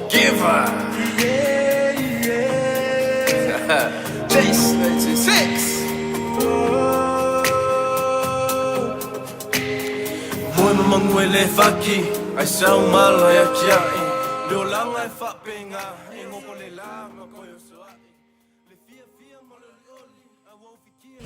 Giver. Chase 96. Moe ma magu e le faki ai sau mala ia tiai le olaga e faapega e gopo le la ma koe o soai le fiafia ma le olioli a ua ufikia.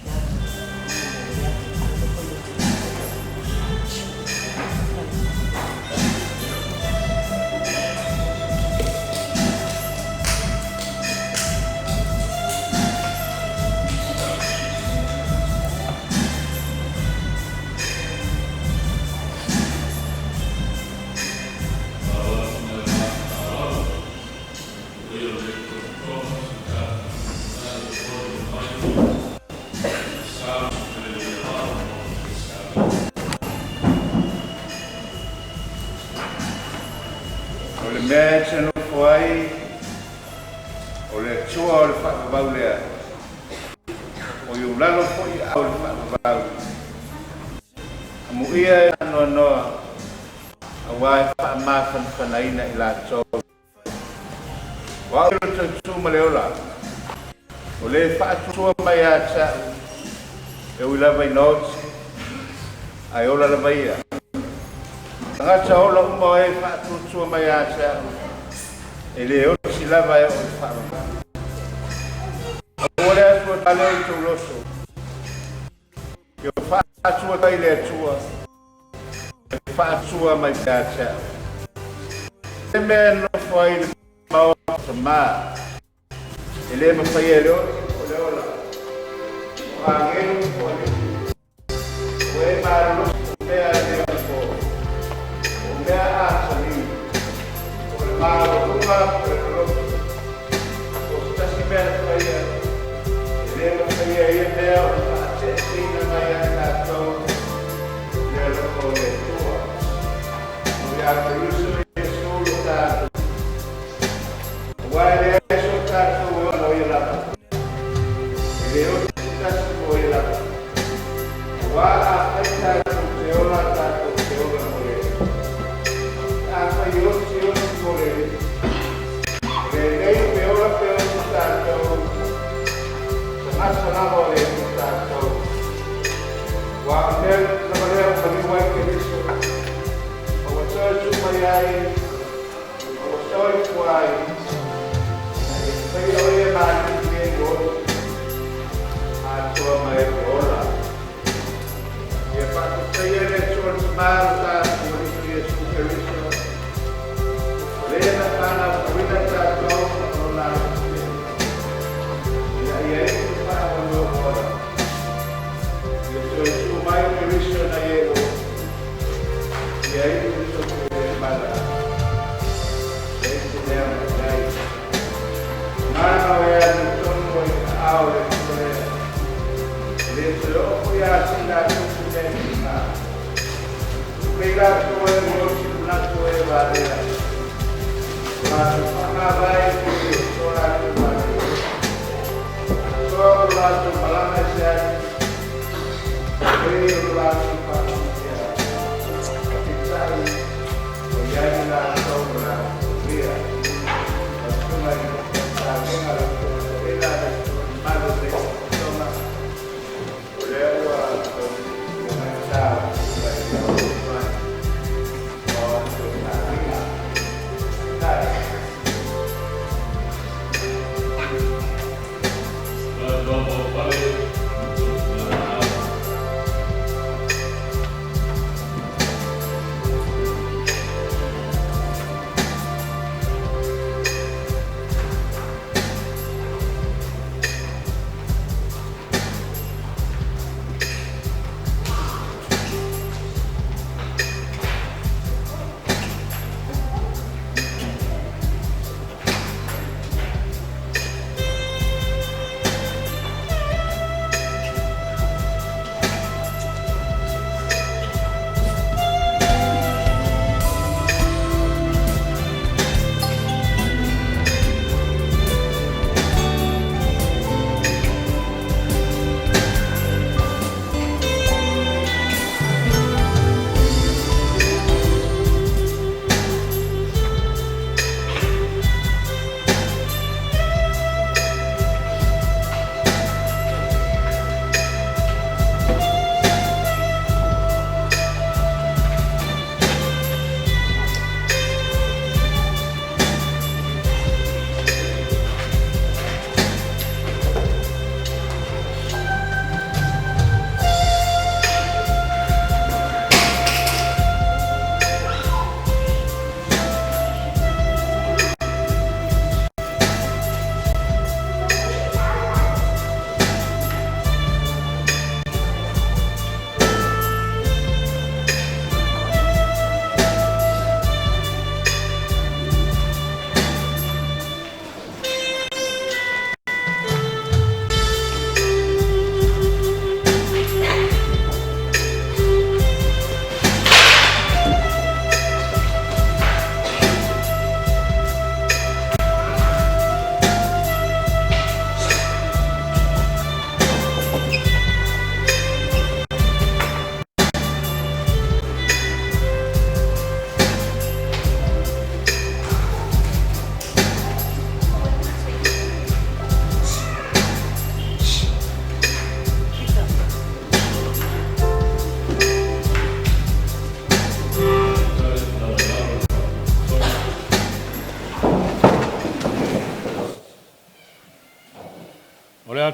O le mea e te nofo ai, o le Atua o le faavavau lea, o i ou lalo foi aao o le faavavau. Amuia e faanoanoa, auā e faamafanafanaina i latou. O au le tautu ma le ola, o le faatuatua mai ia te au, e ui lava ina oti, ae ola lava ia. Tagata ola uma o e faatuatua mai ia te au, e le oti lava e oo i le faavavau. Aua le atua tale i tou loto, ia faatua i le Atua, e faatua mai ia te au. Le mea e nofo ai le maota ma, e le mafaia e le oti po o le ola, o agelu po o alii, o e malolosi po o mea e le anapo, o mea asani, po o le maualuga po o le loloto, po o se tasi mea na faia, e le mafaia e ia mea ona faateeteina mai ia tatou i le alofa o le Atua. O ia Keriso Iesu lo tatou, auā e leai so tatou e ola mo ia lava, e le oti se tasi mo ia lava. Auā afai tatou te ola, tatou te ola mo le Alii. Afai e oti, e oti mo le Alii. O lenei pe ola pe oti tatou, tagata lava o le Alii tatou. Ua o mea lava lea ua maliu ai Keriso, ma ua toe tuu mai ai, ma ua soifua ai, ina ia faia o ia ma alii i e ua oti, atoa ma e ua ola. Ia faafetaia le Atua le Tama o lo tatou Alii Iesu Keriso, o le na fanauauina tatou ma lona alofa tele, ina ia iu le faamoemoe ua ola. Ia toe tuu mai Keriso nai e ua oti, ia iu le toto i le mala, ia i te lea ma i ai. Mana o e amiotonu ai ka aao o le Atua lea, e le toe oo foi a si latou se mea e tiga. Pei latou e ua oti manatu e valea, o latou faamavae i le so latou valea. Atoa o latou malaga i se atu, e o latou faamanuia, peitai ua i ai latou o latou ia. Lau Susuga i le Matagaluega, lau Afioga Toeaina, le Susuga mamalu o lenei faalapotopotoga, o lea ua taulia mai le sa o le Susuga i le Alofa o le taaliga. Tai.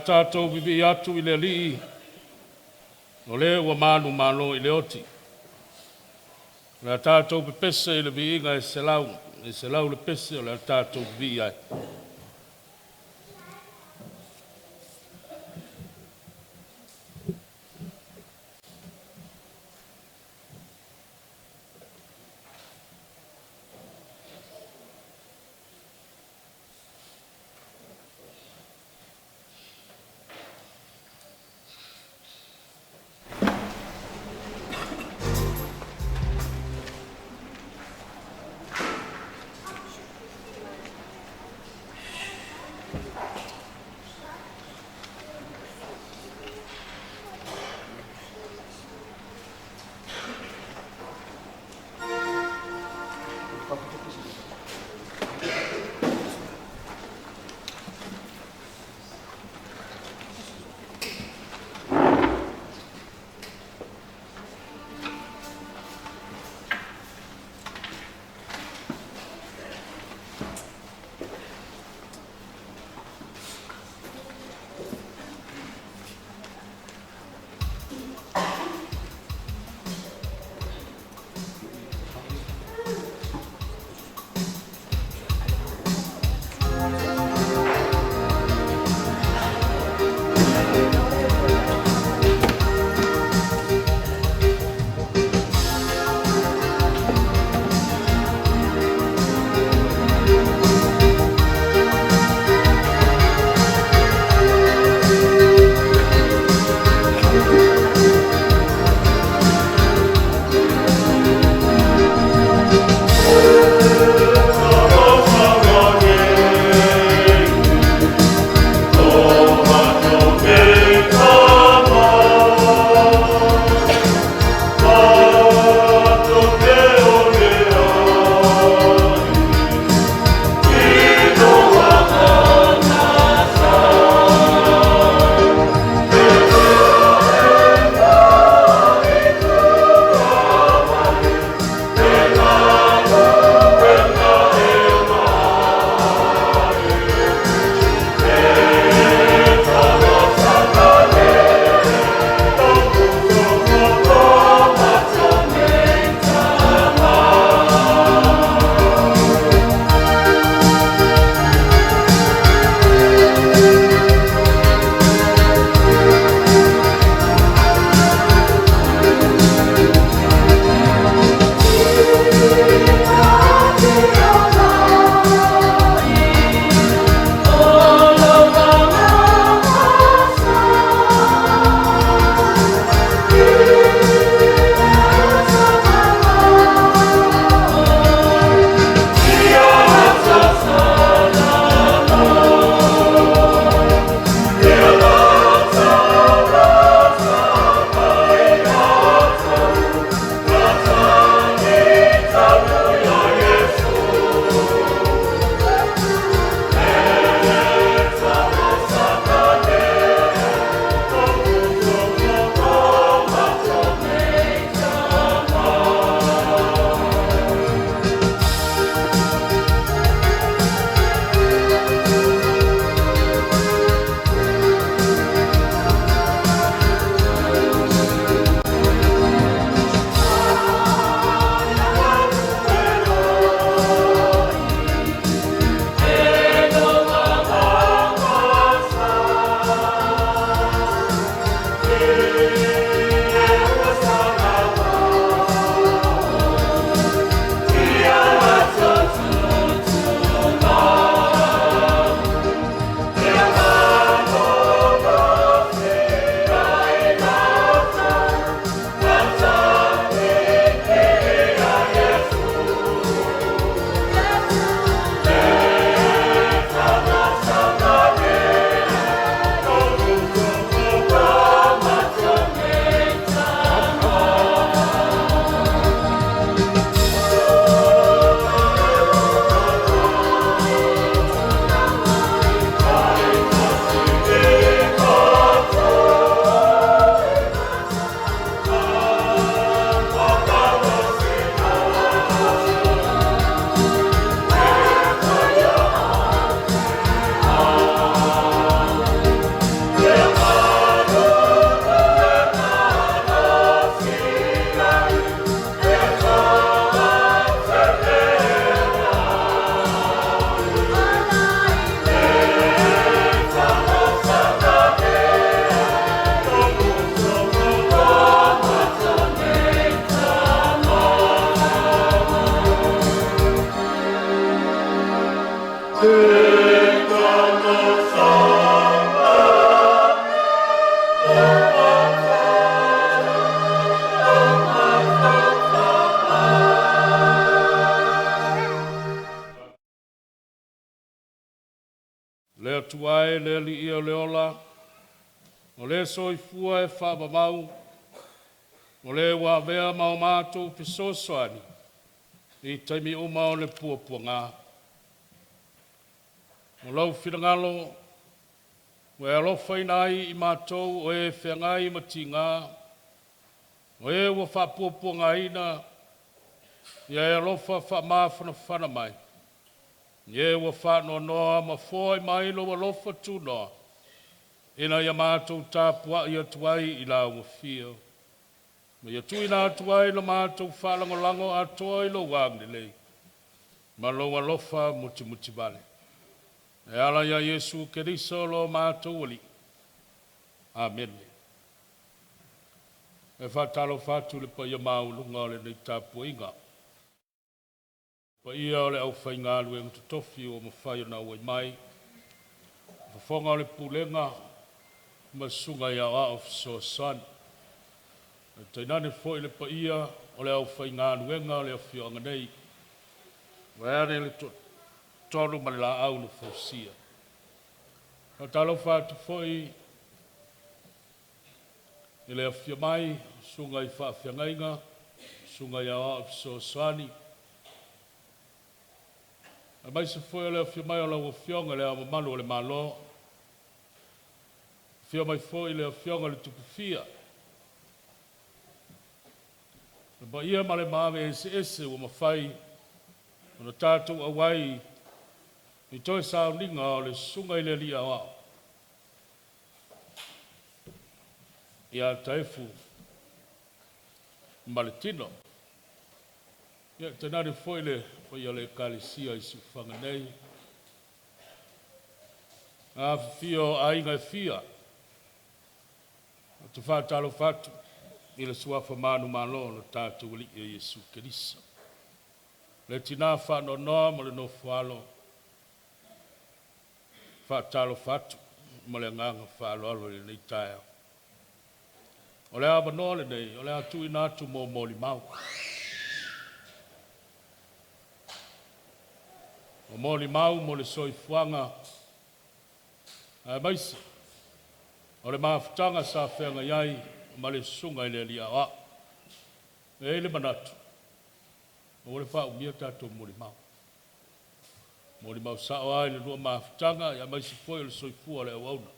tatou vivii atu i le Alii o le ua manumalo i le oti. O le a tatou pepese i le viiga e selau, e selau le pese o le a tatou vivii ai. Atua e le Alii o le ola, o le soifua e faavavau, o le ua avea ma o matou fesoasoani, i taimi uma o le puapuaga. O lou finagalo ua e alofaina ai i matou o e feagai ma tiga, o e ua faapuapuagaina, ia e alofa faamafanafana mai, i e ua faanoanoa ma foai mai lou alofa tunoa, ina ia matou tapuai atu ai i lauafio, ma ia tuuina atu ai la matou faalagolago atoa i lou agalelei ma lou alofa mutimutivale. E ala ia Iesu Keriso lo matou Alii. Amene. E faatalofa atu i le paia maualuga o lenei tapuaiga, paia o le aufaigaluega totofi ua mafai ona auai mai, fofoga o le pulega ma susuga i aoao fesoasoani. Ae tainane foi le paia o le aufaigaluega a le afioaga nei, vaeane le Tootoo ma le Laau na Fausia. E faatalofa atu foi i le afifio mai o susuga i faafeagaiga, susuga i aoao fesoasoani, aemaise foi o le afio mai o lau Afioga i Le Ao Mamalu o le Malo, afio mai foi le Afioga i le Tupufia. Le paia ma le maave eseese ua mafai ona tatou auai i toe sauniga o le Susuga i le Alii Aoao ia Taefu Maletino. Ia, tainane foi le paia o le Ekalesia i Siufaga nei. Afifio o Aiga e fia, ou te faatalofa atu i le suafa manumalo o lo tatou Alii o Iesu Keriso, le tina faanoanoa ma le nofo-alo. E faatalofa atu ma le agaga faaaloalo i lenei taeao. O le avanoa lenei o le a tuuina atu mo molimau. O molimau mo le soifuaga aemaise o le mafutaga sa feagai ai ma le susuga i le Alii Aoao. E i ai le manatu, aua le faaumia tatou molimau. Molimau sao lava i le lua mafutaga aemaise foi o le soifua o le auauna.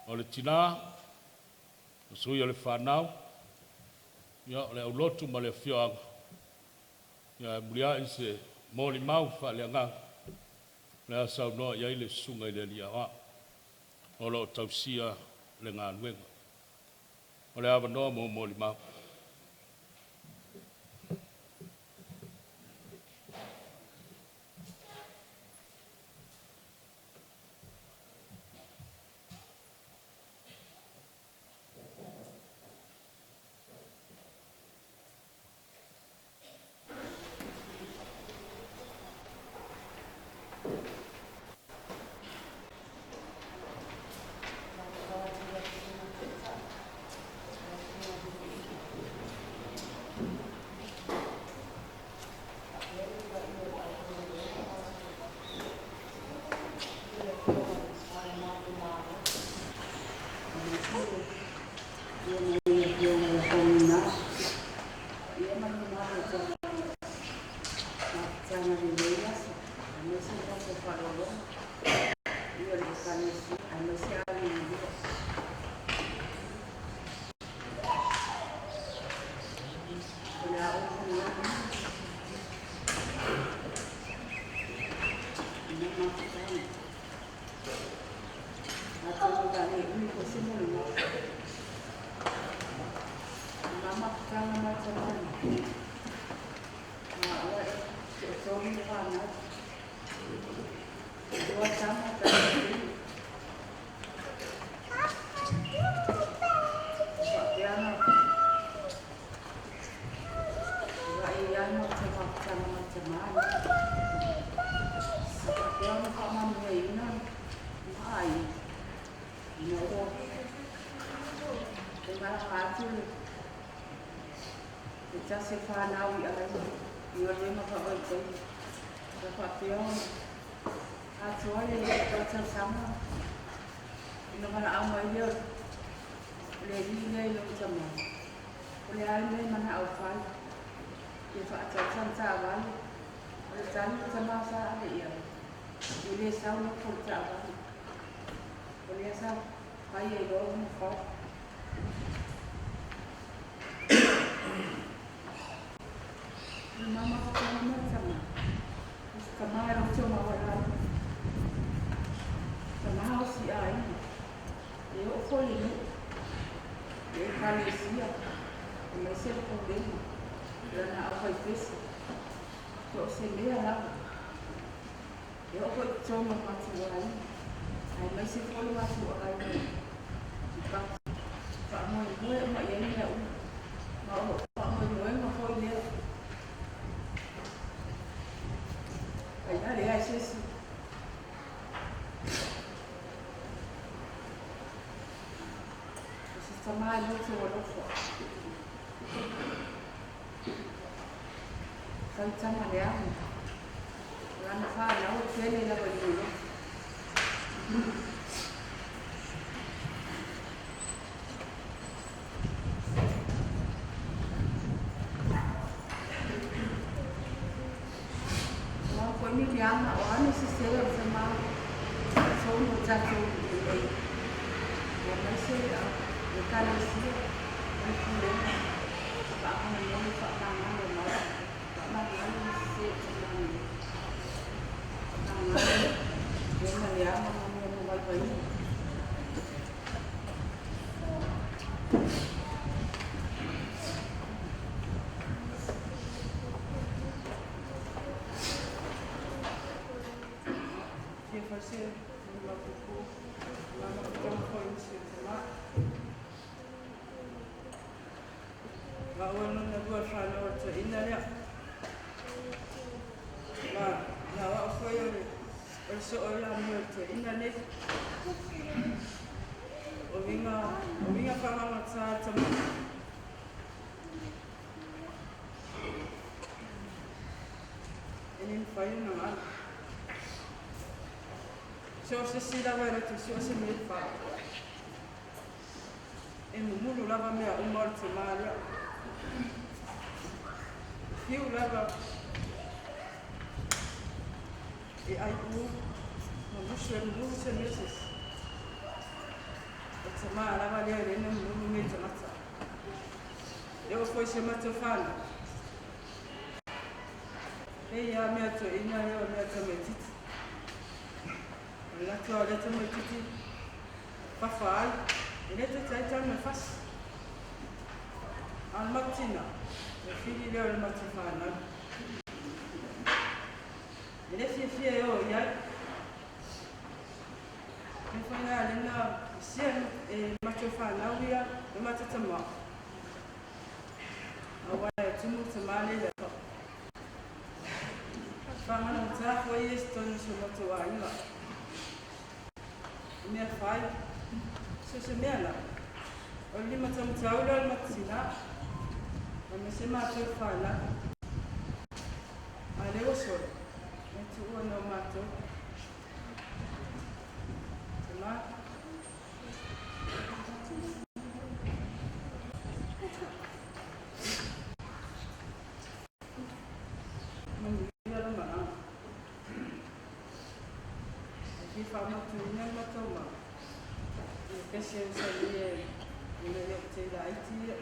O le tina, o sui o le fanau, ia o le aulotu ma le afioaga, ia ae muliai se molimau faaleagaga o le a saunoa i ai le susuga i le Alii Aoao o lo o tausia le galuega. O le avanoa mo molimau. Atoa le tausaga ina valaau mai lea o le alii lea i lou tama. O le a le mea e manao fai? Ia faatau sana taavale. O le tali le tama sa ave i ai, e le sau nofo i le taavale. O lea sa fai ai loa ona fau. O le mama faafofoga mai le tama. O se tama e loto maualalo. Tama o si aiga. E oo foi i nuu, le ekalesia, aemaise le pulega, lana aufaipese, so o se mea lava. E oo foi i totonu o matou aiga, aemaise foi le matou aiga i fafo. Faamoemoe uma i ai mea uma, ma o lou faamoemoega foi lea. Ai a leai se isi. O se tama e loto alofa. Faitama le amo. O lana fanau e tele lava i lona loto. O a foi ni leaga, o a ni sese o le tama i totonu o tatou nuu nei, aemaise le ekalesia ma le pulega, faamolemole faamagalo mai, faamagalo le sese o tama nei. Faamagalo lona leaga ma lona vaivaiga. Fia fai se mapupu lana tama foi se tama. Ma ua nona lua whanau o te ina lea. Ma na wao foi o le o le soo ia mo te ina nei. O winga whanganga tā tama. E ni whai na ngā. So se si lava e te so se me wha. E mumulu lava mea uma o te mārea. Fiu lava e ai u ma musu e mumulu se meses. O te mā lava lea le na mumulu me te mata. E o foi se mata whana. E ia mea to ina lea o mea te me titi. O le lato o le te me titi. Whawha ai. E le te taitau me fasi. Al matina. E whiri lea o le mata whanau. E le fia fia e o iai. Me whainga le na sia e mata whanau ia e mata tama. A wai e tumu te male le pa. Whangana o tā foi e tonu so mata wa inga. Mea whai. So se mea la. O lima tamu taula o le matina. O me se mātou whanau. A leo solo. Me tuua no mātou. Te mā. Manuia la mana. A ki whamatu ina matau ma. I kese o sa i e i le te la iti e.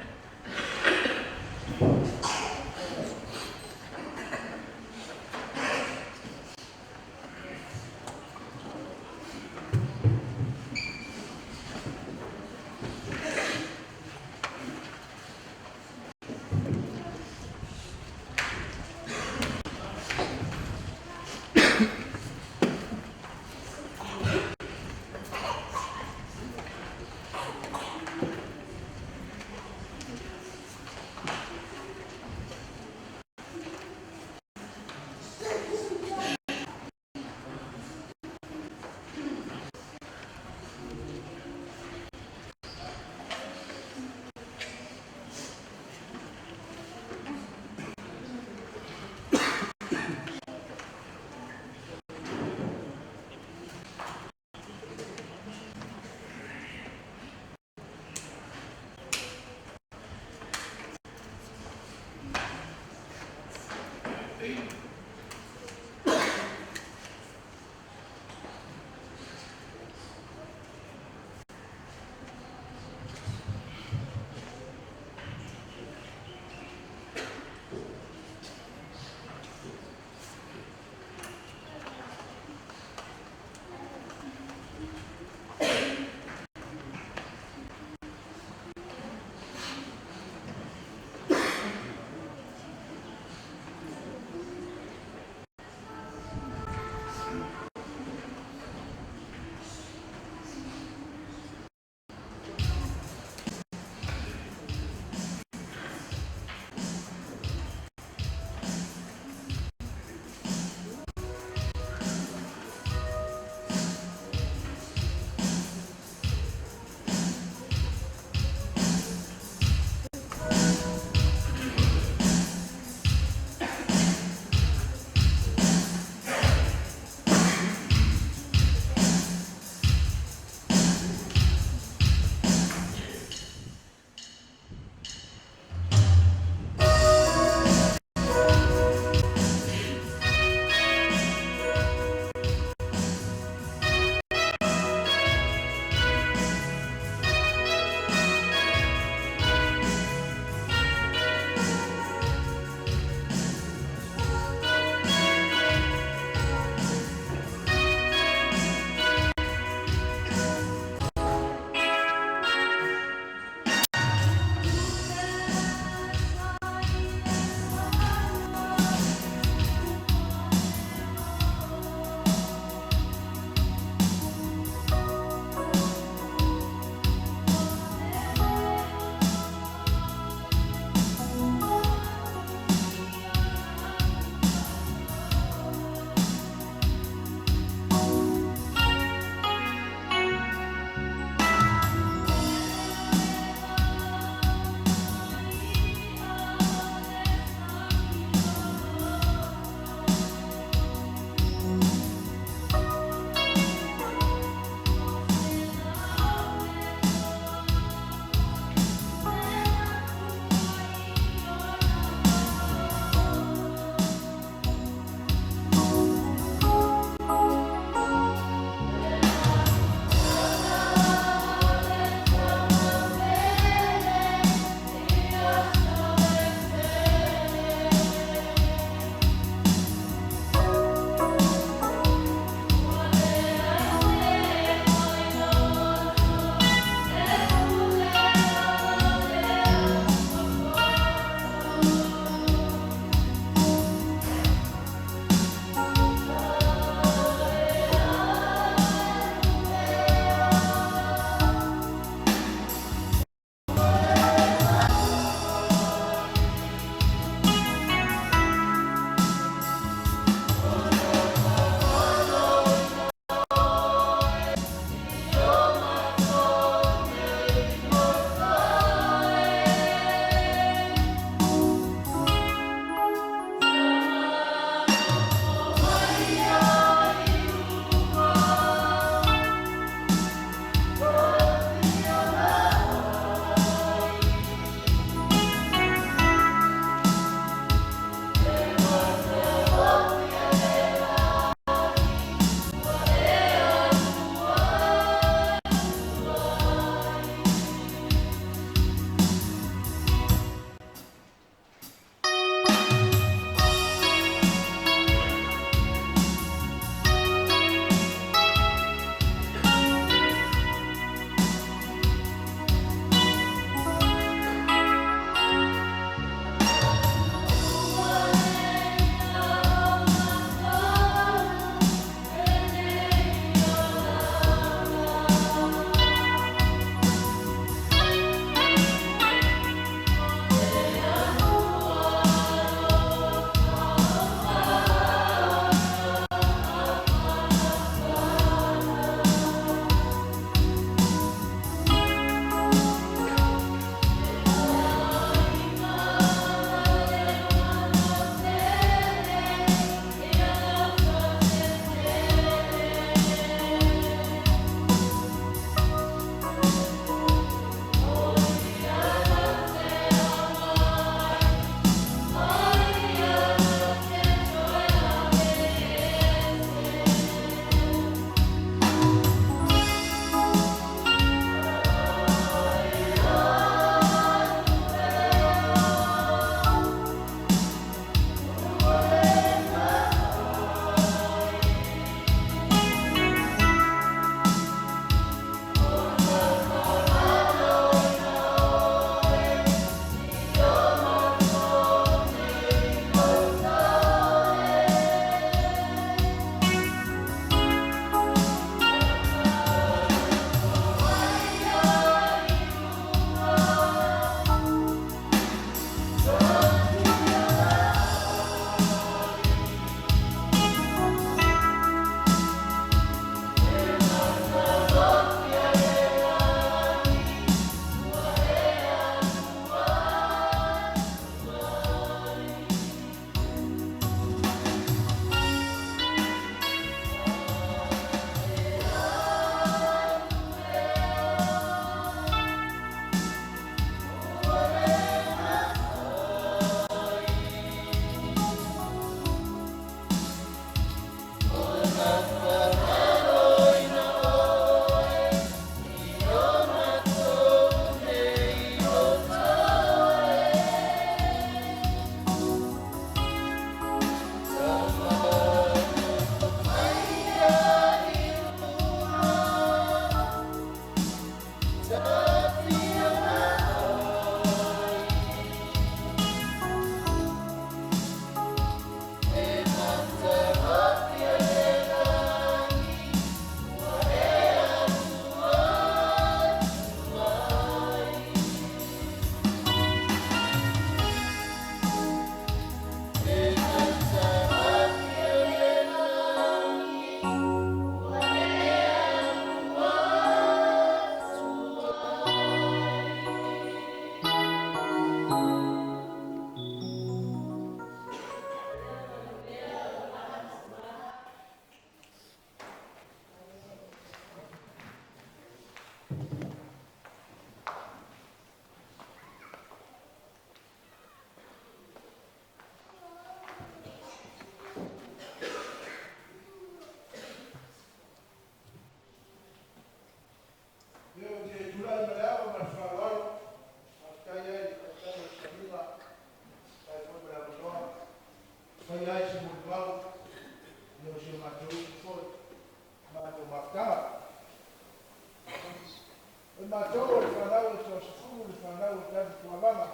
Taefu Tuavaga.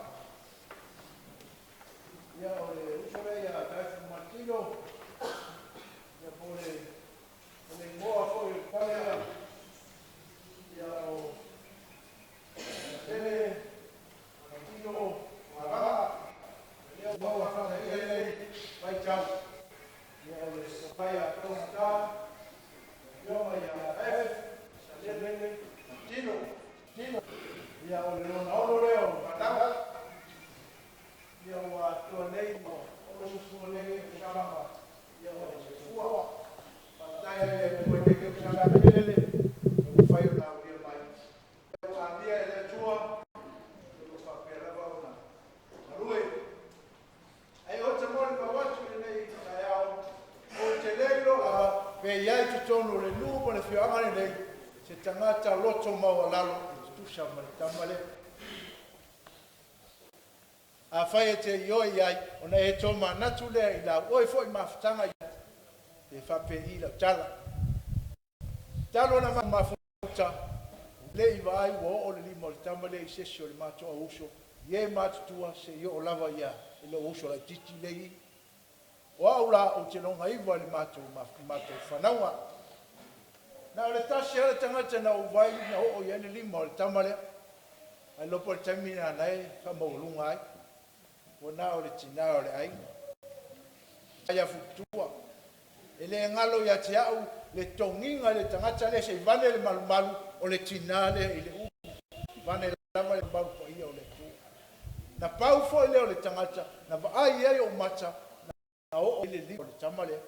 Ia, o le uso lea ia Taefu Martino, ia po o le o le igoa foi o le fale ia o Tele Martino Tuavaga. Ia ua faaia nei vaitau. Ia o le Sofaia Togata, afioga ia Taefu Salele Martino. Tino. Ia o le lona ono lea o fanau. Ia ua atoa nei ma o sufua nei o sama. Ia o le fua. Faafetai ai le Atua i lenei tausaga tele, ua mafai ona aulia mai. Ia ua amia e le Atua, o lo o faapea lava ona galue. Ae ou te molimau atu i lenei taeao, ou te le iloa pe i ai totonu o le nuu ma le afioaga lenei se tagata loto maualalo e tutusa ma le tama lea. Afai e te ioe i ai, ona e tomanatu lea i lau oe foi mafutaga pe faapei lau tala. Talu ona mafuta, le i vaai ua oo le lima o le tama lea i se isi o le matou au uso, i e matutua seia oo lava ia i lou uso laitiiti lea e i i. O au la ou te logaiva i le matou fanauga. Na o le tasi lava le tagata na ou vaai na oo i ai le lima o le tama lea. Ae le iloa po o le taimi lena o la e faamaualuga ai. Ua na o le tina o le aiga. Ia Futua. E le galo ia te au le togiga i le tagata lea se i vane le malumalu o le tina lea i le ulu. Vane lava le malumalu paia o le Atua. Na pau foi lea o le tagata na vaai i ai ou mata na oo i le lima o le tama lea.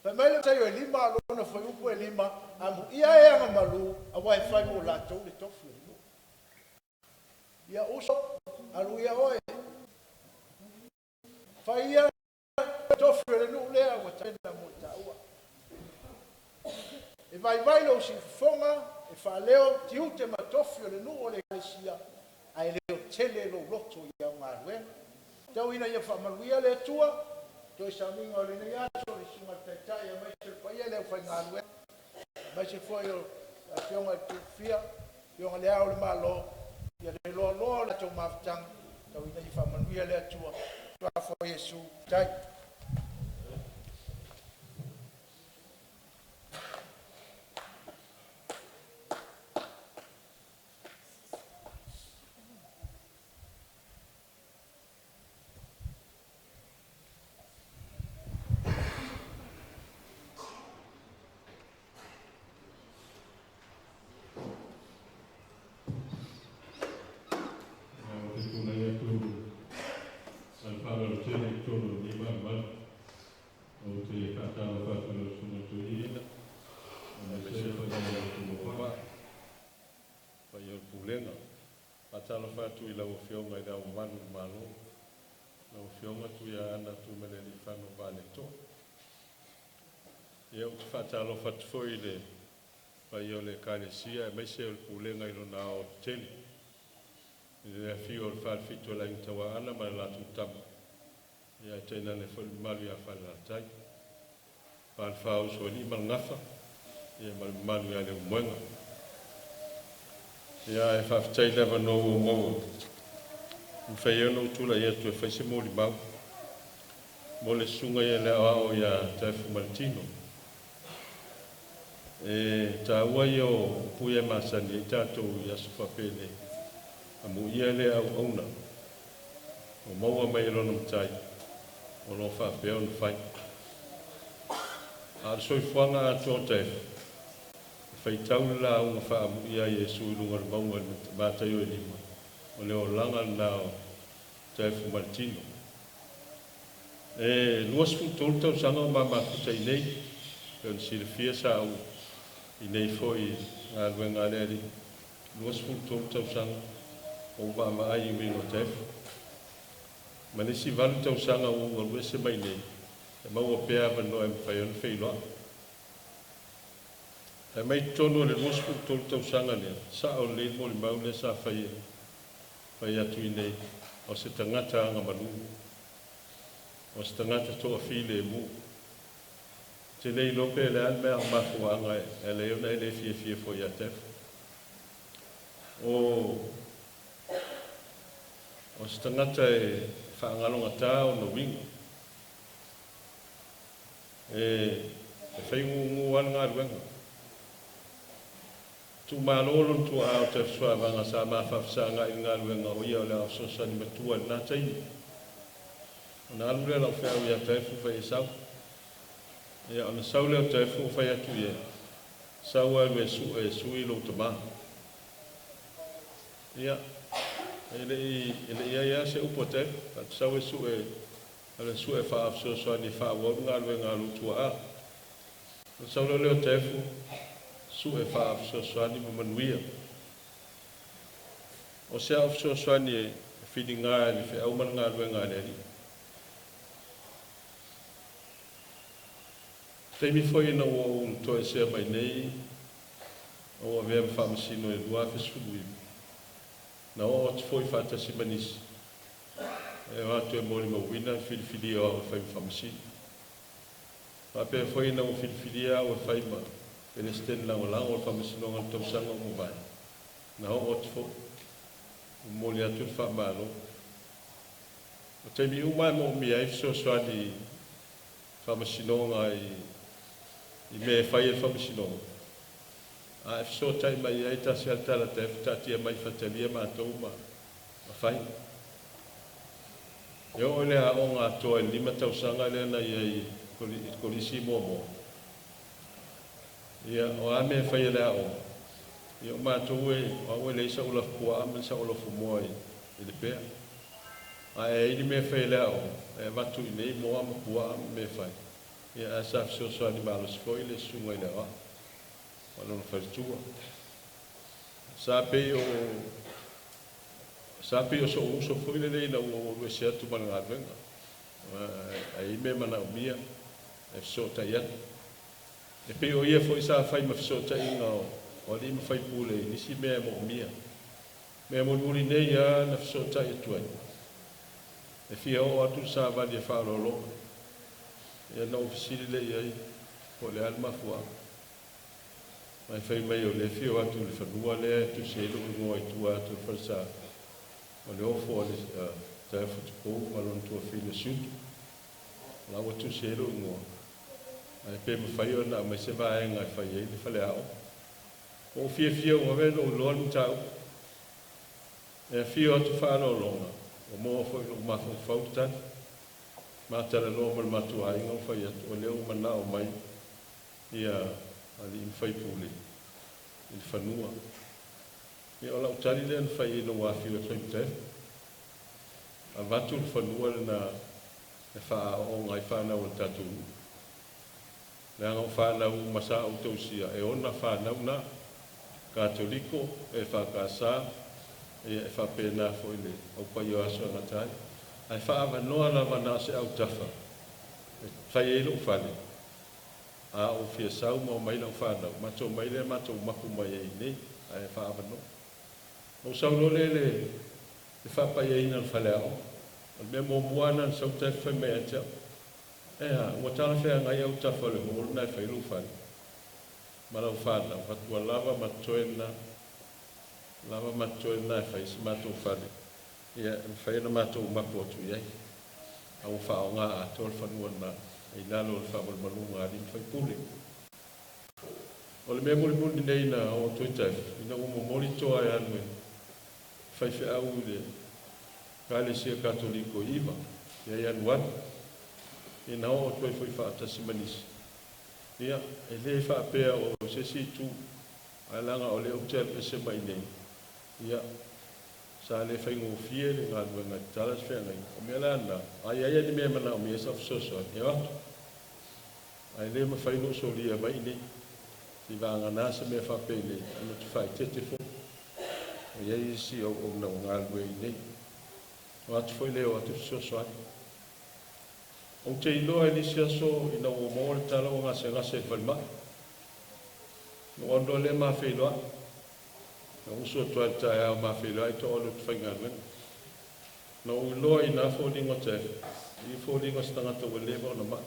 Fai mai le Mataio e 5 lona fuaiupu e 5, amuia e agamalu, aua e fai mo latou le tofi o le nuu. Ia uso, alu ia oe. Fai ia le tofi o le nuu lea ua tapena mo i taua. E vaivai lou siufofoga e faaleo tiute ma tofi o le nuu o le Ekalesia, ae leotele lou loto i au galuega. Tau ina ia faamanuia le Atua toe sauniga o lenei aso, le susuga i le Taitai aemaise le paia i le aufaigaluega, aemaise foi o le afioga i le Tuifia, afioga i Le Ao o le Malo, ia le loaloa o le latou mafutaga, tau ina ia faamanuia le Atua. I le suafa o Iesu, faafetai. Ou te tulai atu ma le faaaloalo tele i totonu o lenei malumalu. Ou te faatalofa atu i lau Susuga Toeaina, aemaise le paia o Tumua, paia o le Pulega. Faatalofa atu i lau Afioga i Le Ao Mamalu o le Malo, lau Afioga Tuiaana Tuimalealiifano Vaaletoa. Ia, ou te faatalofa atu foi i le paia o le Ekalesia aemaise o le Pulega i lona aoaotetele, i le afio o le Falefitu o le Aiga Tauaana ma le latou Tama, ia ae tainane foi le mamalu ia Falelatai, Falefa o Usoalii ma le Gafa, ia ma le mamalu ia Leulumoega. Ia, ae faafetai i le avanoa ua maua e mafai ai ona ou tulai atu e fai se molimau mo le susuga ia le aoao ia Taefu Maletino. E taua ia o upu ia e masani ai tatou i aso faapenei, amuia le auauna ua maua mai e lona matai o lo o faapea ona fai. A o le soifuaga atoa o Taefu, e faitau le lauga faaamuia a Iesu i luga o le mauga i le Mataio e 5, o le olaga lena o Taefu Maletino. E 23 tausaga o ma mafuta i nei, e pei ona silafia sa ou i nei foi i galuega a le Alii, 23 tausaga o ou vaavaai i uiga o Taefu. Ma le isi 8 tausaga ua ou alu ese mai nei, e maua pea avanoa e mafai ona feiloai. Ae mai totonu o le 23 tausaga lea, sa'o lelei le molimau lea sa fai fai atu i nei, o se tagata agamalu, o se tagata toafilemu. Te le iloa pe le a le mea mafuaaga e ala ai ona e le fiafia foi ia Taefu. O O se tagata e faagalogata ona uiga. E faigugu lava le galuega. Tuumalo lona tuaa o Taefusuavaga sa ma faafesagai i le galuega o ia o le aao fesoasoani matua i lena taimi. Ona alu lea o lau feau ia Taefu fai ai sau. Ia ona sau lea o Taefu ou fai atu i ai, sau alu e sue e sui lou tama. Ia, e le i i ai lava se upu a Taefu, faatu sau e sue, alu e sue e faafesoasoani e faaauau le galuega a lou tuaa. Ona sau loa lea o Taefu, sue faafesoasoani ma manuia. O se ao fesoasoani e filiga i le feau ma le galuega a le Alii. Taimi foi ina ua ou toesea mai nei ma ou avea ma Faamasino i le 2019, na oo atu foi faatasi ma nisi e o atu e molimauina le filifilia o au e fai ma Faamasino. Faapea foi ina ua filifilia au e fai ma Peresetene Lagolago o le Faamasinoga i le tausaga ua mavae, na oo atu foi, momoli atu le faamalo. O taimi uma e moomia ai fesoasoani i Faamasinoga i mea e fai e le Faamasinoga, a e fesootai mai ai, tasi lava le tala Taefu, taatia mai faitalia matou ma fai. E oo i le aoga atoa i le 5 tausaga lea na i ai i le Kolisi i Moamoa, ia, o a mea e fai e le aoga, ia o matou e, o au e leai sa'u lafupuaa ma sa'u lafumoa i le pea. Ae ai le mea e fai e le aoga, e avatu i nei moa ma puaa ma mea e fai, ia ae sa fesoasoani malosi foi le susuga i le aoao ma lona faletua. Sa pei o so'u uso foi lenei ina ua ou alu ese atu ma le galuega. Ae i ai mea manaomia e fesootai atu. E pei o ia foi sa fai ma fesootaiga o alii ma faipule i nisi mea e moomia. Mea mulimuli nei lava na fesootai atu ai, e fia oo atu le savali e faaaloaloga. Ia na ou fesili lea i ai po o le a le mafuaaga. Ae fai mai o lea e fia o atu i le fanua lea e tusi ai lou igoa i tua atu o le falesa o le ofo a le Taefu Tupou ma lona tuafafine o Siutu. O la ua tusi ai lou igoa, ae pe mafai ona aumai se vaega e fai ai le faleaoga. Ua ou fiafia ua vave ona ou iloa le mataupu. E afio atu faaaloaloga, ua maua foi i lou mafaufau le tali. Ma talanoa ma le matou aiga ua fai atu, o lea ua manao mai ia alii ma faipule i le fanua. Ia o lau tali lea na fai ina ua afio atu ai ma Taefu. Avatu le fanua lena e faaaooga ai fanau a le tatou nuu. Leaga o fanau uma sa ou tausia, e ona fanau na. Katoliko, EFKS, ia e faapena foi le aupaia o aso e gata ai. Ae faaavanoa lava na o se autafa e fai ai lou fale, a ou fia sau ma omai lau fanau, matou omai lea matou mapu mai ai i inei, ae faaavanoa. Ou sau loa lea i le faapaiaina o le faleaoga. O le mea muamua lava lena na sau Taefu fai mai ia te au, E a, ua talafeagai autafa o le hall lena e fai lou fale ma lau fanau, atu ua lava ma totoe lena, lava ma totoe lena e fai si matou fale, ia e mafai ona matou mapu atu i ai, a ua faaaoga atoa le fanua lena i lalo o le faamalumaluga a alii ma faipule. O le mea mulimuli nei na oo atu ai Taefu, ina ua momoli toa e alu e faifeau i le Ekalesia Katoliko i Iva, ia Ianuari, ina oo atu ai foi faatasi ma nisi. Ia, e le faapea o se isi itu, ae leaga o lea ou te alu ese mai nei, ia, sa le faigofie le galuega e tatala se feagaiga. O mea la na, a i ai lava ni mea e manaomia ai sau fesoasoani, e o atu. Ae le mafai ona ou solia mai i inei. Seivagana se mea faapenei, ona ou te faaeteete foi. Ua i ai isi auauna ua galulue i inei. O atu foi lea o atu fesoasoani. Ou te iloa i le isi aso ina ua maua le tala ua gasegase i le falemai. Na ou alu loa lea ma feiloai. Na ou usu atu lava i le taeao ma feiloai toa alu atu faigaluega. Na ou iloa i na foliga o Taefu, i foliga o se tagata ua leva ona mai.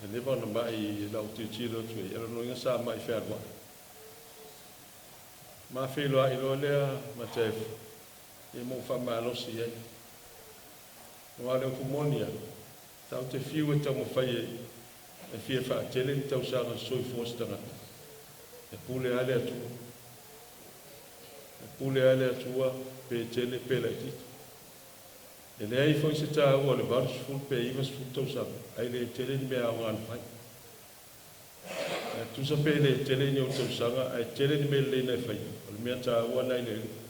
E leva ona mai i lau tilotilo atu i ai, o lona uiga sa mai fealuai. Ma feiloai loa lea ma Taefu. Ia ma ou faamalosi i ai. Aua o le upu moni lava, tatou te fiu e taumafai e fia faatele ni tausaga o soifua o se tagata, e pule lava le Atua. E pule lava le Atua pe tele pe laitiiti. E leai foi se taua o le 80 pe 90 tausaga ae le tele ni mea aoga na fai. E tusa pe le tele ni ou tausaga ae tele ni mea lelei na e faia, o le mea taua lena i le Alii.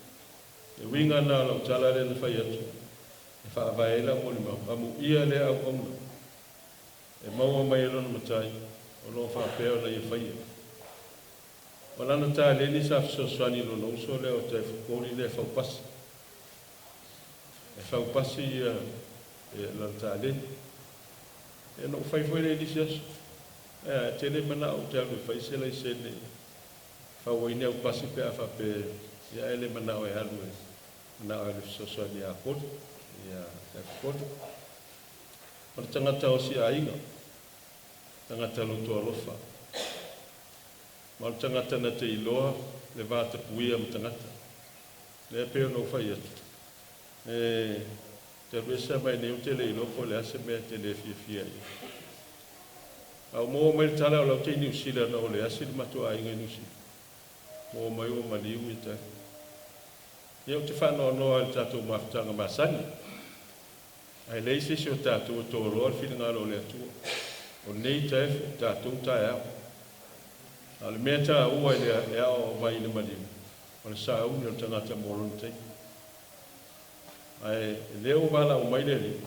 Le uiga lena o lau tala lea na fai atu e faavae ai lau molimau, amuia lea auauna e maua mai e lona Matai o lo o faapea ona ia faia. O lana taleni sa fesoasoani i lona uso lea o Taefu Koli lea e fau pasi. E fau pasi ia lana taleni. Ia na ou fai foi lea i nisi aso. E tele manao ou te alu e fai se laisene e fau ai ni au pasi pe a faapea, ia ae le manao e alu e manao e alu e fesoasoani ia Koli, ia Taefu Koli. O le tagata o si aiga, tagata loto alofa, ma o le tagata na te iloa le vatapuia ma tagata. Lea pei ona ou fai atu, e te alu ese lava mai nei ou te le iloa po o le a se mea e te le fiafia ai. A ua maua mai le tala o la e te i Niu Sila ina ua le asi le matou aiga i Niu Sila, maua mai ua maliu ia Taefu. Ia ou te faanoanoa i le tatou mafutaga masani, ae leai se isi o tatou e toloa le finagalo o le Atua. O nei Taefu, o tatou taeao. A o le mea taua e aoao mai i le maliu, o le sauni o le tagata mo lona taimi. Ae lea ua valaau mai le Alii,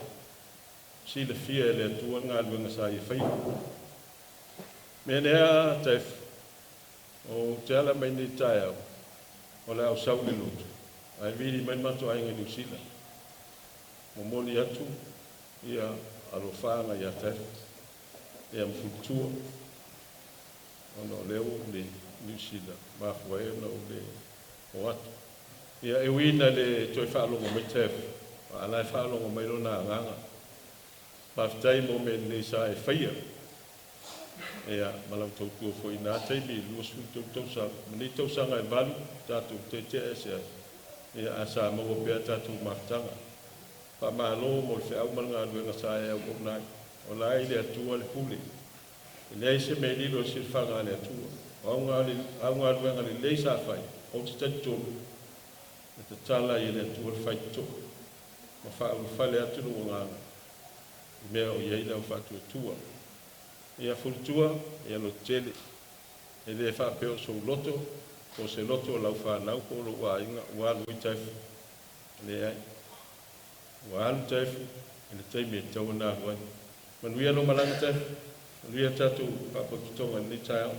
silafia e le Atua le galuega sa ia faia. Mea lea Taefu, ou te ala mai nei taeao, o le a ou sau i le lotu, ae vili mai le matou aiga i Niu Sila. Momoli atu ia alofaaga ia Taefu, ia ma Fulitua, ona o lea ua ou le Niu Sila, mafua ai ona ou le o atu. Ia e ui ina le toe faalogo mai Taefu, a o la e faalogo mai lona agaga. Faafetai mo mea lelei sa e faia, ia ma lau tautua foi i na taimi i le 23 tausaga, ma nei tausaga e 8 tatou tetea ese ai, ia ae sa maua pea tatou mafutaga. Faamalo mo le feau ma le galuega sa e auauna ai. O la e i le Atua le pule. E leai se mea e lilo i le silafaga a le Atua. O au galuega lelei sa fai, ou te talitonu, e tatala ai e le Atua le faitotoa ma faaulufale atu lou agaga i mea o i ai le au faatuatua. Ia Fulitua, ia lototele. E le faapea o sou loto, po o se loto o lau fanau po o lou aiga ua alu ai Taefu. Leai. Ua alu Taefu i le taimi e tatau ona alu ai. Manuia lou malaga Taefu. Manuia tatou faapotopotoga i lenei taeao.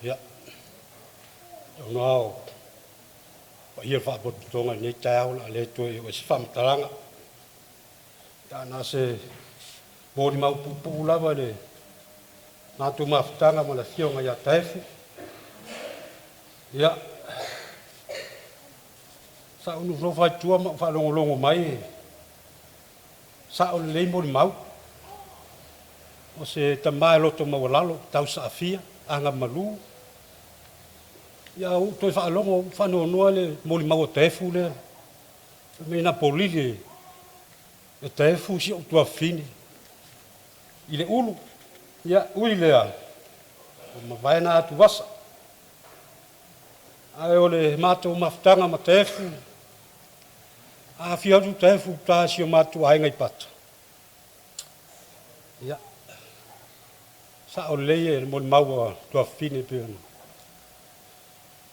Ia, ona o paia o le faapotopotoga i lenei taeao o le a le toe oo i ai se faamatalaga. Ia, na o se molimau puupuu lava i le matou mafutaga ma le afioga ia Taefu. Ia, sa ou nofonofo lava i tua ma ou faalogologo mai, e sao lelei molimau. O se tama e loto maualalo, tausaafia, agamalu. Ia ua ou toe faalogo, ua ou faanoanoa i le molimau a Taefu lea, fai mai na polili e Taefu si ou tuafafine i le ulu. Ia, ui i lea, ua mavae na atuvasa, ae o le matou mafutaga ma Taefu, a afio atu Taefu i uta i si o matou aiga i Pata, ia, e sao lelei le molimau a tuafafine e pei ona…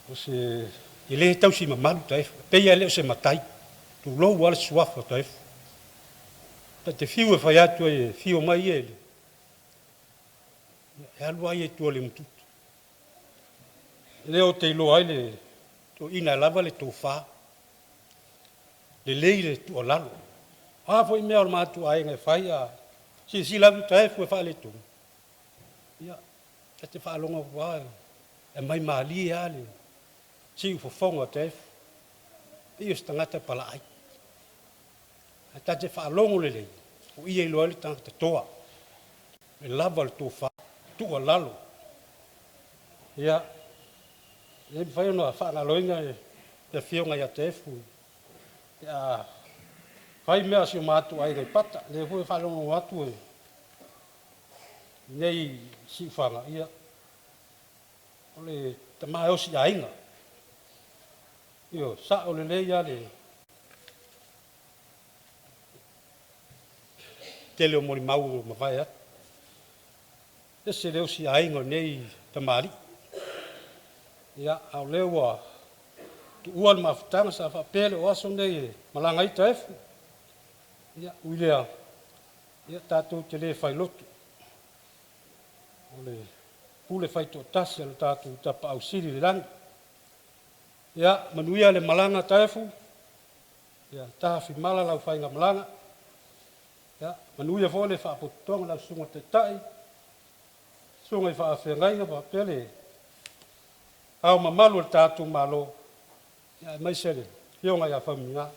e le tausi mamalu Taefu, e pei lava e le o se matai, tulou lava le suafa o Taefu. Ta te fiu e fai atu e afio mai ia, e alu lava ia i tua i le umututu. O lea ou te iloa ai le toeaina e lava le tofa, lelei le tuualalo. O a foi mea a lo matou aiga e fai, a Silasila atu Taefu e faaletonu, ia, ta te faalogo atu lava e aumai malie lava le siufofoga o Taefu, pei o se tagata palaai. Ae ta te faalogo lelei, o i e iloa ai le tagata toa, le lava o le tofa, tuualalo. Ia, e le mafai ona faagaloina le afioga ia Taefu pe a fai mea a si o matou aiga i Pata. O lea foi e faalogologo atu i inei i Siufaga, ia, o le tama e osi i aiga. Ioe, sao lelei lava le tele o molimau ua mavae atu, e ese le osi aiga o lenei tamalii. Ia, a o lea ua tuua le mafutaga, sa faapea e le o aso nei e malaga ai Taefu. Ia, ui i lea, ia tatou te le failoto, o le pule faitoatasi a lo tatou Tapaau Sili i le lagi. Ia manuia le malaga Taefu, ia tafimala lau faigamalaga, ia manuia foi le faapotopotoga i lau Susuga i le Taitai, susuga i faafeagaiga faapea le Ao Mamalu o le tatou Malo, aemaise le Afioga ia Faumuina.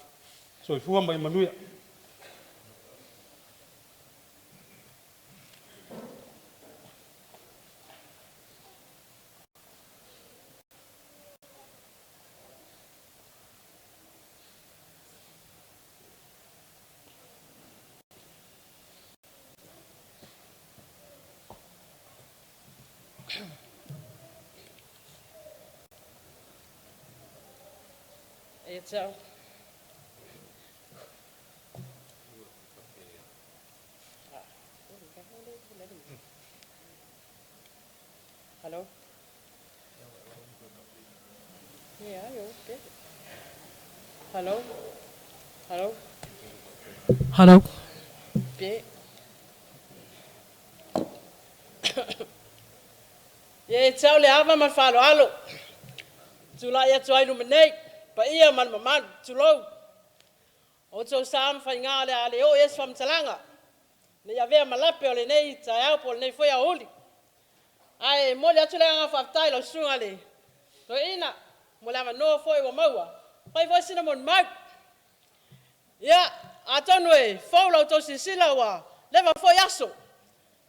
Soifua ma ia manuia. Ia te au. Hello. Yeah, okay. Hello. Hello. Hello. Pe. Ia te au le ava ma le faaaloalo, tulai atu ai luma nei, paia ma le mamalu, tulou. O outou sa ma faiga o le a le oo i ai se faamatalaga, ne i avea ma lape o lenei taeao po o lenei foi aoauli. Ae momoli atu le agaga faafetai i lau susuga i le toeaina mo le avanoa foi ua maua, e fai foi sina molimau. Ia, atonu e fou la outou silasila ua leva foi aso, ou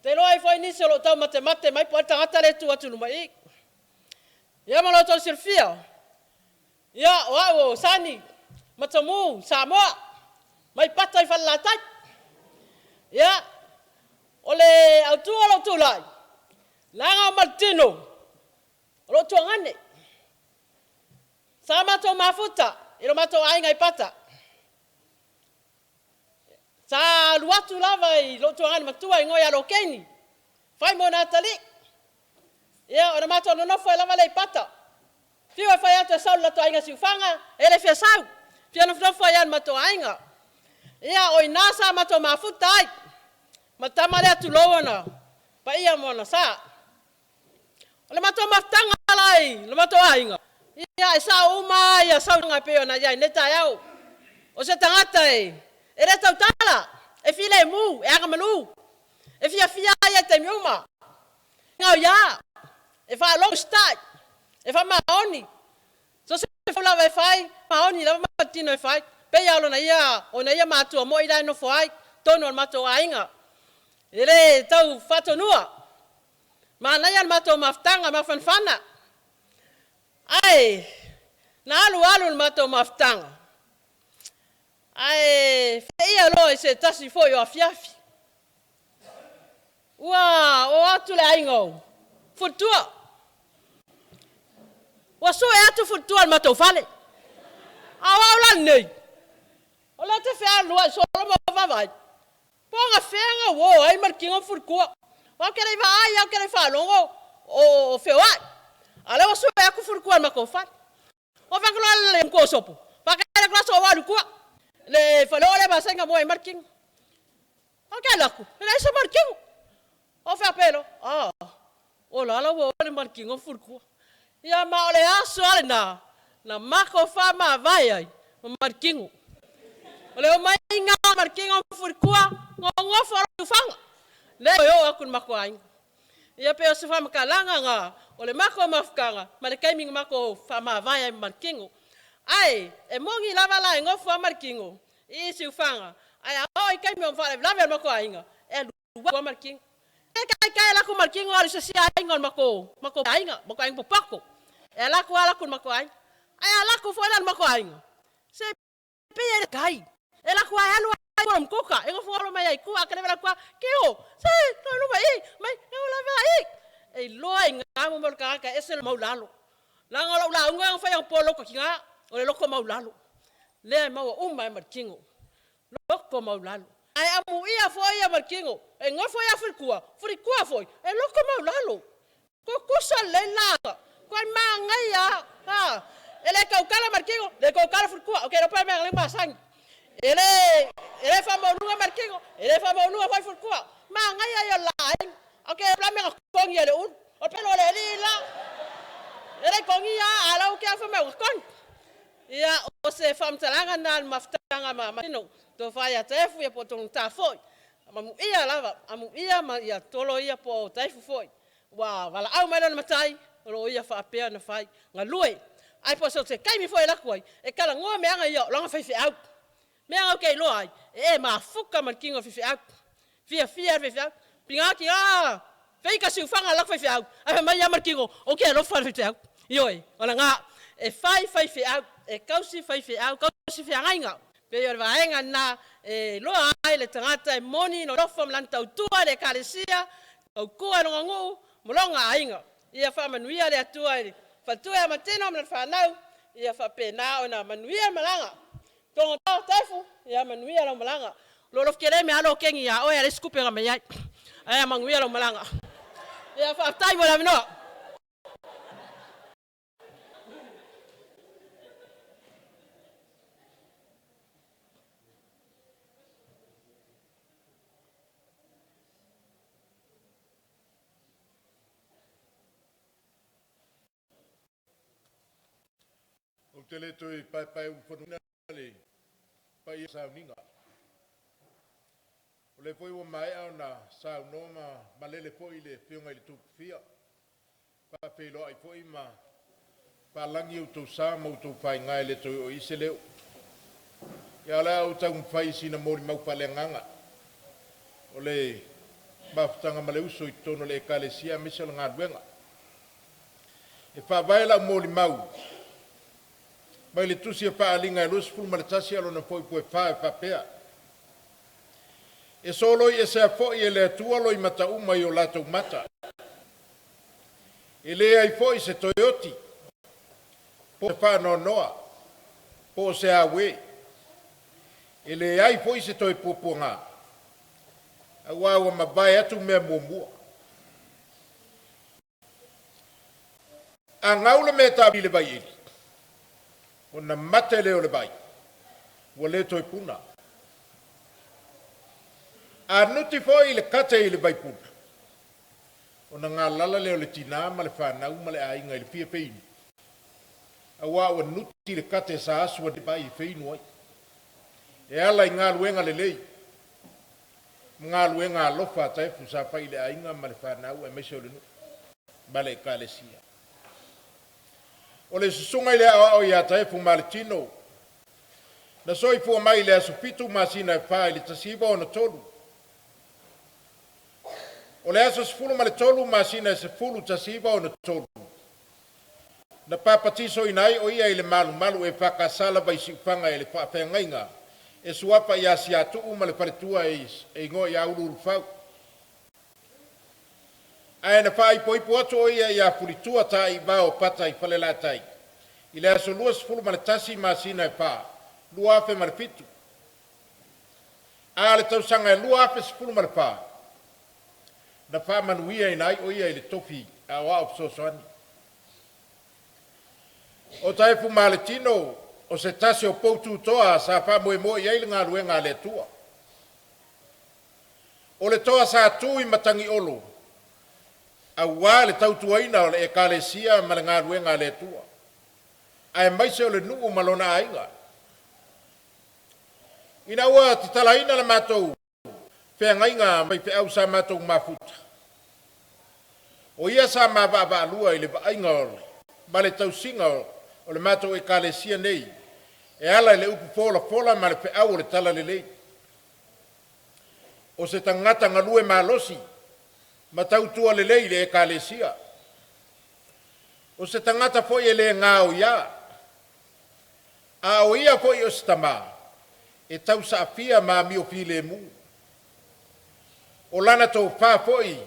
te iloa e i ai foi nisi o lo o tau matemate mai po o ai le tagata lea e tu atu i luma i i. Ia mo lo outou silafia, ia o au o Sani Matamu Samoa mai Pata i Falelatai. Ia, o le autu o lou tulai, leaga o Maletino o lou tuagane. Sa matou mafuta i lo matou aiga i Pata. Sa alu atu lava i lou tuagane matua e igoa ia Lokeni, fai mo ona atalii. Ia, ona matou nonofo ai lava lea i Pata. Fiu e fai atu e sau i le latou aiga i Siufaga, e le fia sau, fia nofonofo ai lava i le matou aiga. Ia, o i ina sa matou mafuta ai ma le tama lea, tulou ona paia ma ona sa. O le matou mafutaga la i le matou aiga, ia e sao uma lava ia saunoaga e pei ona i ai i lenei taeao. O se tagata e le tautala, e filemu, e agamalu, e fiafia lava ia i taimi uma. E gaoia, e faalogo usitai, e faamaoni. So o se mea lava e fai, maoni lava ma tino e fai. Pei lava o lona ia, ona ia matua moi la e nofo ai totonu o le matou aiga. E le tau faatonuina, manaia le matou mafutaga mafanafana. Ae na alu alu le matou mafutaga, ae feia loa i se tasi foi o afiafi, ua o atu le aiga o Fulitua, ua sue atu Fulitua i le matou fale. A o au la lenei, o lea ou te fealuai solo ma vaavaai, po o gafea na uo ai Malikigo ma Fulitua. Aua ou te le i vaai lava, ou te le i faalogo o feoai, a o lea ua sue atu Fulitua i le matou fale. Ou fai atu loa i le matua o Sopo, faatali atu la se i ou alu i tua, le faleoo lea e masani ona moe ai Malikigo. Ou te alu atu, e leai se Malikigo. Ou faapea loa, a, o la e la ua o le Malikigo ma Fulitua. Ia ma o le aso lava lena na matou faamavae ai ma Malikigo. O le omaiga lava o Malikigo ma Fulitua, nonofo loa i Siufaga. Lea e oo atu i le matou aiga. Ia pei o se faamatalaga na o le matou mafutaga ma le taimi na matou faamavae ai ma Maletino. Ae e moni lava la e nofo lava Maletino i Siufaga, ae a oo i taimi o faalavelave o le matou aiga, e alu atu lava Maletino. E taitai alu atu Maletino alu i se isi aiga o le matou aiga, matou aiga popoto. E alu atu lava alu atu i le matou aiga. Ae a alu atu foi la i le matou aiga, se pei e tai. E alu atu lava e alu ai umukuka, e nofo mai ai i tua, ae vela atu lava, Teo, se i luma i, mai, e o lava i. E iloa i ina mo mea o le tagata e ese le maulalo. Leaga o lau lauga na fai anapo i lota tina, o le loto maulalo. Lea e maua uma ai ma le tino, loto maulalo. Ae amuia foi ia ma le tino, e nofo ia fulitua, fulitua foi, e loto maulalo. Tutusa lelei la, tuai manaia lava. E le tautala Maletino, le tautala Fulitua. Ou te iloa po o le a le mea na masani. E le faamaualuga Maletino, e le faamaualuga foi Fulitua. Manaia ia o le la aiga. Ou te iloa po o le a le mea na togi e Leulu. O le pele o le alii la. E le i togia lava, a o la e ua tea fai mai ua togi. Ia, o se faamatalaga lena o le mafutaga ma Maletino, tofa ia Taefu ia po o Tologata foi. Amuia lava, amuia ma ia tolo ia po o Taefu foi ua valaau mai lona matai, o lo o ia faapea ona fai, galue. Ae po o se taimi foi e alu atu ai, e talanoa meaga ia o lana faifeau. Mea na ou te iloa ai, e mafuta ma le tino o le faifeau, fiafia le faifeau. Tiga tiga feita siufaga a le latou faifeau, ae fai mai ia Maletino, ou te alofa i le faifeau. Ioe, o lena, e fai faifeau, e tausi faifeau, tausi feagaiga. Pei o le vaega lena e iloa ai le tagata e moni lona alofa ma lana tautua i le Ekalesia, tautua i lona nuu ma lona aiga. Ia faamanuia le Atua i le faletua ia Maletino ma lana fanau, ia faapena ona manuia le malaga. Togitogo Tefu, ia manuia lau malaga. Lo alofa tele me alo keni ia oe a le skupe na mai ai. Ae manuia lau malaga. Ia faafetai mo le avanoa. Ou te le toe paepaeulufanuina le paia sauniga. O lea foi ua maea ona saunoa ma malele foi le Afioga i le Tupufia, faafeiloai foi ma faalagi outou sa ma outou faiga e le toe oo i ai se leo. Ia, o le a ou taumafai i sina molimau faaleagaga o le mafutaga ma le uso i totonu o le Ekalesia aemaise o le galuega. E faavae lau molimau mai le tusi a Faaaliga e 21 lona fuaiupu e 4 e faapea: “E soloiesea foi e le Atua loimata uma i o latou mata, e leai foi se toe oti, po o se faanoanoa, po o se auē, e leai foi se toe puapuaga, auā ua mavae atu mea muamua.” A gau le mea i le vaieli, ona mate lea o le vai, ua le toe puna. A nuti foi le kate i le vaipuna, ona galala lea o le tina ma le fanau ma le aiga i le fia feinu, auā ua nuti le kate sa asu ai le vai e feinu ai. E ala i galuega lelei ma galuega alofa a Taefu sa fai i le aiga ma le fanau aemaise o le nuu ma le ekalesia. O le susuga i le aoao ia Taefu Maletino, na soifua mai i le aso 7 masina e 4 i le 1963. O le aso 13 masina e 10 1963, na papatisoina ai o ia i le malumalu EFKS lava i Siufaga e le faafeagaiga e suafa ia Siatuu ma le faletua e igoa ia Uluulufau. Ae na faaipoipo atu o ia ia Fulitua Taiivao Pata i Falelatai i le aso 21 masina e 4, 2007. A o le tausaga e 2014, na faamanuiaina ai o ia i le tofi Aoao Fesoasoani. O Taefu Maletino o se tasi o poutu toa sa faamoemoe i ai le galuega a le Atua. O le toa sa tu i Matagiolo aua le tautuaina o le Ekalesia ma le galuega a le Atua, aemaise o le nuu ma lona aiga. Ina ua tatalaina la matou feagaiga ma faifeau sa matou mafuta. O ia sa ma vaavaalua i le vaaiga o le, ma le tausiga o le matou ekalesia nei e ala i le upu folafola ma le feau o le Talalelei. O se tagata galue malosi ma tautua lelei i le ekalesia. O se tagata foi e le gaoia, a o ia foi o se tama e tausaafia ma amio filemu. O lana tofa foi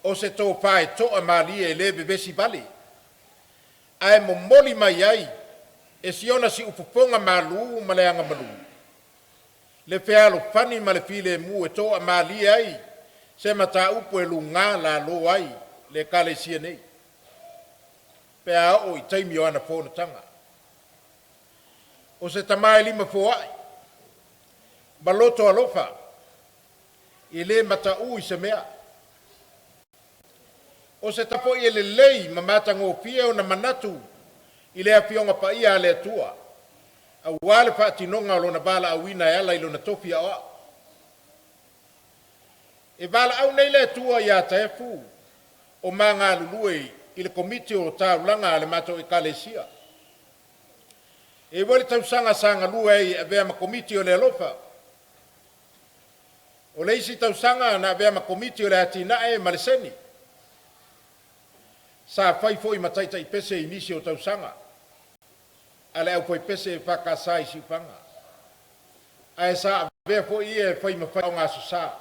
o se tofa e toamalie e le vevesi vale, ae momoli mai ai e si ona siufofoga malu ma le agamalu le fealofani ma le filemu e toamalie ai se mataupu e luga lalo ai le Ekalesia nei, pe a oo i taimi o ana fonotaga. O se tama e limafoai ma loto alofa, e le mataū i se mea. O se tama foi e lelei ma matagofie ona manatu i le Afioga Paia a le Atua, aua le faatinoga o lona valaauina e ala i lona tofi aoao. E valaau nei le Atua ia Taefu o ma galulue i le Komiti o Taulaga a le matou Ekalesia. E iai foi le tausaga sa galue ai e avea ma Komiti o le Alofa. O le isi tausaga na avea ma Komiti o le Atinae ma le Seni. Sa fai foi ma Taitaipese i nisi o tausaga a le aufaipese EFKS i Siufaga, ae sa avea foi ia e fai ma faiogasosā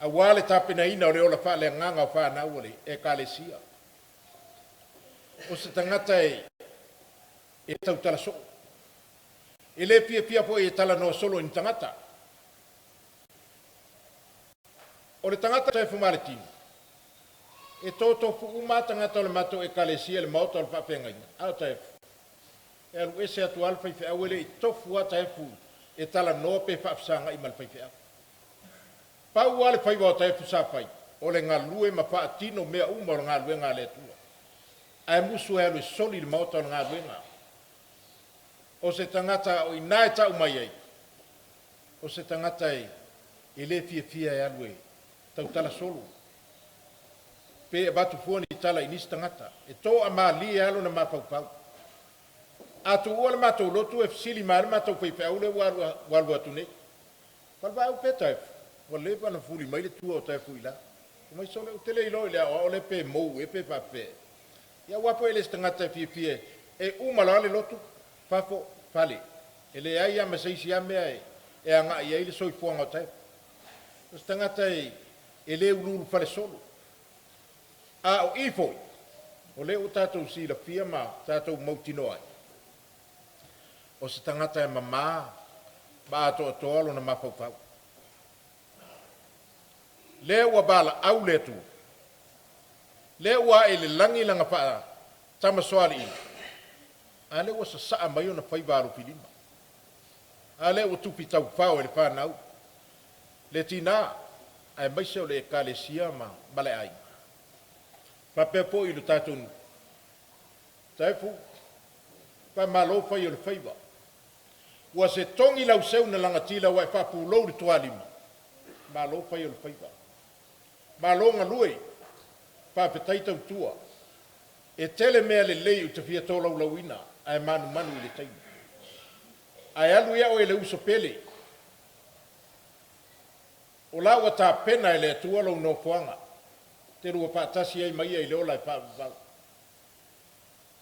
aua le tapenaina o le ola faaleagaga o fanau a le Ekalesia. O se tagata e tautala soo, e le fiafia foi e talanoa solo i ni tagata. O le tagata Taefu Maletini, e totofu uma lava tagata o le matou ekalesia i le maota o le faafeagaiga, a o Taefu, e alu ese atu lava le faifeau e le i tofu lava Taefu e talanoa pe faafesagai ma le faifeau. Pau lava le faiva o Taefu sa fai, o le galue ma faatino mea uma o le galuega a le Atua. Ae musu e alu e soli le maota o le galuega. O se tagata o i ina e tau mai ai, o se tagata e le fiafia e alu e tautala solo, pe avatu fua ni tala i nisi tagata, e toamalie lava lona mafaufau. A tuua le matou lotu e fesili mai lava le matou faifeau lea ua alu atu nei, Falevaai pe Taefu, ua leva ona fuli mai le tua o Taefu i ila. Fai mai, sole, ou te le iloa i le aoao lea pe mou ea pe faapefea ea. Ia aua foi e le o se tagata e fiafia e uma loa le lotu, fafo, fale. E leai lava ma se isi lava mea e agai i ai le soifuaga o Taefu. O se tagata e le uluulu falesolo. A o i foi, o lea ua tatou silafia ma tatou mautinoa ai, o se tagata e mama ma atoatoa lona mafaufau. Lea ua valaau le Atua, lea ua ae i le lagi lana faatamasoaliiga, a lea ua sasaa mai ona faiva alofilima, a lea ua tufi taufao e le fanau, le tina aemaise o le ekalesia ma le aiga. Faapea foi i le tatou nuu, Taefu, faamalo fai o le faiva. Ua se togi lau seu na lagatila ua e faapulou le tualima, malo fai o le faiva. Malo galue, faafetai tautua. E tele mea lelei ou te fia tolaulauina ae manumanu i le taimi. Ae alu ia oe le uso pele, o la ua tapena e le Atua lou nofoaga, te lua faatasi ai ma ia i le ola e faavavau.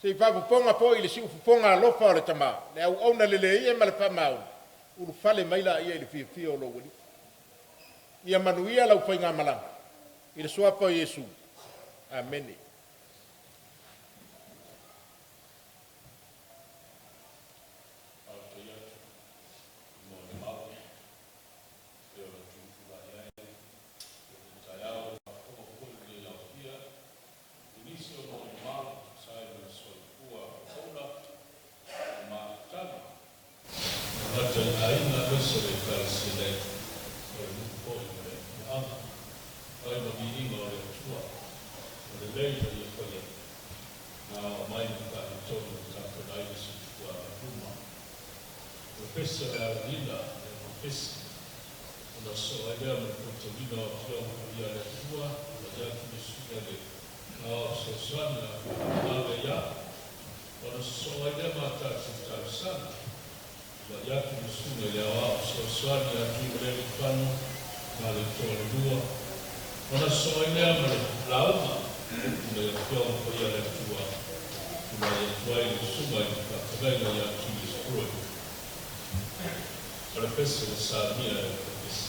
Se i faafofoga foi i le siufofoga alofa o le Tama, le auauna lelei e ma le faamaoni, ulufale mai laia i le fiafia o lou Alii. Ia manuia lau faigamalaga i le suafa o Iesu. Amene. Tagata i aiga aemaise o le Ekalesia nei, o le nuu foi ma le afioaga. Fai ma viiga o le Atua, o lelei na ia faia, na ao mai ma faaletonu e tapena ai le soifua agai luma. O le pese o le alagiga, le pese. Ona sosoo ai lea ma le faitauina o Afioga Paia a le Atua, tulai atu le Susuga i le Aoao Fesoasoani ia Faatalale Ia. Ona sosoo ai lea ma a tatou talosaga, tulai atu le Susuga i le Aoao Fesoasoani ia Tuimalealiifano Vaaletoa II. Ona sosoo ai lea ma le lauga a upu mai Afioga Paia a le Atua, tulai atu ai le Susuga i le Faafeagaiga ia Julius Bruin. O le pese ua samia e le pepesi.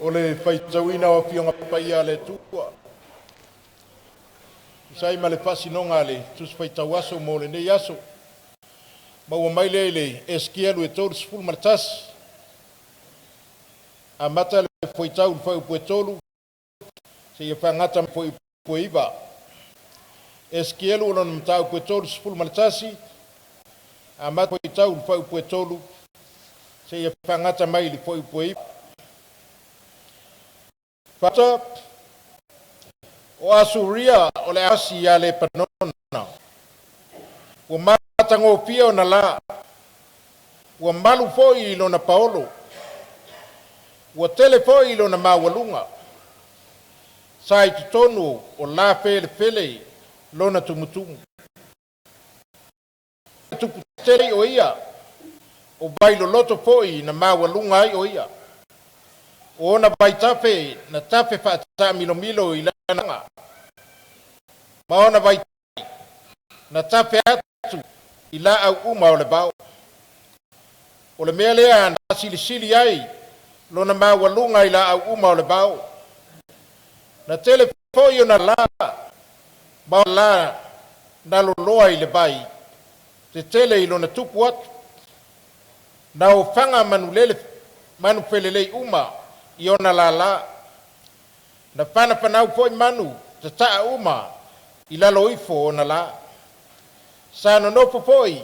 O le faitauina o Afioga Paia a le Atua, e tusa ai ma le faasinoga a le Tusi Faitau Aso mo lenei aso, maua mai lea i le Esikielu 31, amata le fuaitau i le fuaiupu e 3 seia faagata mai le fuaiupu e 9. Esekielu o lona mataupu e 31, amata fuaitau i le fuaiupu e 3 seia faagata mai le fuaiupu e 9. Fata o Asuria o le asi ia Lepanona, ua matagofie ona la, ua malu foi i lona paolo, ua tele foi i lona maualuga. Sa i totonu o la felefele lona tumutumu. Tupu tele o ia, o vailoloto foi na maualuga ai o ia. O ona vaitafe na tafe faataamilomilo i lana ma ona vai na tafe atu i laau uma o le vao. O le mea lea na silisili ai lona maualuga i laau uma o le vao. Na tele foi ona la ma la na loloa i le vai, tetele i lona tupu atu. Na ofaga manulele, manu felelei uma i ona lala. Na fanafanau foi manu tataa uma i lalo ifo o ona la. Sa nonofo foi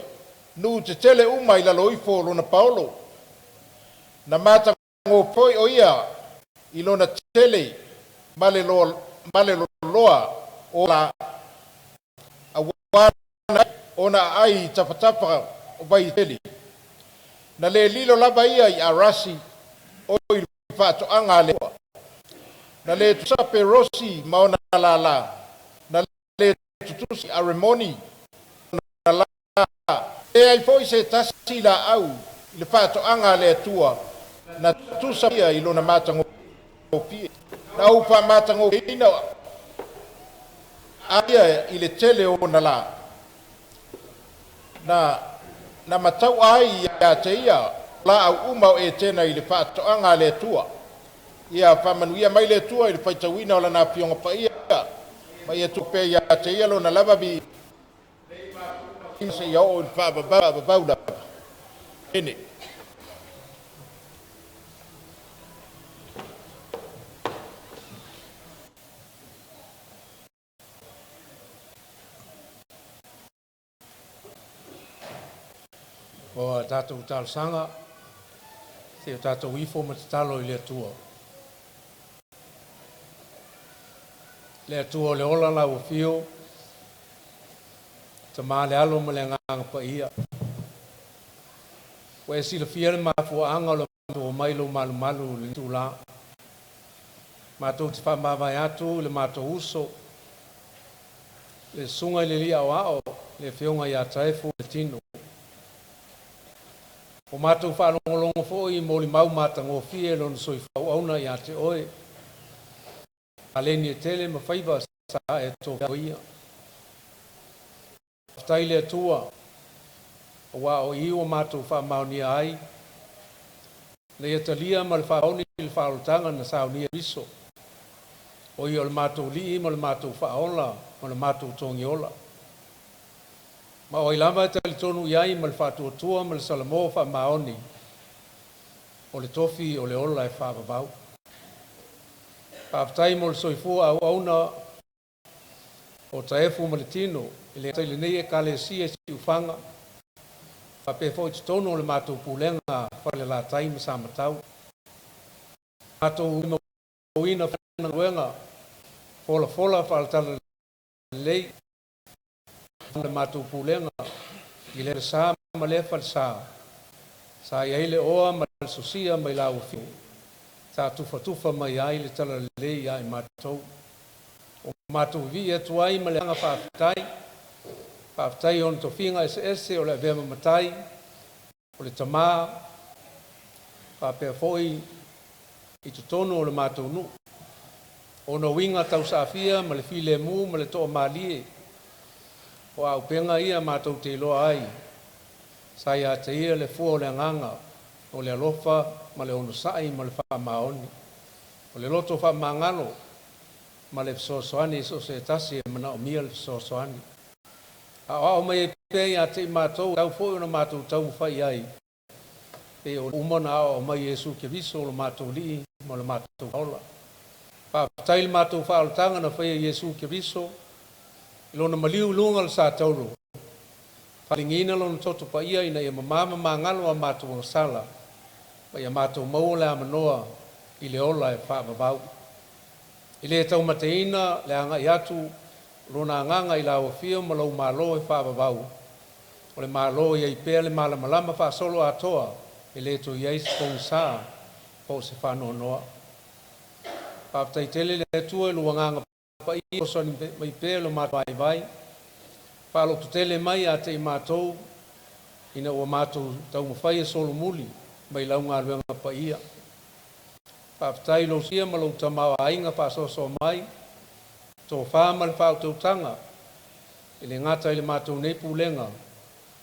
nuu tetele uma i lalo ifo o lona paolo. Na matagofie foi o ia i lona tele ma le loloa o la, auā ona aai i tafatafa o vaitele. Na le lilo lava ia i Arasi o i le faatoaga a le Atua. Na le tutusa Perosi ma ona lala, na le tutusa Aremoni ma ona la. E leai foi se tasi laau i le faatoaga a le Atua na tutusa ma ia i lona matagofie. Na ou faamatagofieina a ia i le tele o ona la, na mataua ai ia te ia o laau uma o Etena i le faatoaga a le Atua. Ia faamanuia mai le Atua i le faitauina o lana Afioga Paia, ma ia tuu pea ia te ia lona lava viiga seia oo i le faavavau lava. Amene. O a tatou talosaga, se i o tatou ifo ma tatalo i le Atua. Le Atua o le ola lau afio, Tama le Alo ma le Agaga Paia. Ua e silafia le mafuaaga o le matou omai i lou malumalu i lenei itula. Matou te faamavae atu i le matou uso, le Susuga i le Alii Aoao, le Afioga ia Taefu Letino. Ua matou faalogologo foi i molimau matagofie lona soifua auauna ia te oe, paleni e tele ma faiva sa e tofoia. Faafetai i le Atua, aua o i ua matou faamaonia ai, na ia talia ma le faamaoni le faaolataga na saunia e Keriso, o ia o le matou Alii ma le matou Faaola ma le matou Togiola. Ma o ai lava e talitonu i ai ma le faatuatua ma le salamo faamaoni, o le tofi o le ola e faavavau. Faafetai mo le soifua auauna o Taefu ma le tino, e le gata i lenei Ekalesia i Siufaga, faapea foi i totonu o le matou pulega Falelatai ma Samatau. Matou limauina galuega folafola faale-talalelei le matou pulega i lea falesa ma lea falesa, sa i ai le oa ma le sosia mai lau afio, sa tufatufa mai ai le talalelei ia i matou. O matou vivii atu ai ma le agaga faafetai, faafetai i ona tofiga eseese o le avea ma matai, o le tama, faapea foi i totonu o le matou nuu. Ona uiga tausaafia ma le filemu ma le toamalie, o auupega ia matou te iloa ai, sa ia te ia le fua o le agaga, o le alofa ma le onosai ma le faamaoni, o le loto faamagalo ma le fesoasoani i so o se tasi e manaomia le fesoasoani. Aoao mai ai pea ia te i matou e tatau foi ona matou taumafai i ai. Pei ua uma ona aoao mai Iesu Keriso o lo matou Alii ma lo matou Faaola. Faafetai i le matou faaolataga na faia e Iesu Keriso i Lona maliu i luga o le sa tauro, faaligiina Lona toto paia ina ia mamā ma magalo a matou agasala ma ia matou maua le amanoa i le ola e faavavau. E le taumateina le agai atu o Lona Agaga i lau Afio ma lou Malo e faavavau, o le Malo e i ai pea le malamalama faasoloatoa e le toe i ai se pogisa po o se faanoanoa. Faafetai tele i le Atua i lou Agaga Paia e fesoasoani mai pea i lo matou vaivai, faalototele mai ia te i matou ina ua matou taumafai e solomuli mai lau galuega paia. Faafetai i lou sia ma lou tamaoaiga faasoasoa mai, tofa ma le faautautaga, e le gata i le matou nei pulega,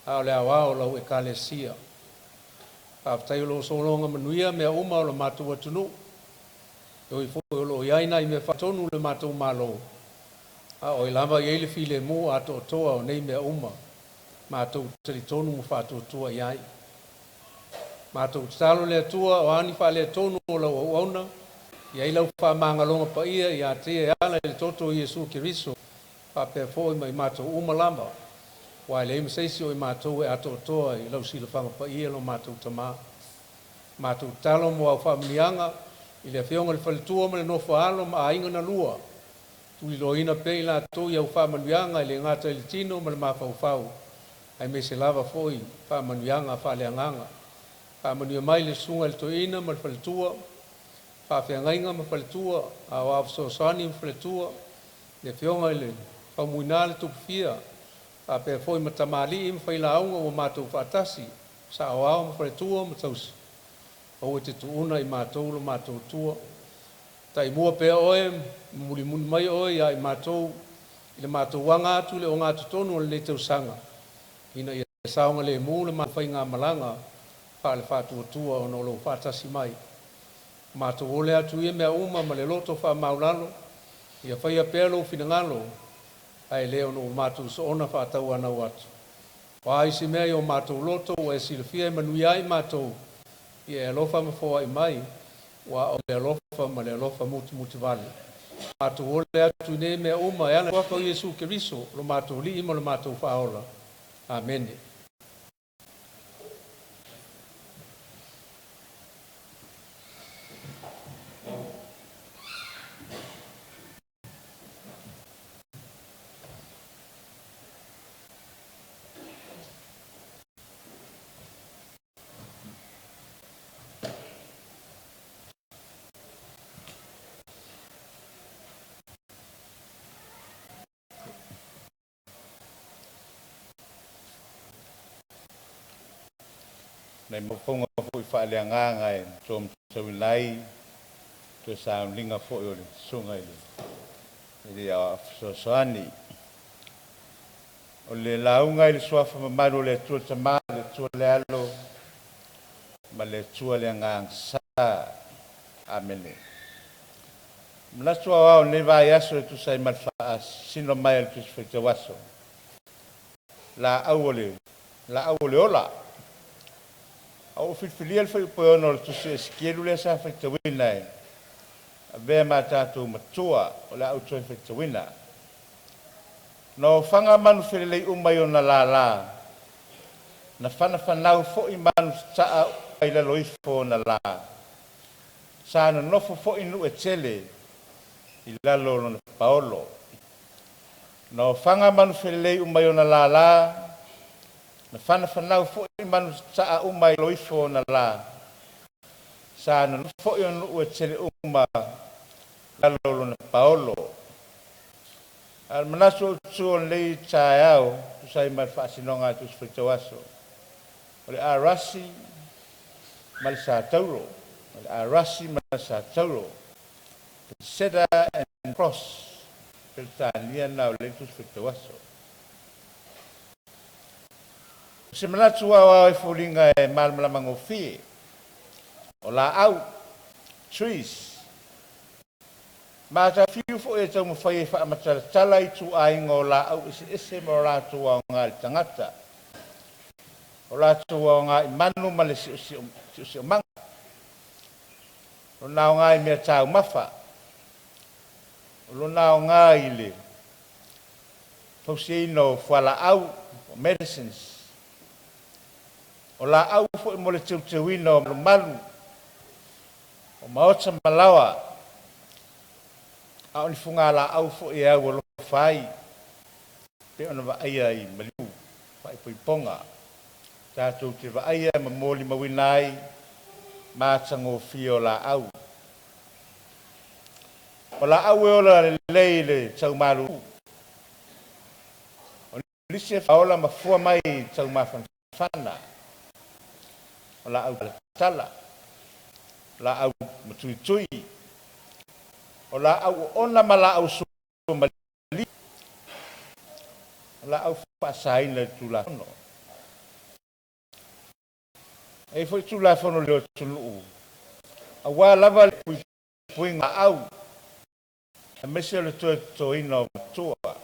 a o le aoao o lau Ekalesia. Faafetai o lo o sologa manuia mea uma o lo matou atunuu, e ui foi o lo o i ai nai mea faaletonu i le matou Malo, a o ai lava e i ai le filemu atoatoa o nei mea uma, matou te talitonu ma faatuatua i ai. Matou tatalo i le Atua o a ni faaletonu o lau auauna, i ai lau faamagaloga paia ia te ia e ala i le toto o Iesu Keriso, faapea foi ma i matou uma lava, aua e leai ma se isi o i matou e atoatoa i lau silafaga paia lo matou Tama. Matou tatalo mo au faamanuiaga i le Afioga i le Faletua ma le nofo a alo ma aiga na lua, tuliloaina pea i latou i au faamanuiaga e le gata i le tino ma le mafaufau, aemaise lava foi faamanuiaga faaleagaga. Faamanuia mai le Susuga i le Toeaina ma le Faletua, Faafeagaiga ma Faletua, Aoao Fesoasoani ma Faletua, le Afioga i le Faumuina le Tupufia, faapea foi ma tamalii ma failauga ua matou faatasi, saoao ma faletua ma tausi. Aua e te tuuna i matou lo matou Atua. Taimua pea oe ma mulimuli mai oe ia i matou i le matou aga atu i le ogatotonu o lenei tausaga, ina ia saogalemu le matou faigamalaga faale-faatuatua ona o lou faatasi mai. Matou ole atu ia mea uma ma le loto faamaulalo, ia faia pea lou finagalo, ae le ona ua matou soona faatauanau atu. O a isi mea i o matou loto ua e silafia e manuia ai matou, ia e alofa ma foai mai, ua o le alofa ma le alofa mutumutivale. Matou ole atu i nei mea uma e ala i le Suafa o Iesu Keriso, lo matou Alii ma lo matou Faaola. Amene. Nai mafaufauga foi faaleagaga e tomatauina ai toe sauniga foi o le Susuga i le Aoao Fesoasoani. O le lauga i le Suafa mamalu o le Atua le Tama, le Atua le Alo ma le Atua le Agaga Sa. Amene. Manatu aoao o lenei vaiaso e tusa ai ma le faasino mai a le Tusi Faitau Aso, laau o le laau o le ola. A ua filifilia le fuaiupu e 6 o le Tusi Esikielu lea sa faitauina e avea ma tatou matua o le a ou toe faitauina. Na ofaga manu felelei uma i ona lala, na fanafanau foi manu tataa i lalo ifo o ona la. Sa nonofo foi nuu e tele i lalo o lona paolo. Na ofaga manu felelei uma i ona lala, na fanafanau foi manu tataa uma i lalo ifo o ona la. Sa nonofo foi o nuu e tele uma i lalo o lona paolo. A o le manatu autu o lenei taeao, tusa ai ma le faasinoga a le Tusi Faitau Aso, o le arasi ma le satauro. O le arasi ma le satauro. The Cedar and Cross. Peretania na o le Tusi Faitau Aso. O se manatu aoao e foliga e malamalama gofie, o laau, trees, Matafaifiu foi e taumafai e faamatalatala ituaiga o laau eseese ma o latou aoga i le tagata. O latou aogaimanu ma le siosiomaga, lona aoga i meataumafa, o lona aoga i le fausiaina o fualaau, o medicines. O laau foi mo le teuteuina o malumalu o maota ma laoa, a o ni fugalaau foi e aualofa ai pei ona vaaia i maliu faaipoipoga tatou te vaaia ma molimauina ai matagofie o laau. O laau e ola lelei i le tau malulu. O nisi e faaola ma fua mai i taumafanafana, o laau talatala, o laau matuitui, o laau oona ma laau suamalie, o laau faasaina i le Tulafono. E i ai foi Tulafono a le atunuu aua lava le puipuiga o laau aemaise o le toe totoina o vaomatua.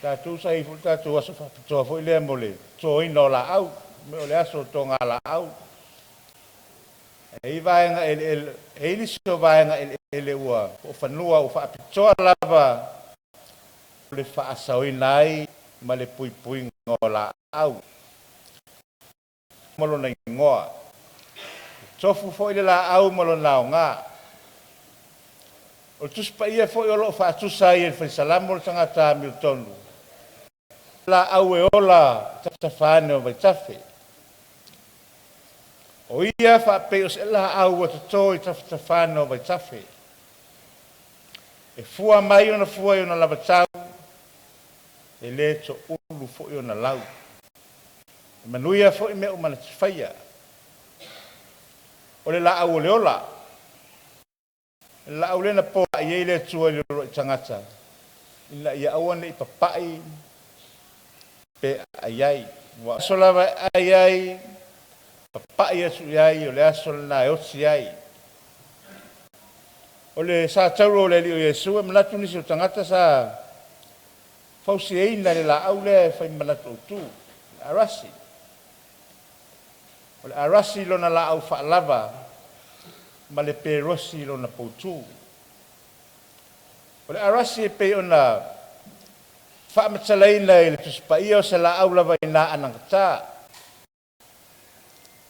Tatou sa i ai foi le tatou aso faapitoa foi lea mo le totoina o laau, o le aso o togalaau. E i ai vaega eleele, e i ai nisi o vaega eleele ua po o fanua ua faapitoa lava mo le faasaoina ai ma le puipuiga o laau. Ma lona igoa. E tofu foi le laau ma lona aoga. O le Tusi Paia foi o lo o faatusa ai e le Fai Salamo le tagata amiotonu, laau e ola i tafatafa ane o vaitafe. O ia faapei o se laau ua toto i tafatafa ane o vaitafe. E fua mai ona fua i ona lavatau, e le toulu foi ona lau. E manuia foi mea uma na te faia. O le laau o le ola, le laau lea na poai ai le Atua i le uluai tagata, ina ia aua ne i papai pe aai ai. Ua aso lava e ai ai, papai atu i ai, o le aso lena e oti ai. O le satauro o le Alii o Iesu, e manatu nisi o tagata sa fausiaina le laau lea e fai ma manatu autu, le arasi. O le arasi lona laau faalava ma le perosi lona poutu. O le arasi e pei ona faamatalaina i le Tusi Paia o se laau lava ina anagata,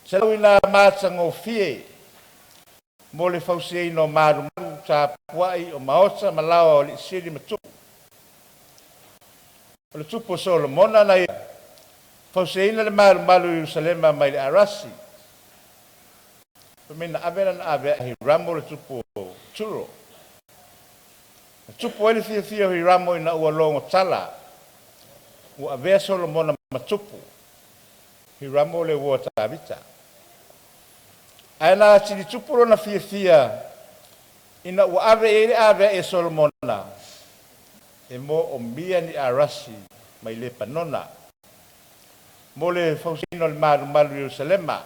se laau ina matagofie mo le fausiaina o malumalu tapuai o maota ma laoa o alii sili ma tupu. O le tupu o Solomona na ia fausiaina le malumalu i Ierusalema mai le arasi. Fai mai na ave lana ave a Hiramo le tupu o Turo. Na tupu ai le fiafia o Hiramo ina ua logo tala ua avea Solomona ma tupu. Hiramo le uo a Tavita. Ae na atili tupu lona fiafia ina ua ave i ai le avea'i e Solomona e moomia ni arasi mai Lepanona mo le fausiaina o le malumalu i Ierusalema.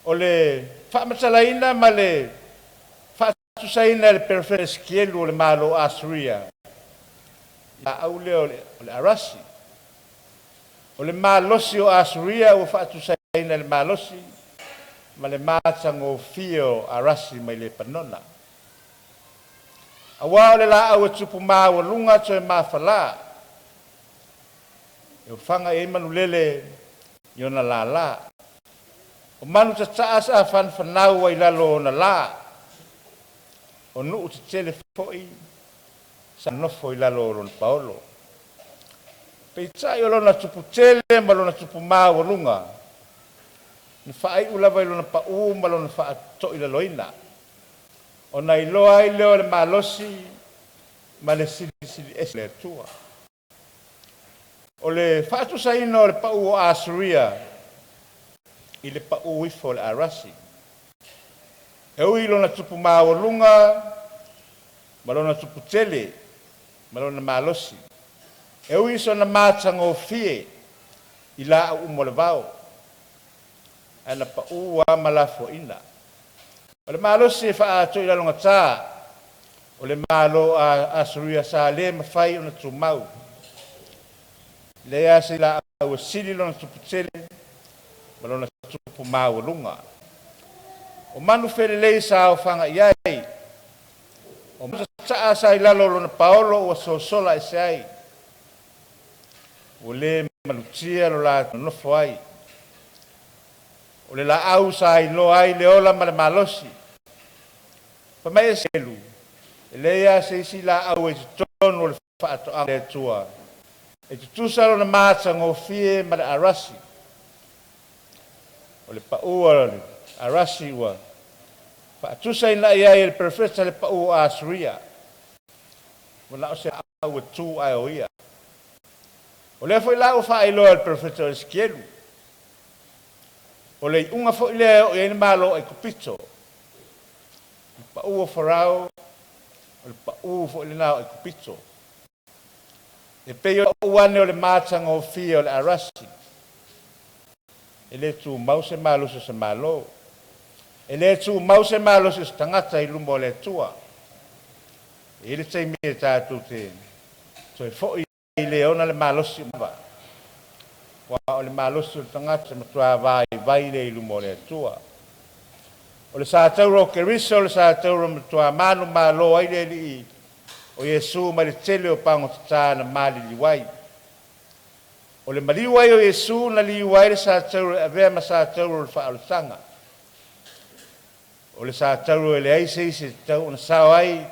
O le faamatalaina ma le faatusaina e le perofeta Esikielu o le Malo o Asuria i laau lea o le arasi. O le malosi o Asuria ua faatusaina i le malosi ma le matagofie o arasi mai Lepanona. Aua o le laau e tupu maualuga toe mafala, e ofaga i ai manulele i ona lala. O manu tataa sa fanafanau ai lalo o ona la, o nuu tetele foi sa nonofo i lalo o lona paolo. Peitai o lona tupu tele ma lona tupu maualuga, na faaiu lava i lona pau ma lona faatoilaloina, ona iloa ai lea o le malosi ma le silisili ese o le Atua. O le faatusaina o le pau o Asuria i le pau ifo o le arasi, e ui i lona tupu maualuga ma lona tupu tele ma lona malosi, e ui i sona matagofie i laau uma o le vao, ae na pau lava ma lafoaiina. O le malosi e faatoilalogatā o le Malo o Asuria sa le mafai ona tumau. Leai lava se laau e sili lona tupu tele ma lona tupu maualuga. O manu felelei sa aofaga i ai, o manu tataa sa i lalo o lona paolo ua sosola ese ai, ua le malutia lo latou nonofo ai. O le Laau sa iloa ai le ola ma le malosi. Fai mai Esikielu, e leai lava se isi laau i totonu o le faatoaga a le Atua e tutusa lona matagofie ma le arasi. O le pau a le arasi ua faatusaina i ai e le perofeta le pau o Asuria, ua na o se laau e tu ae o ia. O lea foi la ua faailoa e le perofeta o Esikielu, o le iuga foi lea e oo i ai le Malo o Aikupito. O le pau o Farao, o le pau foi lena o Aikupito. E pei o le pau ane o le matagofie o le arasi, e le tumau se malosi o se Malo. E le tumau se malosi o se tagata i luma o le Atua. E i ai le taimi e tatou te toe foi i le ona le malosi uma lava, aua o le malosi o le tagata o se matua vaivai lea i luma o le Atua. O le satauro o Keriso o le satauro na matua manumalo ai le Alii o Iesu mai le tele o pagota na maliliu ai. O le maliu ai o Iesu na liua ai le satauro e avea ma satauro o le faaolataga. O le satauro e leai se isi e tatau ona sao ai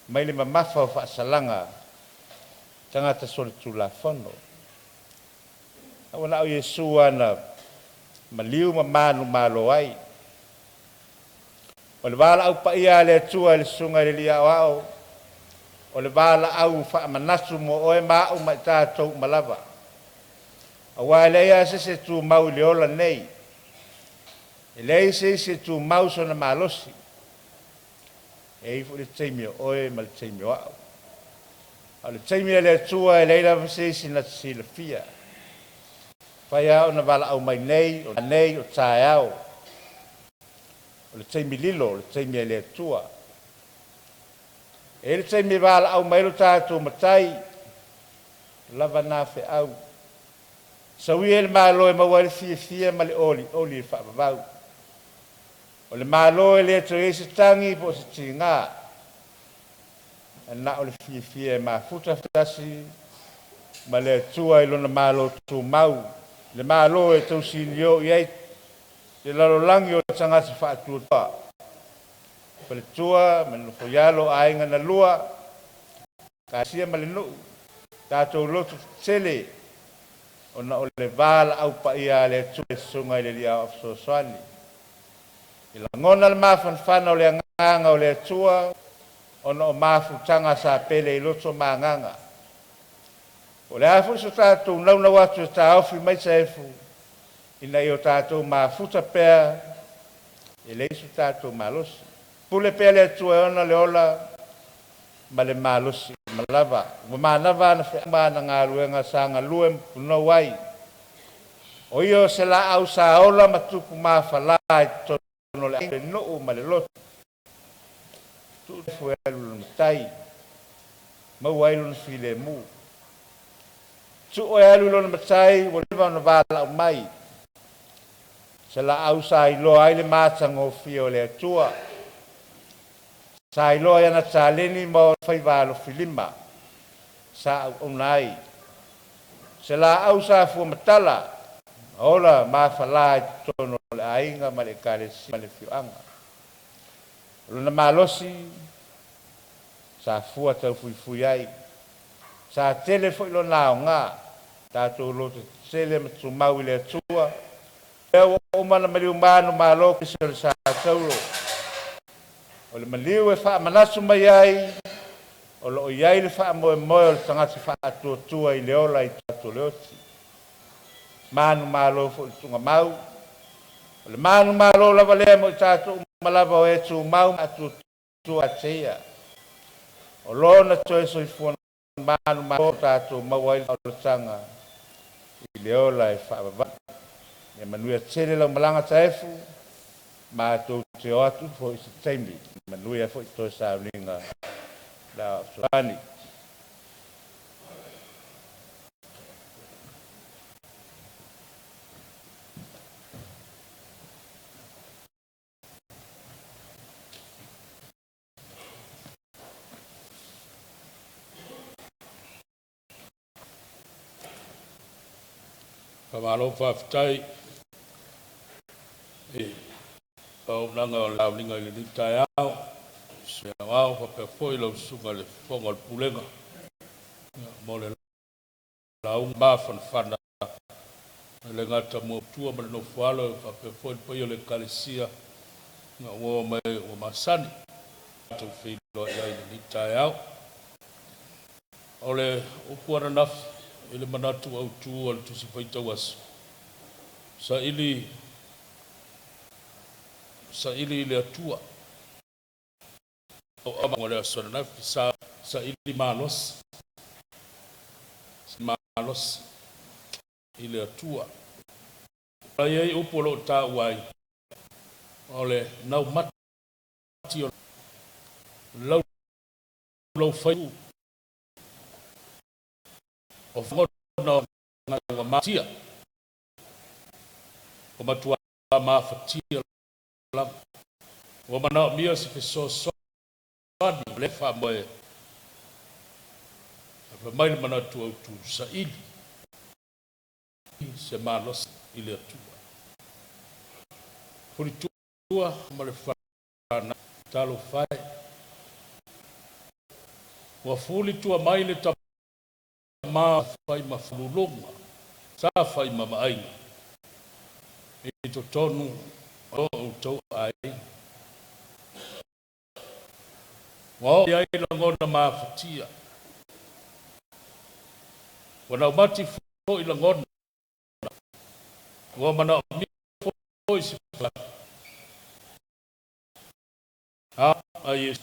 mai le mamafa o faasalaga tagata solitulafono. A ua na o Iesu lava na maliu ma manumalo ai. O le valaau paia a le Atua i le Susuga i le Alii Aoao, o le valaau faamanatu mo oe ma au ma i tatou uma lava, aua e leai lava se isi e tumau i le ola nei. E leai se isi e tumau sona malosi. E i ai foi le taimi o oe ma le taimi o au. A o le taimi a le Atua e leai lava se isi na te silafia. E mafai lava ona valaau mai nei, o nei, o taeao. O le taimi lilo o le taimi a le Atua. E i ai le taimi e valaau mai ai lo tatou Matai, ua lava na feau. Sau ia i le Malo e maua ai le fiafia ma le olioli e faavavau. O le Malo e le toe i ai se tagi po o se tiga, ae na o le fiafia e mafuta faatasi ma le Atua i lona Malo tumau, le Malo e tausinio i ai le lalolagi o tagata faatuatua, faletua ma le nofoialo, aiga na lua, ekalesia ma le nuu, tatou loto tetele ona o le valaau paia a le Atua i le Susuga i le Alii Aoao Fesoasoani. E lagona le mafanafana o le agaga o le Atua ona o mafutaga sa pele i loto ma agaga. Po o le a foi so tatou naunau atu e taofi mai Taefu ina ia o tatou mafuta pea, e leai so tatou malosi. Pule pea le Atua e ona le ola ma le malosi uma lava. Ua manava ana feau ma ana galuega sa galue ma punou ai. O ia o se laau sa ola ma tupu mafala i totonu o le aiga, le nuu ma le lotu. Tuu Taefu e alu i lona matai, maua ai lona filemu. Tuu e alu i lona matai ua leva ona valaau mai. Se laau sa iloa ai le matagofie o le Atua. Sa iloa i ana taleni ma ona faiva alofilima sa auauna ai. Se laau sa fuamatala ma ola mafala i totonu o le aiga ma le ekalesia ma le afioaga. O lona malosi sa fua taufuifui ai. Sa tele foi lona aoga. Tatou loto tetele ma tumau i le Atua. Lea ua uma ona maliu manumalo Keriso i le satauro. O le maliu e faamanatu mai ai o lo o i ai le faamoemoe o le tagata faatuatua i le ola i tatou le oti. Manumalo foi i le tuugamau. O le manumalo lava lea mo i tatou uma lava o e tumau ma faatuatua ia te Ia. O lona toe soifua manumalo tatou maua ai le faaolataga i le ola e faavavau. Ia manuia tele lau malaga Taefu, matou te o atu foi i se taimi. Manuia foi toe sauniga o le a fesoasoani. Faamalo faafetai i auaunaga o le auliga i lenei taeao, se aoao faapea foi lau susuga i le fofoga o le pulega mo le lauga mafanafana e le gata mo tua ma le nofoalo faapea foi le paia o le Ekalesia ua oo mai ua masani tatou feiloai ai i lenei taeao. O le upu ananafi i le manatu autu o le Tusi Faitau Aso, saili saili i le Atua. O le aso ananafi sa saili malosi, malosi i le Atua. E i ai upu o lo o taua ai, o le naumati o laulaufaitu o fagona ua matia, ua matua mafatia lava. Ua manaomia se fesoasoani le faamoe. Fai mai le manatu autu, saili se malosi i le Atua. Fulitua ma le fanau, talofa e. Ua fulitua mai le tama fai ma fululuga, sa fai ma maaiga i totonu o outou aiga. Ua oo i ai lagona mafatia. Ua naumati foi lagona. Ua manaomia foi se a Iesu.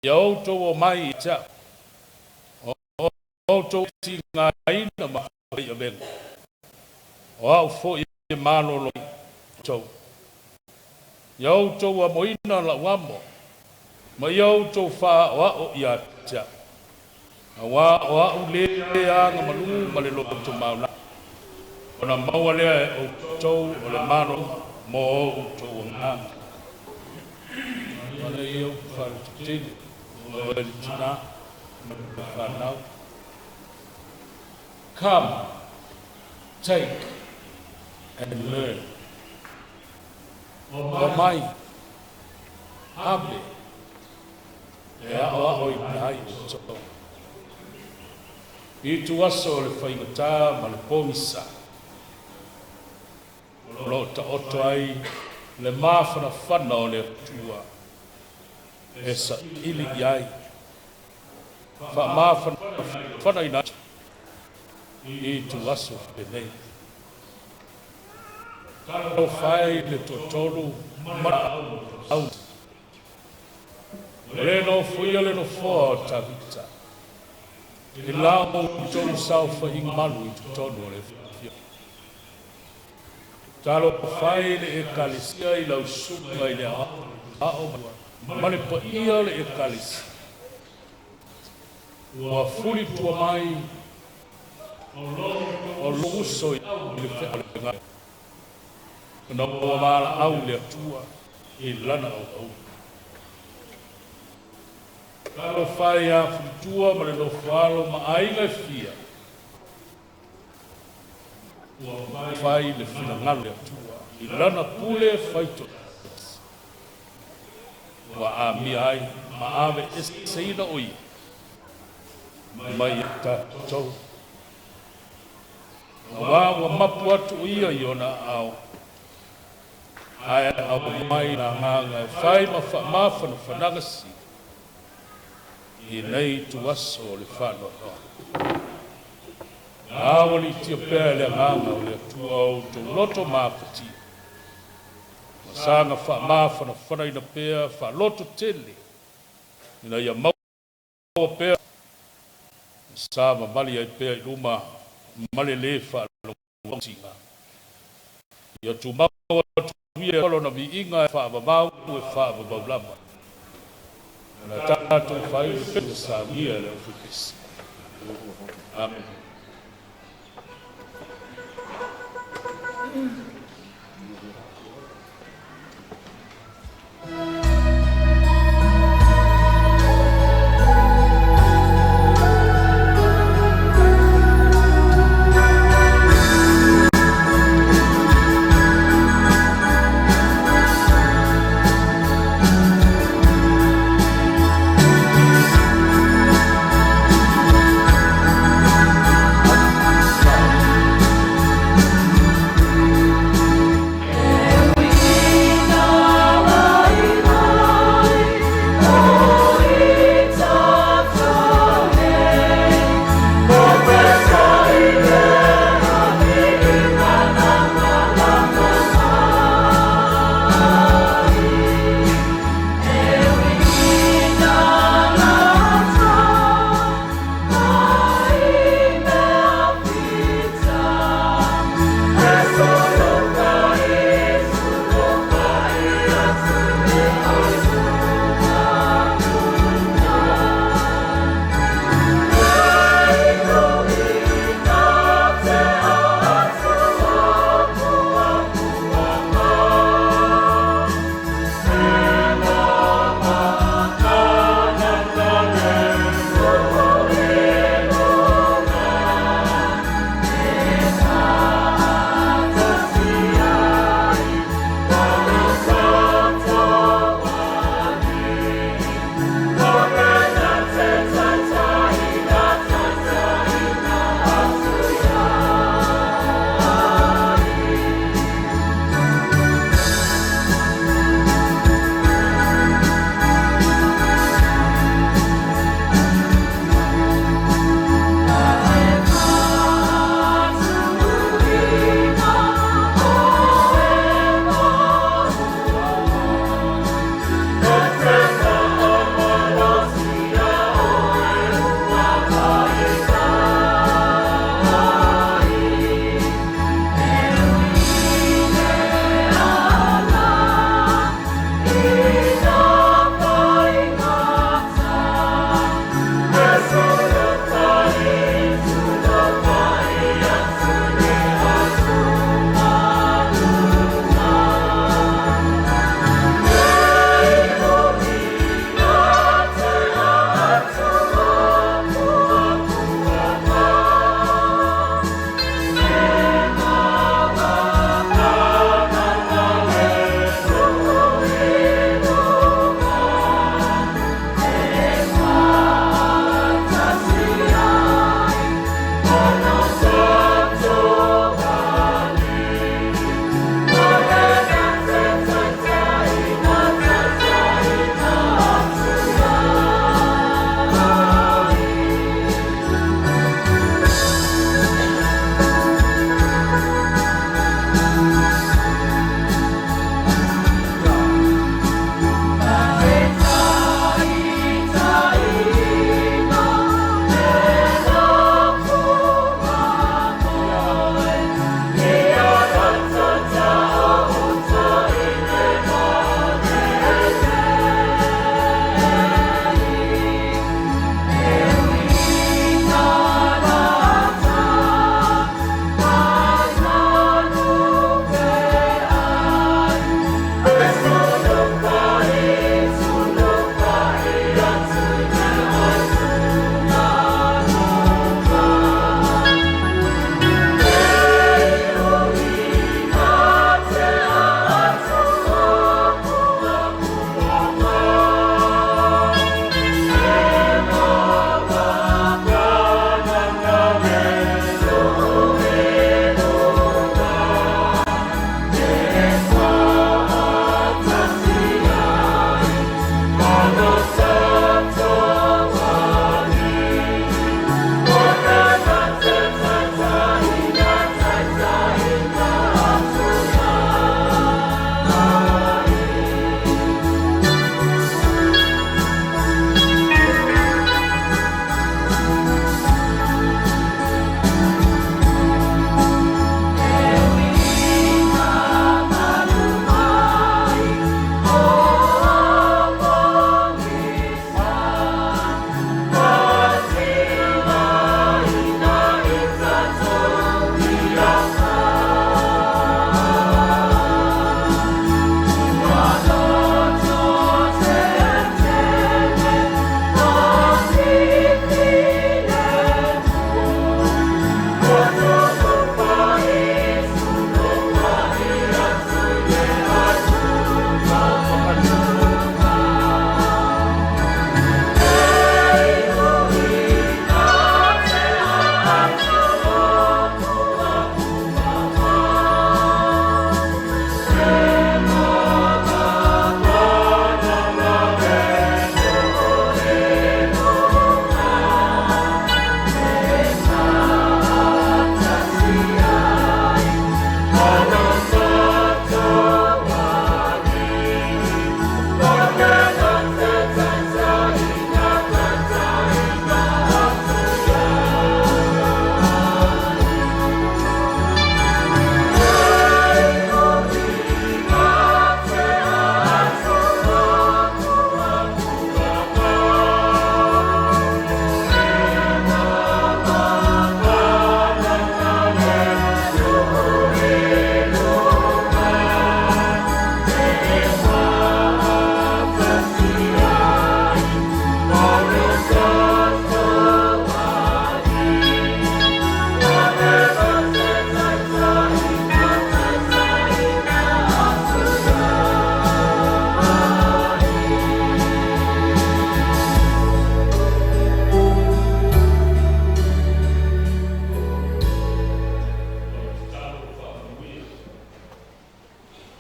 Ia outou omai ia te a'u, o outou tigaina ma faiavega, o a'u foi e malolo ai outou. Ia outou amoina la'u amo, ma ia outou faaa'oa'o ia te a'u, auā o a'u le agamalu ma le loto maulā, ona maua lea e outou o le malologa mo outou agaga. Ala ia upu faaletutele o le tinā ma le fanau. Come, take and learn. Omai, ave, e aʻoaʻoina ai outou. I ituaso o le faigatā ma le pogisa, o lo o taoto ai le mafanafana o le Atua e saili i ai, faamafanafanaina i ituaso faapenei. Talofa e i le toatolu ma au. O le nofoia le nofoa o Tavita, i la outou saofaiga malu i totonu o le afioaga. Talofa e i le Ekalesia i lau susuga i le aoao ma le paia o le Ekalesia. Ua fulitua mai o lou uso i le feau o le galuega, ona ua valaau le Atua i lana auauna. Talofa e ia Fulitua ma le nofoalo ma aiga e fia, ua fai le finagalo o le Atua i lana pule faitoatasi, ua amia ai ma aveeseina o ia mai ia tatou. Auā ua mapu atu o ia i ona aao, ae aumai le agaga e fai ma faamafanafanaga sili i nei ituaso o le faanoanoa. Aualiitia pea e le agaga o le Atua o outou loto mafatia, ma saga faamafanafanaina pea faalototele, ina ia maua pea sa mamali ai pea i luma ma le lē faalogologotiga. Ia tumau atu ia lona viiga e faavavau e faavavau lava. Na tatou fai le pese saunia e le aufaipese. Amene.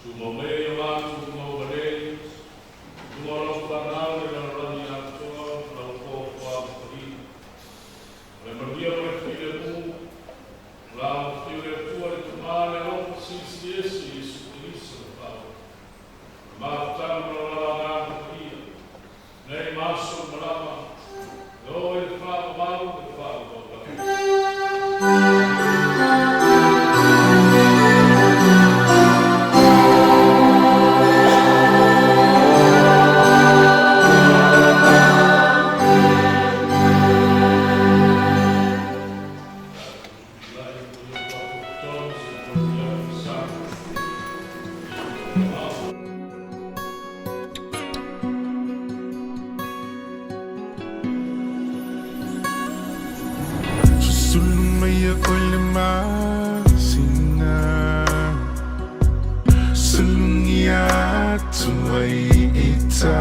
Tumau maia ia matou mau nei, i luga o lau fanau i le lalolagi atoa ma lau foafoa alofagia. O le manuia ma le filemu, o le a afio le Atua le Tama le alofa Silisili Ese Iesu Keriso le Faaola. O le mafutaga ma lau lava Agaga Paia, nei ma aso uma lava, e oo i le faavavau ma le faavavau lava. Susulu mai ia oe le masina Sulugia atu ai i tā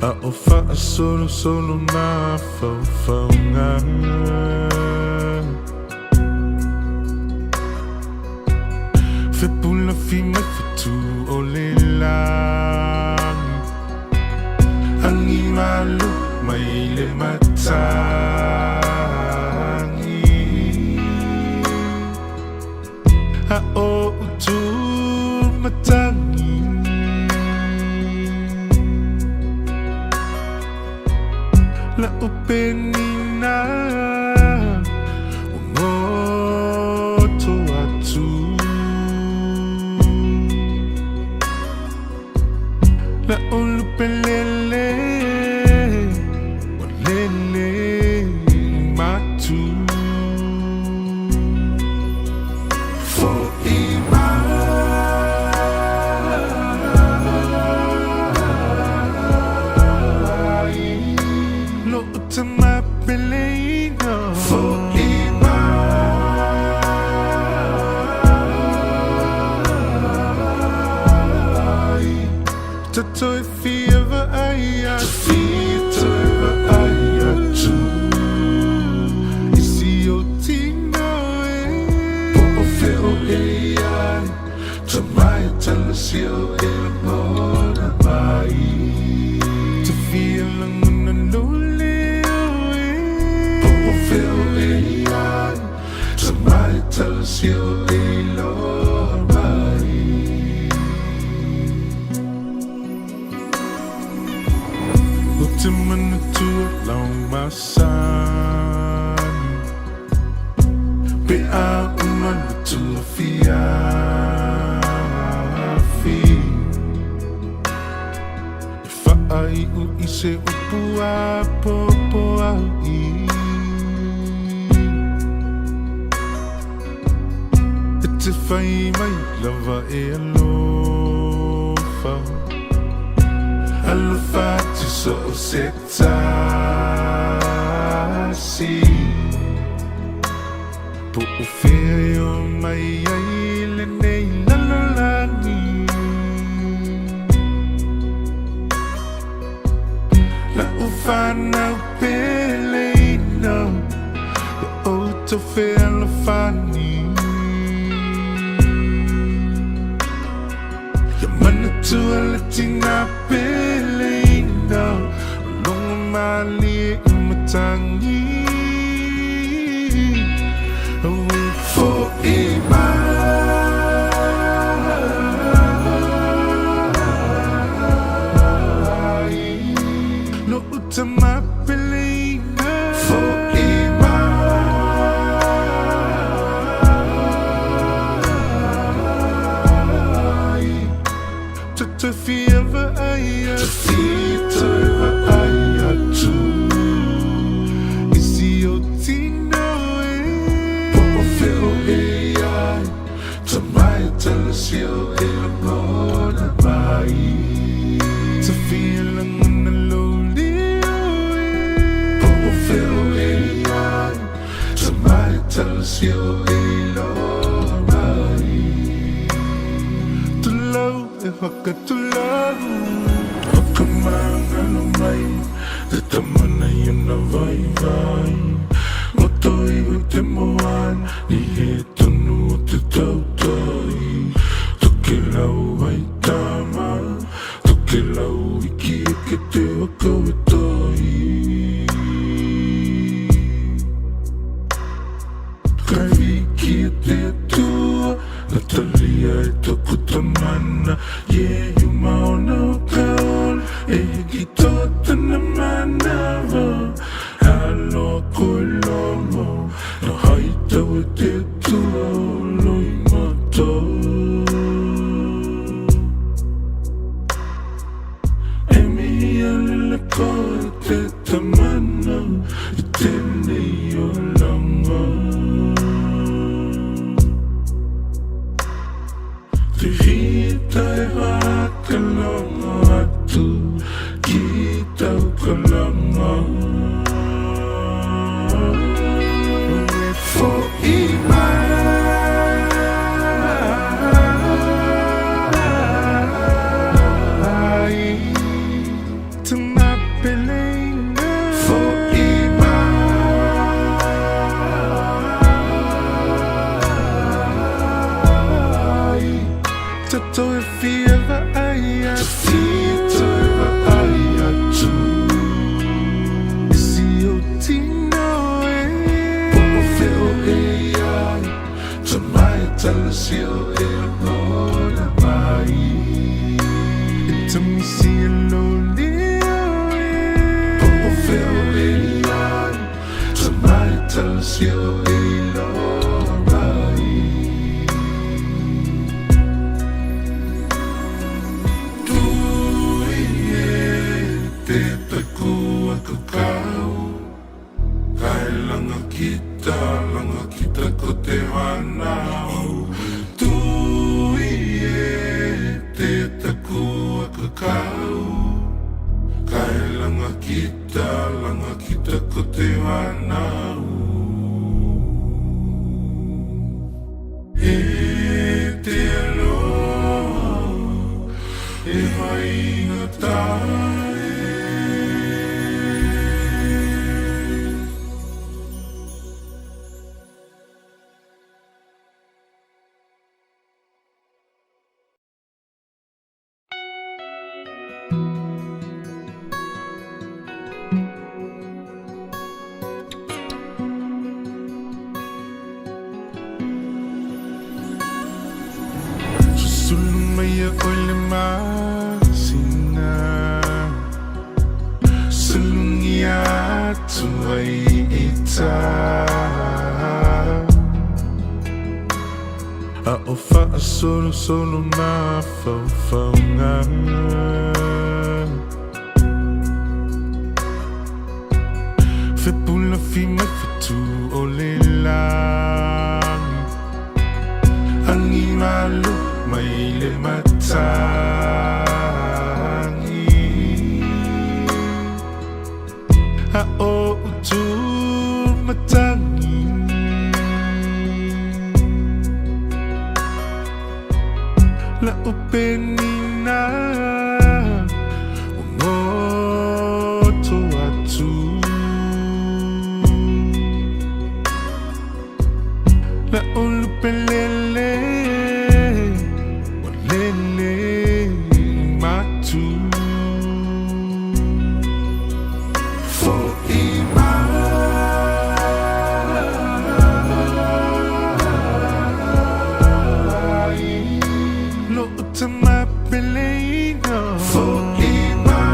A o faasolosolo mafaufauga Fepulafi mai fetu o le lagi Agi malu mai le matagi A o utu matagi La upenina Ua goto atu La ulupelele Ua lele matu Fo'i mai Lo'u tama peleina Fo'i mai Tatou e fia vaai atu Fia vaai atu I si ou tino e Po o fea o e i ai Tamai talasi o e lagona mai Te fia lagona lo leo e Po o fea o e i ai Tamai talasi o e iloa mai Ou te manatua lau masani Pe a uma le tua fiafi E faaiu i se upu apopo au i E te fai mai lava e alofa Alofa atu so o se tasi Po o fea e o mai ai lenei lalolagi Lau fanau peleina Ia outou fealofani Ia manatua le tina peleina O logo malie i matagi Fo'i mai Lo'u tama peleina Fo'i mai Tatou fia vaai atu vaai atu I si ou tino e Po o fea o e i ai Tamai talasi o e lagona mai Te fia lagona lou leo e Po o fea o e i ai Tamai talasi o e iloa mai Tulou e whakatulou Whakamangalo mai Te tama nei ona vaivai Roto iho te moana Ni he tonu. Tokutamana ye yumaona o kaol e hiki tōtana manawa aloa koe lomo na haitau e te atua o loimata. E mihi alele koe te tamana i tēnei olanga. Te hita e whakalongo atu ki tau kalanga. E whoi mai. Susulu mai ia oe le masina Sulugia atu ai i tā A o faasolosolo mafaufauga Fepulafi mai fetu o le lagi Agi malo mai le matagi A o utu matagi La o penina Ua goto atu La o lupelele Ua lele matu Fo'i mai Lo'u tama peleina Fo'i mai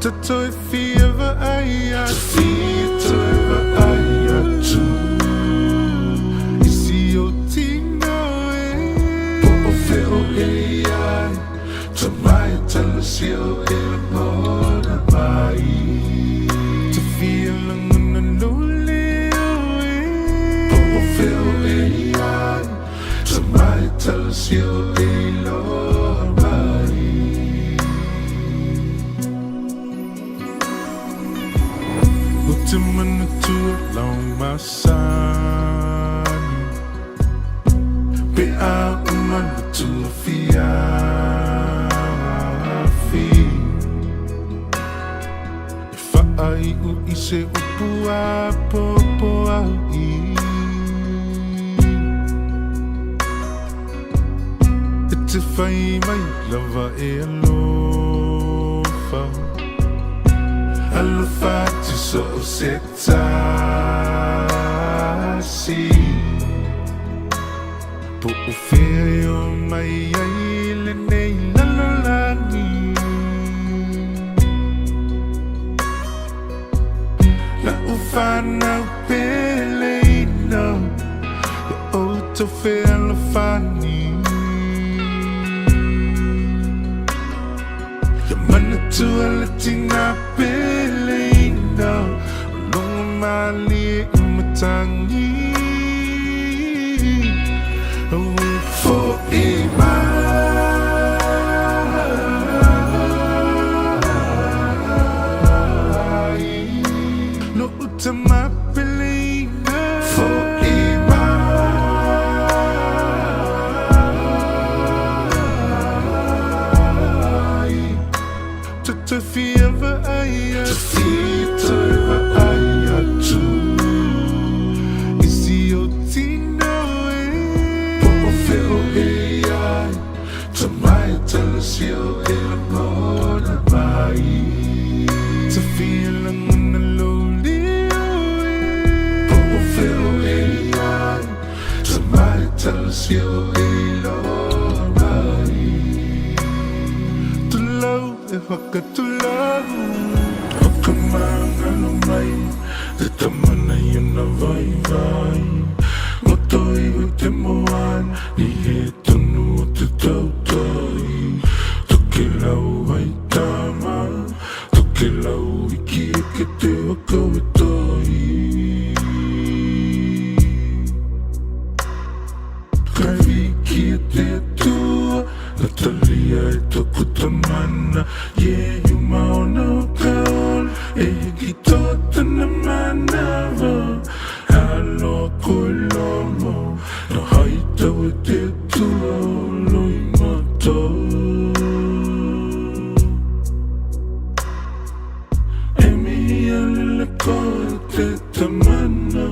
Tatou e fia vaai atu Toe vaai atu I si ou tino e Po o fea o e i ai Tamai talasi o e lagona mai Te fia lagona lole oe Po o fea o e i ai Tamai talasi o e iloa mai Ou te manatua lau masani Pe a uma le tua fiafi E faaiu i se upu apoapoai E te fai mai lava e alofa. Alofa atu so o se tasi. Po o fea e o mai ai lenei lalolagi. La'u fanau peleina, ia outou fealofani. Ia manatua le tina peleina, o logo malie i matagi. Ue fo'i mai lo'u tama peleina. Fo'i mai Te fia vaai atu, toe vaai atu i si ou tino e. Po o fea o e i ai, tamae talasi o e lagona mai. Ta fia lagona lou leo e. Po o fea o e i ai, tamae talasi o e iloa mai. Tulou e whakatulau O ka mangalo mai Te tamana i ona vaivai Ngoto iho te moana Ni he tonu o te tautai Toke lau ai tama Toke lau iki e ke te waka we toi. Kai wiki e te Atua, Na talia e toku tamana, Ie uma ona o ka ola, E hiki toa tana manawa. Aloha koe lomo, Na haitau e te Atua o loimata. E mihi alele koe te tamana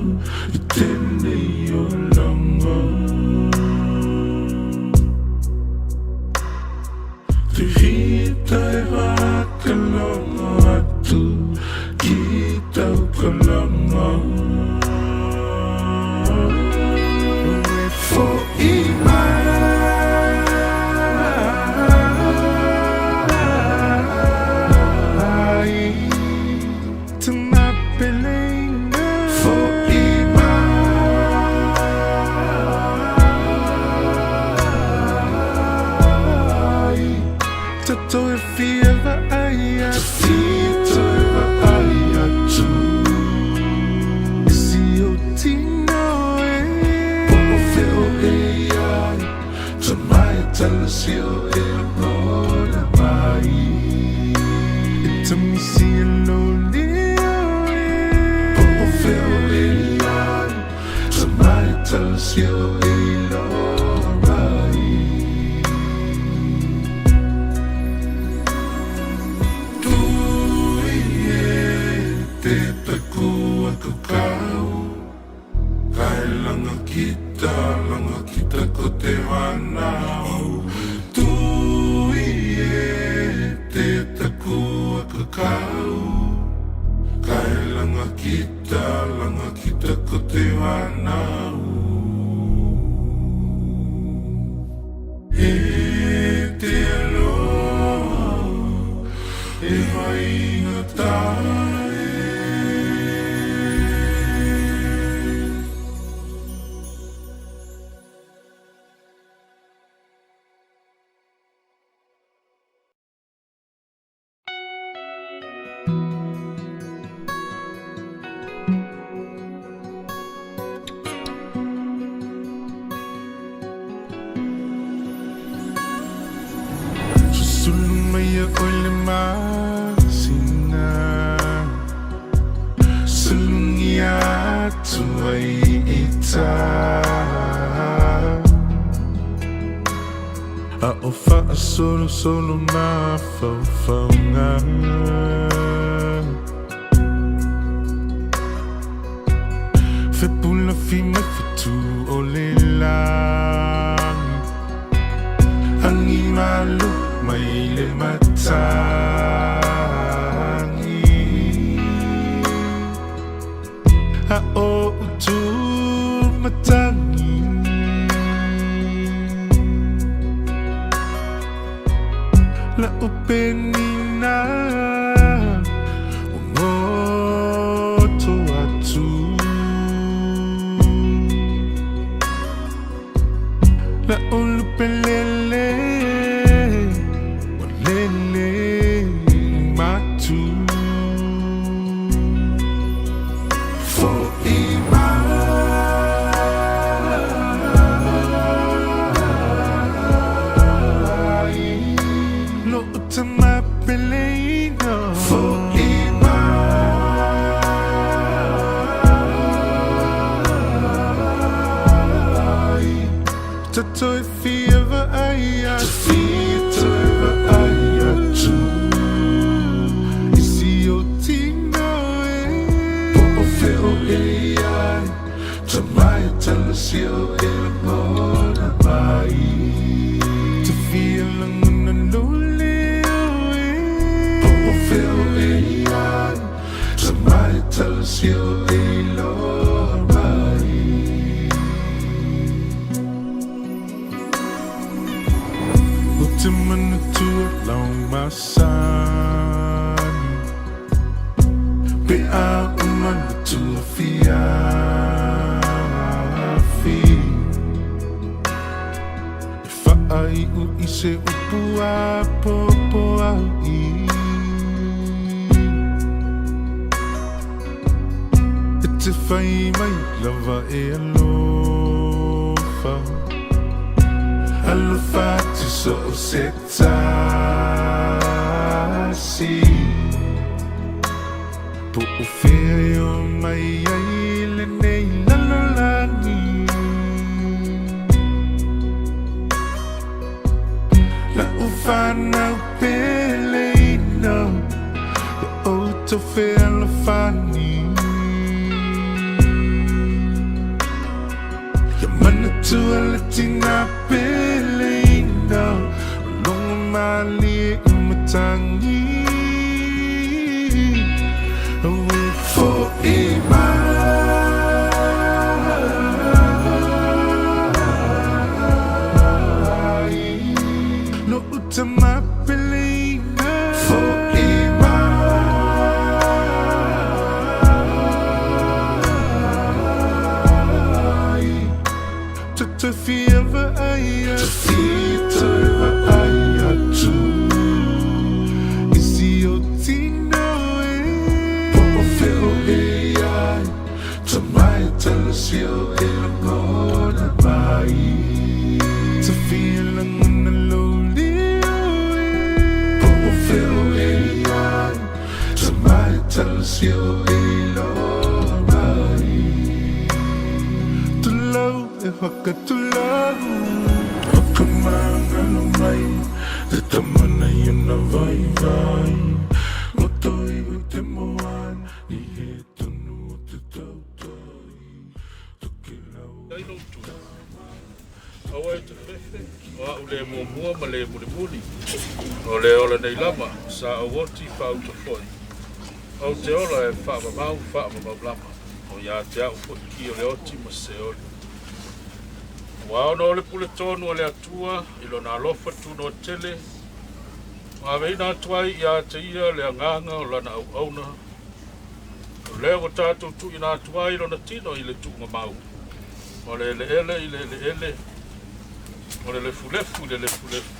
i tēnei olanga. Te hita e whakalongo atu ki tau kalanga. E fo'i mai Tama peleina. Fo'i mai Tatou e fia vaai atu, toe vaai atu i si ou tino e. Po o fea o e i ai, tamae talasi o e lagona mai. E tamisi e lou leo e. Po o fea o e i ai, tamae talasi o e iloa mai. Tui e te taku aku kau, Kai langa kita, langa kita ko te whanau. Tui e te taku aku kau, Kai langa kita, langa kita ko te whanau. E te aloha, e haingata e. Susulu mai ia oe le masina, Sulugia atu ai i tā. A o faasolosolo mafaufauga. Fepulafi mai fetu o le lagi, Agi malo mai le matagi. Te toe fia vaai atu. Te fia toe vaai atu i si ou tino e. Po o fea o e i ai, tama e tala o e lagona mai. Te fia lagona lou leo e. Po o fea o e i ai, tama e tala o e iloa mai. Ou te manatua lau masani, pe a ou manatua afiafi, e faaiu i se upu apopo au i. E te fai mai lava e alofa, alofa atu so o se tasi. Po o fea e o mai ai lenei lalolagi. Lau fanau pele ina, ia outou fealofani. Ia manatua le tina pele ina, o logo malie i matagi. Ua fo'i mai lo'u tama pele ina. Fo'i mai. Te toe fia vaai atu. Te fia toe vaai atu i si ou tino e. Po o fea o e i ai, tama e tala o e lagona mai. Te fia lagona lou leo e. Po o fea o e i ai, tama e tala o e iloa mai. Tulou e whakatulau, o ka mangalo mai, te tama nei ona vaivai. Rotoihu te moana, i he tonu o te tautai. Tokelau. Ai lou tui. Aua e te fefe, o au le muamua ma le mulimuli. O le ola nei lava, sa ou oti faauta foi. Ou te ola e faavavau faavavau lava. O ia te au foi ki o le oti ma Seoli. Ua ona o le pule tonu a le Atua, i lona alofa tunoa tele, ua aveina atu ai ia te ia le agaga o lana auauna. O lea ua tatou tuuina atu ai lona tino i le tuugamau. O le eleele i le eleele, o le lefulefu i le lefulefu,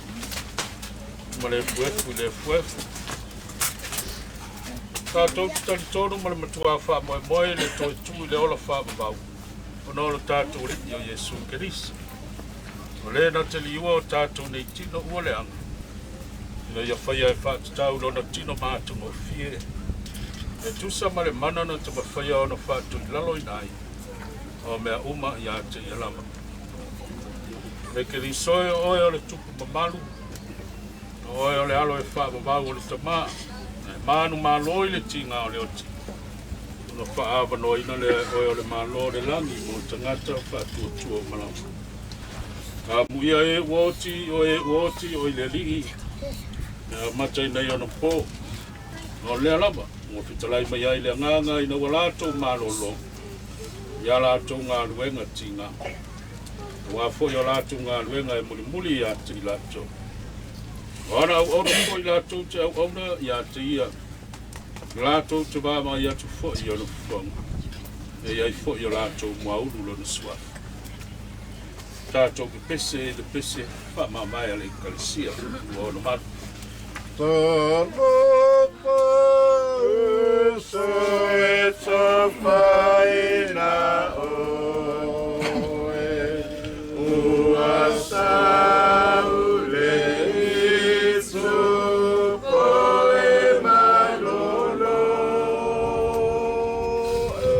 ma le efuefu i le efuefu. Tatou te talitonu ma le matuā faamoemoe i le toe tu i le ola faavavau, ona o lo tatou Alii o Iesu Keriso. O le na te liua o tatou nei tino ua leaga, ina ia faia e faatatau lona tino matagofie, e tusa ma le mana na te mafaia ona faatuilaloina ai, o mea uma ia te ia lava. Le Keriso e o oe o le tupu mamalu, o oe o le alo e faavavau o le tamā, e manu malo i le tiga o le oti. Ona faaavanoaina lea e oe o le malo o le lagi mo tagata o faatuatua uma lava. Amuia e ua oti o e ua oti o i le Alii, e amata ina i ona po. O lea lava, ua fetalai mai ai le agaga ina ua latou malolo, ia latou galuega tiga. Auā foi o latou galuega e mulimuli ia te i latou. O ana auauna foi latou te auauna ia te ia, latou te vaavaai atu foi i ona fofoga, e i ai foi o latou muaulu lona suafa. Tatou pepese i le pese faamavae a le Ekalesia 28. Talofa uso e tofaina oe, ua saule i tupo e malolo. E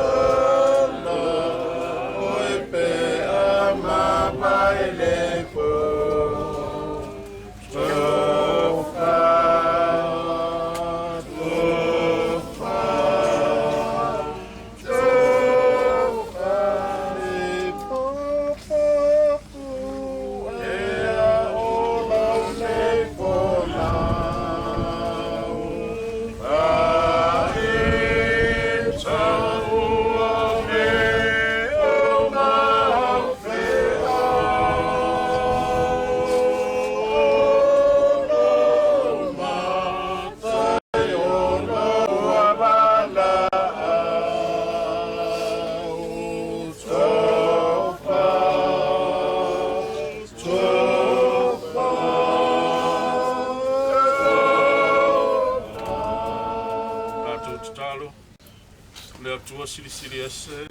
ala oe pe a. matou tatalo, le Atua Silisili Ese,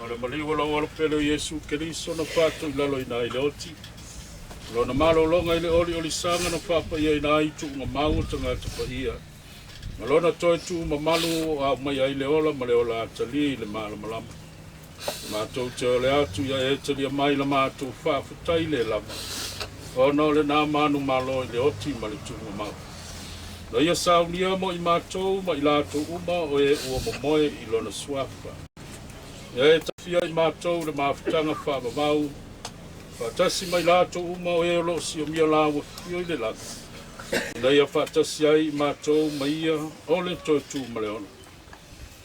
o le maliu o lou Alo pele o Iesu Keriso na faatoilaloina ai le oti, lona malologa i le oliolisaga na faapaiaina ai tuugamau o tagata paia, ma lona toe tuumamalu o aumaia ai le ola ma le ola atalii i le malamalama. Matou te ole atu ia e talia mai la matou faafetai le lava, ona o lena manumalo i le oti ma le tuugamau. Na ia saunia mo i matou ma i latou uma o e ua momoe i lona suafa. Ia e tafia i matou le mafutaga faavavau, faatasi ma i latou uma o e o loo siomia laua fio i le lagi, ina ia faatasi ai i matou ma ia o le toe tu ma le ola.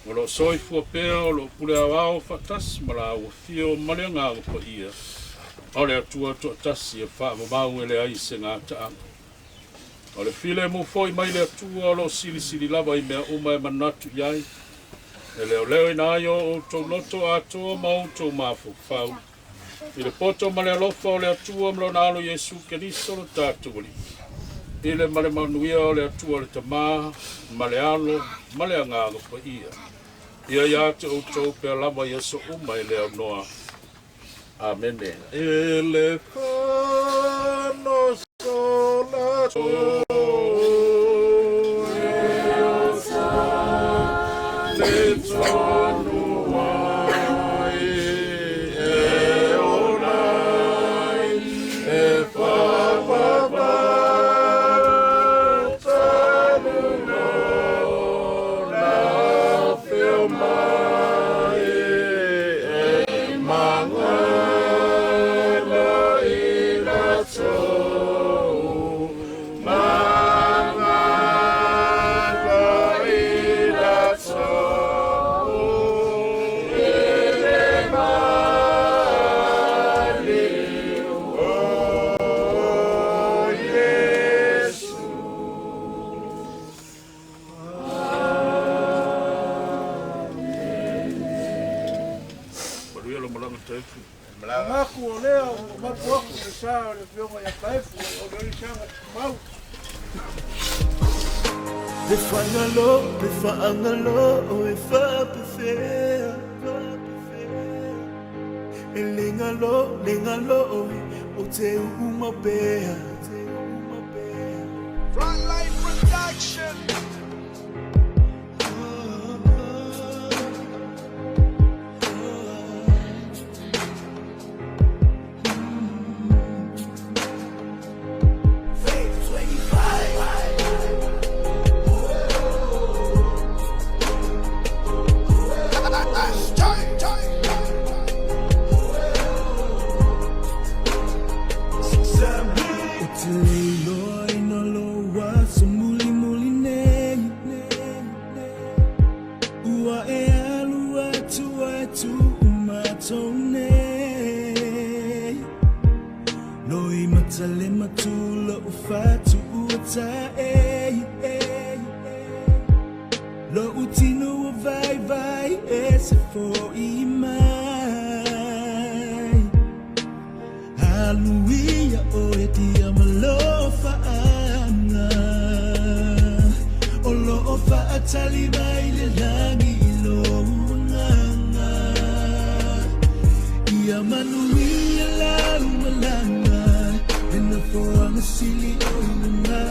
O loo soifua pea o loo pule aoao faatasi ma laua fio ma le Agaga Paia, o le Atua toatasi e faavavau e leai se gataaga. O le filemu foi mai le Atua o loo silisili lava i mea uma e manatu i ai, e leoleoina ai o outou loto atoa ma outou mafaufau, i le poto ma le alofa o le Atua ma lona Alo Iesu Keriso lo tatou Alii. I le ma le manuia o le Atua le Tamā, ma le Alo, ma le Agaga Paia. Ia ia te outou pea lava i aso uma e le aunoa. Amene. E le fano sola le tonu ai e ola ai e whapapa tanuno na whio mai e mangalo i latou mangalo i latou i le maliu o Iesu. Manuia lo malaga Taefu. Agaku o lea o mapu aku le sa o le fioga ia Taefu o le olisaga tumau. Le fagalo, le faagalo o e faapefea. E le galo, le galo oe o te uuma pea. Frontline Production. Faith 25. O te leiloa ina loa so muli muli nei. Ua e alu atu ai tu matou nei. Loi matale matula o fatu ua ta e. Lo utino o vai vai e se foi mai. Hallelujah, o e tia malofa anga. O lo o faatali mai le langi i lo uanganga. Ia manuia lau malanga, e na foanga sili o ilunga.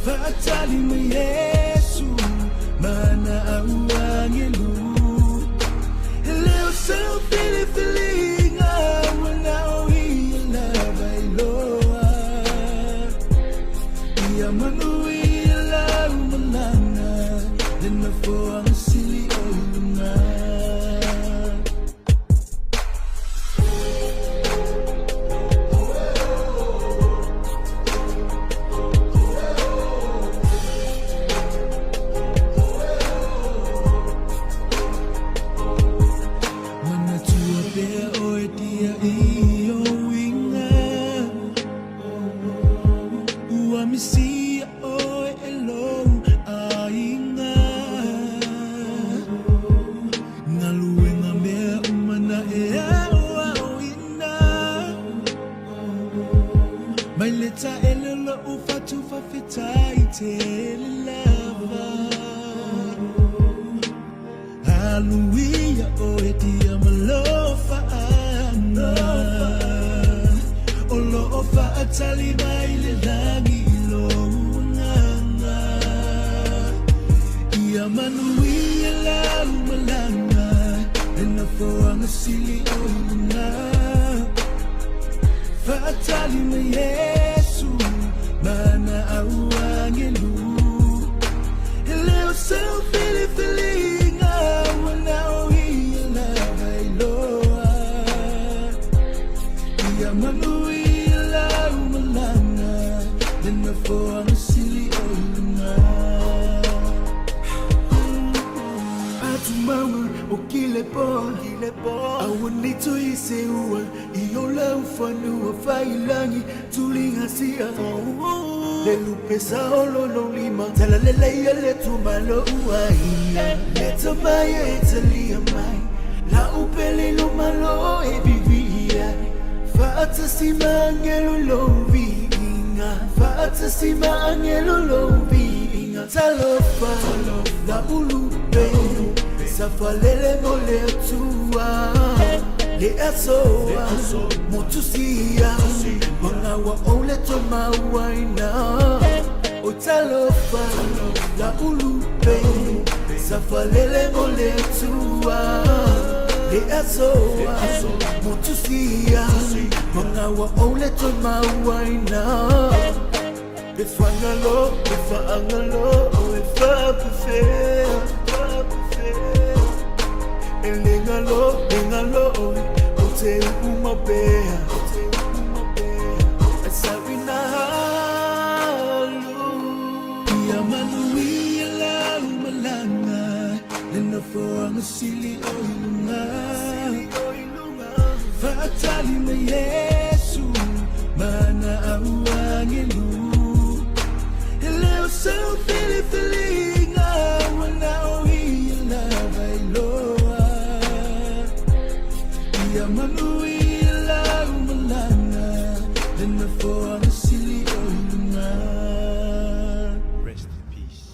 Faatali mai Yesu, mana au angelu. E leo seu filifilinga, ua nao ia lava iloa. Ia manuia lau malanga, le nofoaga sili o i luga. alu ia oe dia malofaanga. O loo faatali mai le lagi i lou agaga. Ia manuia lau malaga le nofoaga sili o i luga. Faatali mai Iesu mana au agelu. E le o seu filifiliga ua na o ia lava iloa. Ia manuia lau malaga le nofoaga sili o i luga. Atumauga o kile po Aua nei toe seua I o lau fanua failangi tuliga sia. Le lupe sa olo lo lima Tala le leia le tumalo uaia. Le tamai e talia mai La upele lo malo e vivia. Faatasi ma angelo lo viinga. Faatasi ma angelo lo viinga. Talofa la ulupe Safalele mo le atua. Le asoa Motusia Mangawa o le tomauaina. O talofa la ulupe Safalele mo le atua. Le asoa Motusia Mangawa o le tomauaina. E whangalo, e whaangalo, e whapewhea. E lengalo, lengalo, o te umapea. E sawina halu. Ia manuia lau malaga le nofoaga sili o i luga. Faatali mai Iesu mana au agelu. E le o seu filifiliga ua na o ia lava iloa. Ia manuia lau malaga le nofoaga sili o i luga. Rest in peace.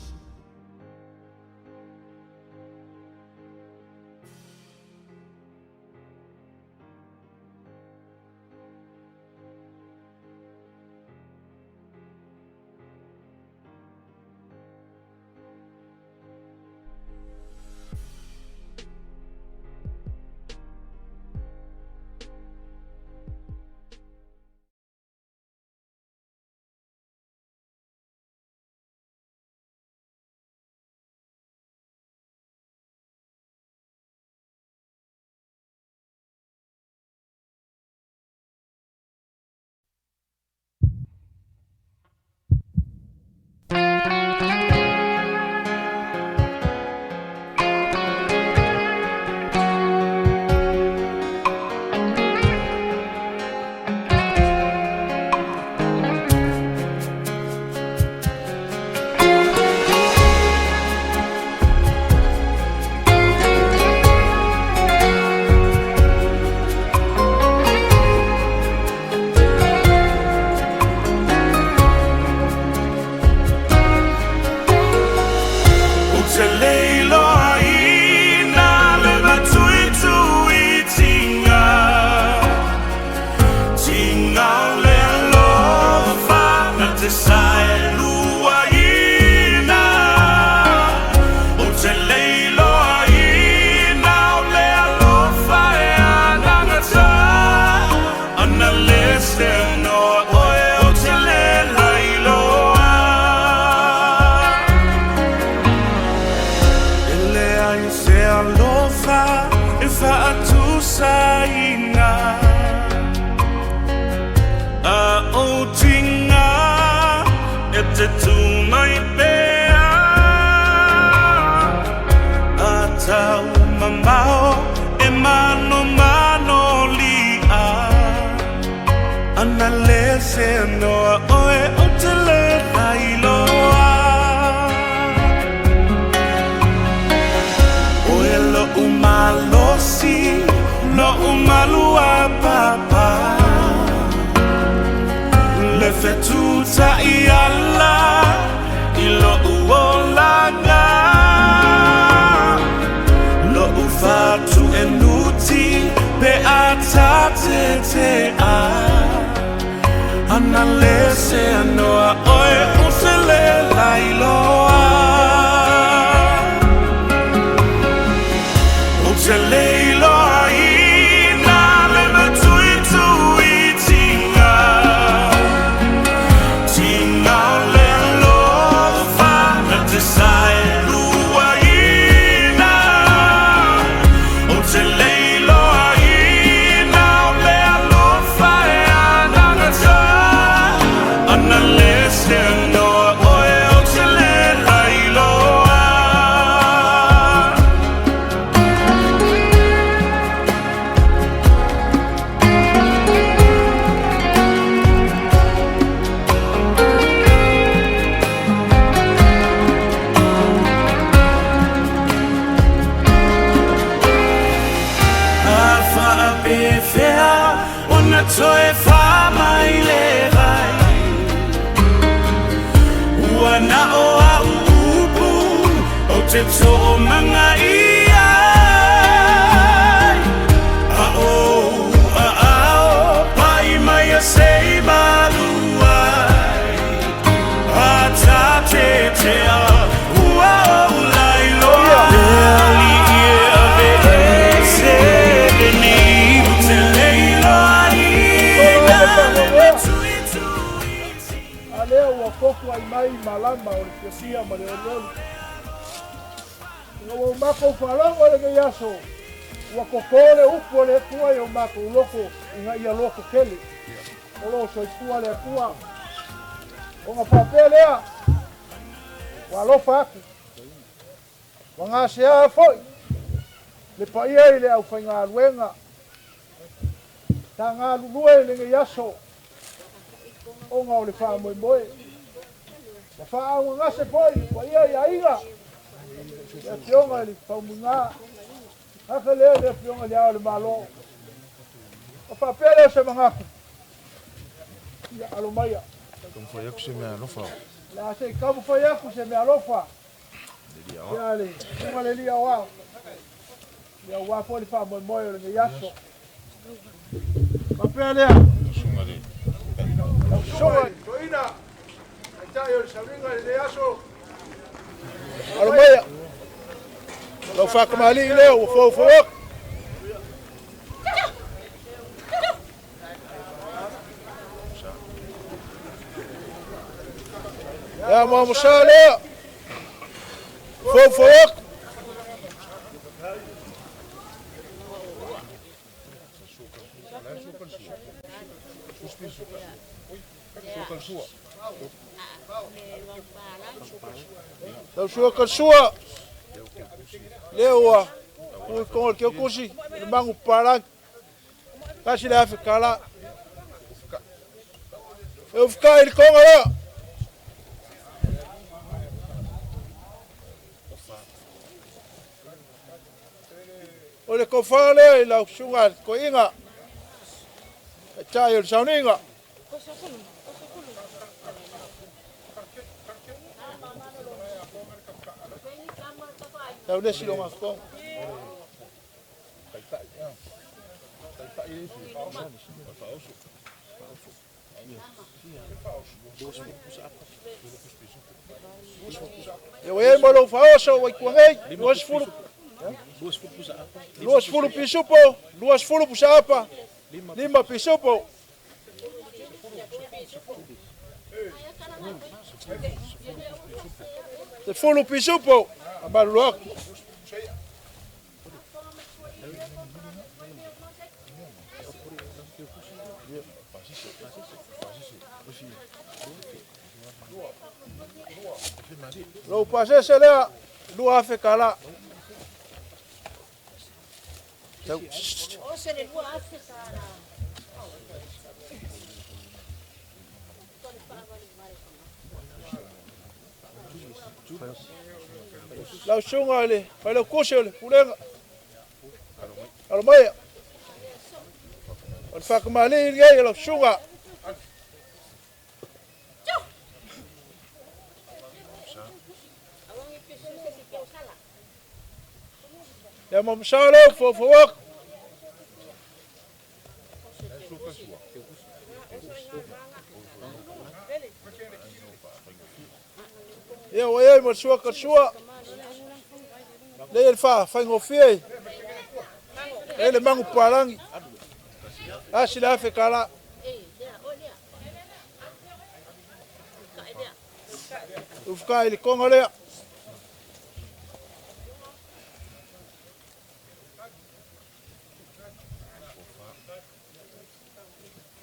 Ou te leiloa ina le matuitui tinga. Tinga o le alofa na te saelua ina. Ou te leiloa ina o le alofa e anagata. Ana le se noa oe o te le lailoa. E lea i se alofa e faatusaina. A o tinga e te tumai pea. A tau mamao e mano mano lia. Ana le se noa oe o te le lailoa. Oe lo umalosi, lo umalu. te toʻamagai ai A ou aao pai mai a sei malu ai A tatetea ua ou lailoa Le alii e aveese lenei Ou te le iloaina le tuituiti. A lea ua tofu ai mai malama o le fiafia ma le olioli. Ina ua o matou faalogo i lenei aso, ua totō le upu a le Atua i o matou loto ina ia loto tele. O lo o soifua le Atua. Ona faapea lea, ua alofa atu, ua gasea foi le paia i le aufaigaluega sa galulue i lenei aso ona o le faamoemoe. Ua faaaaogagase foi le paia i aiga, le afioga i le Faumuina, ake lea le afioga i le Ao o le Malo. Ona faapea lea o se manatu, ia alo maia. Taumafai atu se mea alofa. O le a se i taumafai atu se mea alofa. Ia le susuga le alii aoao, ia aua foi le faamoemoe o lenei aso. Faapea lea, lau susuga i le toeaina, taitai o le sauniga i lenei aso, alo maia, lau faatamalii lea ua foufou atu. Ia muamusa lea, foufou atu. Lau sua kalsua, lea ua tu i toga o le keukusi, le magu papalagi, $1,000. E ufukai i le toga lea. O le tofa lea i lau susuga i le toeaina, taitai o le sauniga. Sau le isi loga toga. Ia ua i ai mo lou faaoso ua i tua nei, 20, 20 pisupo, 20 pusaapa, 5 pisupo. 10 pisupo, amalulu atu. Lou pasese lea, $2,000. Lau susuga i le failautusi o le Pulega, alo maia, o le faatamalii lenei o lau susuga. Ia mamasā lea ua foufou atu. Ia ua i ai ma le sua kalasua, lea le faafaigofie e le magu papalagi, $1,000. Ufukai i le toga lea.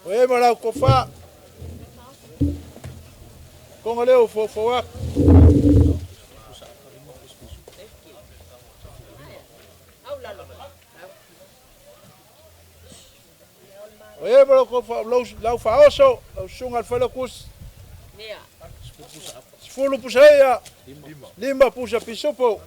O e ma lau tofa, toga lea ua foufou atu. O e ma lau tofa, lau faaoso, lau susuga i le failautusi. 10 pusa ia, 5 pusa pisupo.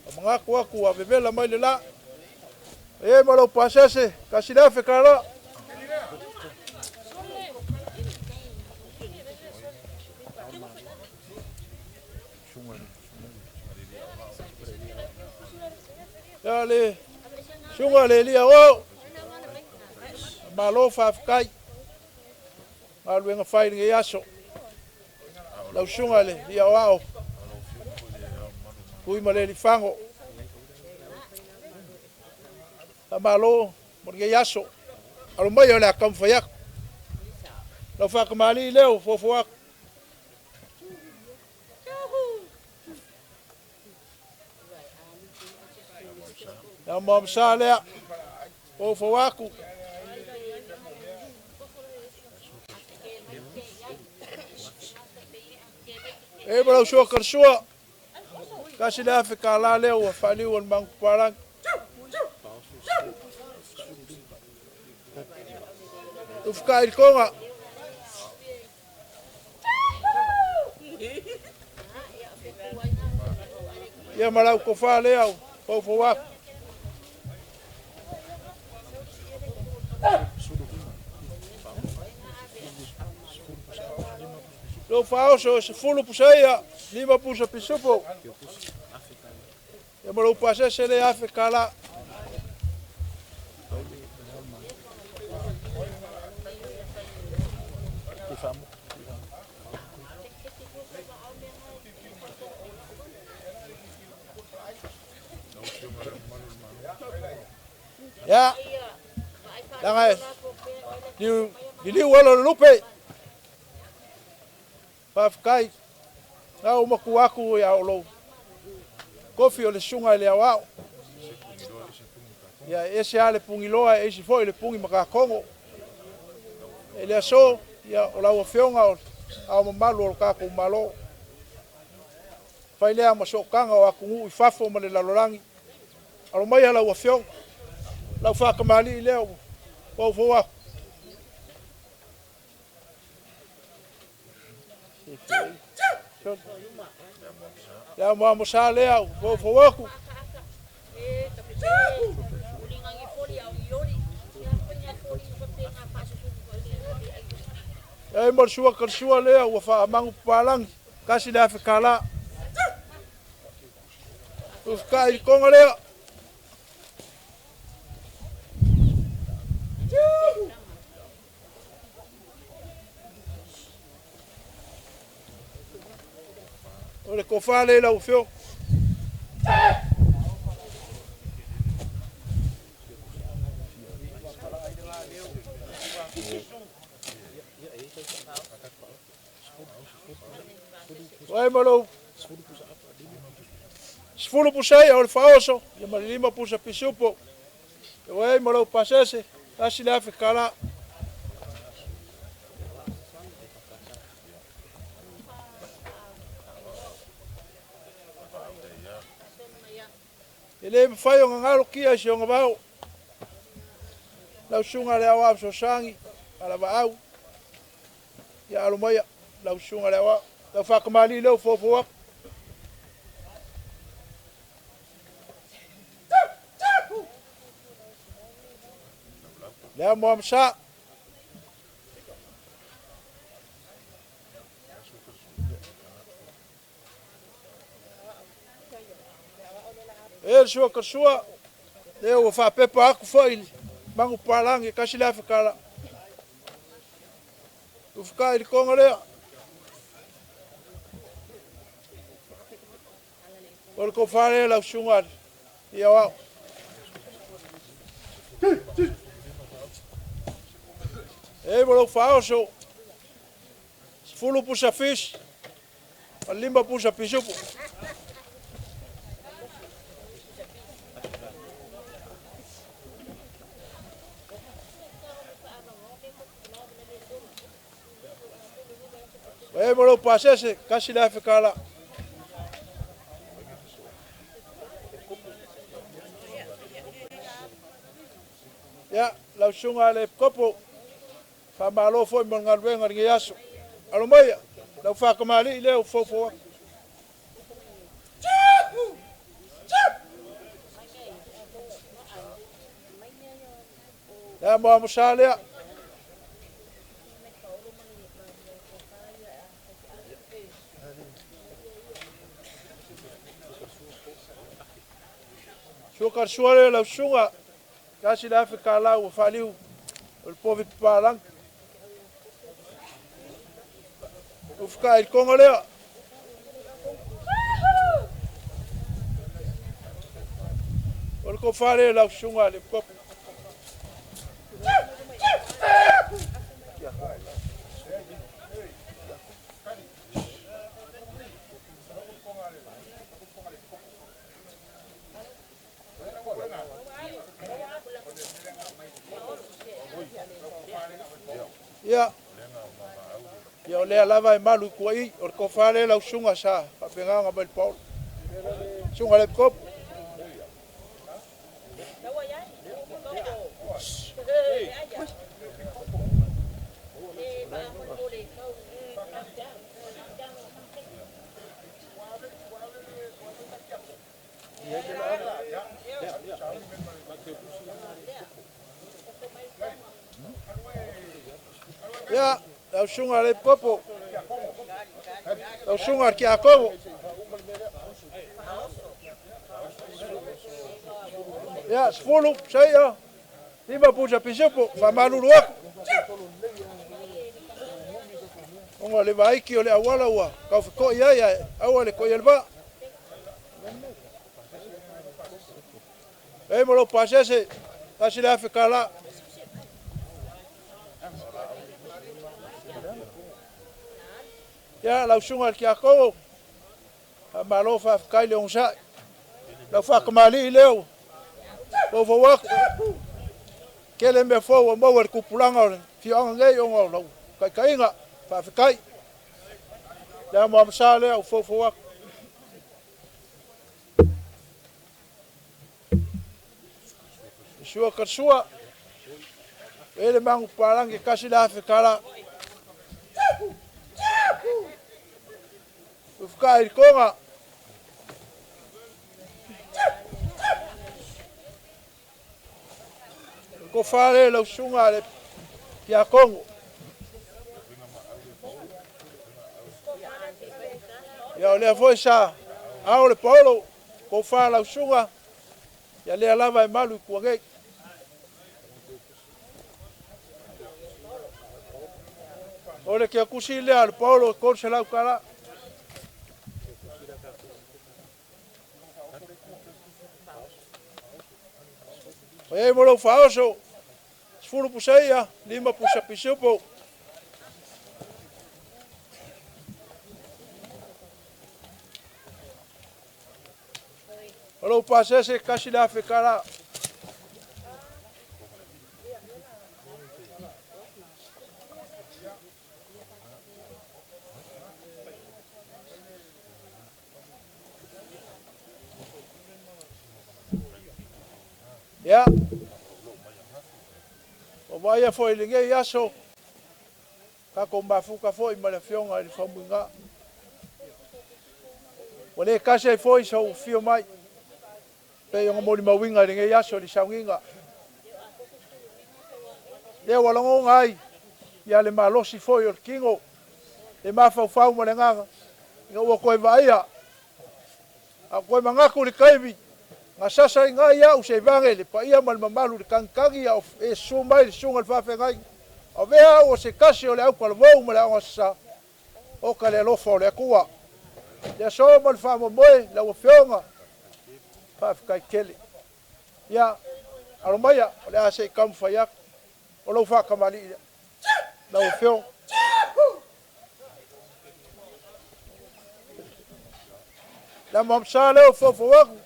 O mangaku aku a vevela mai le la. E ma lau pasese, kasi le afe kala. Ia le suga le lia o. Malo faafetai. Galuega fai lenei aso. Lau suga le lia o ao. Tui ma le lifago. Faamalo mo lenei aso. Alo mai o le a taumafai atu. Lau faakamali'i lea ua foafo atu. Ia moamasa lea, foufou atu. E ma lau sua kalasua, tasi le afe kālā lea ua faaliu e le Magupalagi. Ufukai i le toga. Ia ma lau tofa lea ua foufou atu. Lou faaoso e 10 pusa ia, 5 pusa pisupo. Ia ma lou pasese le afe kala. Ia, laga e liu, liliu alo le lupe. Faafetai, na ua matua atu ia o lou kofi o le susuga i le aoao. Ia e ese lava le pugiloa e ese foi le pugi matatogo. I le aso, ia o lau afioga o ao mamalu o le tatou Malo. Fai lea ma sootaga o atunuu i fafo ma le lalolagi. Alo maia lau afioga, lau faatamalii lea ua foufou atu. Le amoamosa lea ua foufou atu. E mo le sua kalasua lea ua faamagu papalagi, tasi le afe kālā. Ufika i le toga lea. O le tofa lea i lau afioga. Uai ma lou 10 pusa ia o le faaoso, ia ma le 5 pusa pisupo. Uai ma lou pasese, tasi le afe kālā. E le mafai ona galo kia i si ona vao. Lau susuga le aoao fesoasoani, alavaau, ia alo maia, lau susuga le aoao. Lau faatamalii lea ua foufou atu. Le amoamosa. E le sua kalasua, lea ua faapepa atu foi i Magupalagi e tasi le afe kālā. Ufika i le toga lea. O le tofa lea lau susuga i aoao. E ma lou faaoso, 10 pusa fish, ma le 5 pusa pisupo. E ma lou pasese, tasi le afe kālā. Ia, lau susuga le Epikopo, faamalo foi mo le galuega i lenei aso. Alo maia, lau faatamalii lea ua foufou atu. Le amoamosa lea. Sua ka sua lea lau susuga, $1,000 ua faaliu o le povi papalangi. Ufuka i le konga lea. O le kofa lea lau susuga le kopu. Ia, ia o lea lava e malu i kuai, o le kofa lea lau susuga sa faapeganga mai le paolo. Susuga le kopu. Ia, lau susuga le popo. Lau susuga le Kiakovo. Ia, 10, seia, 5 pusa pisupo, whamalulu aku. Onga le vaiki o le awala ua, kauwhiko ia ia, aua le koi elva. E mo lo pasese, kasi le awhikala. Ia, lau susuga le Kiakovo, a malo whaafkai le onsai. Lau whakamali i leo, fau aku. Kele mea fau a maua le kupulanga o le fioanga nei o ngau lau kaikaiga, whaafkai. Lea mo amasa lea u fau aku. Sua ka sua, ele mangu palangi kasi le awhikala. Ufuka i konga. Ko whare lau sunga le kia kongo. Ia o lea foi sa ao le paolo, ko whare lau sunga, ia lea lava e malu i kuangei. O le kia kusi lea le paolo, kor se lau kala. O ei mo lau whaoso, 10 pusaia, 5 pusa pisupo. O lau pasese kasi le awhikala. Ia, o vaia foi le ngei aso, kako mafuka foi ma le fionga i le famuiga. O le kasi ai foi sa u fio mai, pe o ngomoli mawinga i le ngei aso i le saungiga. Lea ua lagonga ai, ia le malosi foi o le kingo, le mafaufau ma le ngaga, ina ua koe vaia. A koe mangaku le kaimi, ngā sasa i ngā iau se vange le paia ma le mamalu le kankangi au e su mai le sunga le whawhengai. O vea o se kasi o le au kalavou ma le aonga sasa, o ka le alofa o le akua. Le aso ma le whamomoe, la ua fionga, whawhikai kele. Ia, alo maia, o le ase i kamu whaiak, o lau whakamali ia. La ua fionga. La mamsa leo fofo aku.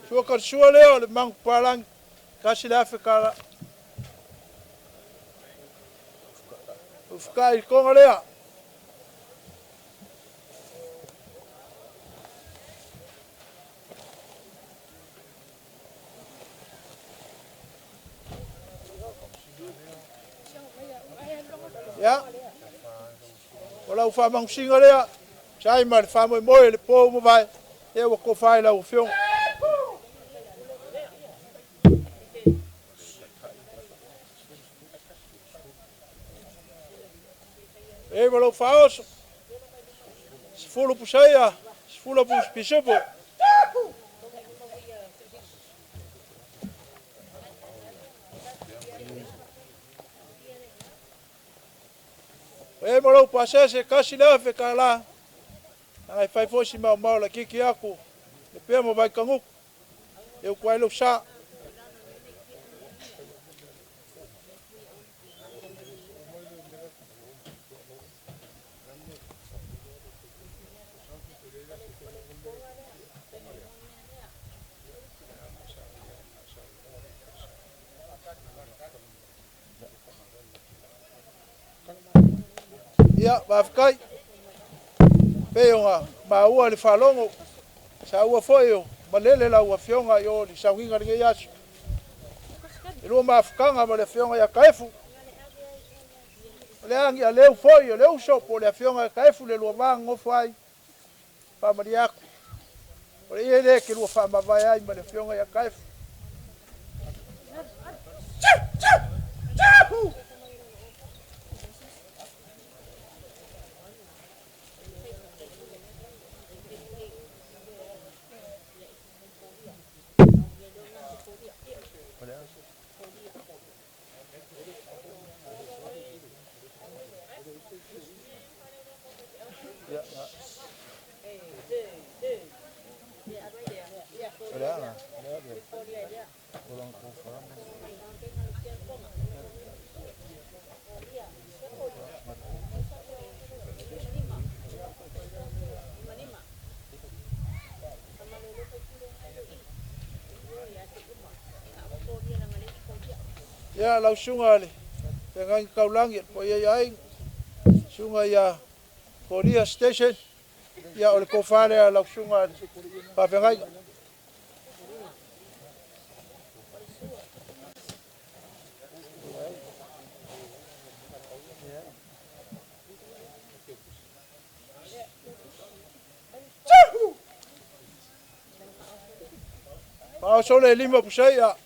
Sua ka sua leo le mangu palangi, kasi le awhikala. Ufuka i konga lea. Ia, o lau whamangusinga lea. Sai ma le faamoemoe le po ua mavae, ia ua tofa i lau Afioga. E ma lou faaoso, 10 pusaia, 10 pisupo. E ma lou pasese, kasi le afe ka la. Ai fai foi si mau mau la kiki aku, le pea mo vai kanguku. E u kuai lou sa. Ia, faafetai. Pei ona maua le faalogo, saua foi o malele lau afioga i o le saugiga lenei aso. E lua mafutaga ma le afioga ia Kaefu. O le agi a leu foi o le uso po o le afioga ia Kaefu le lua va gogofo ai. Faamalie atu. O le ie lea ke lua faamavae ai ma le afioga ia Kaefu. Ia, lau susuga le feagaiga taulagi po o ia ai susuga ia Korea Station. Ia, o le tofa lea lau susuga le faafeagaiga. Faaoso le 5 pusaia,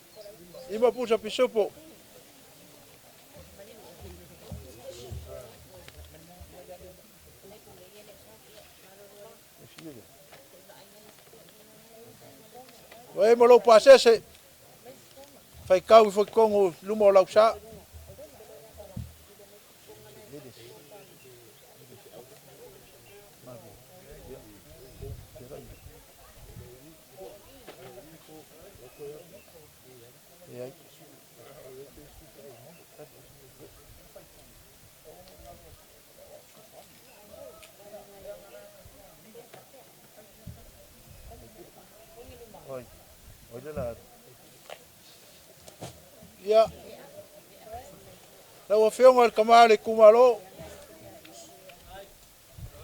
5 pusa pisupo. Ua e ma lou pasese, faitau i foi totonu i luma o lau sa. Ia, lau afioga i le tama o le itumalo.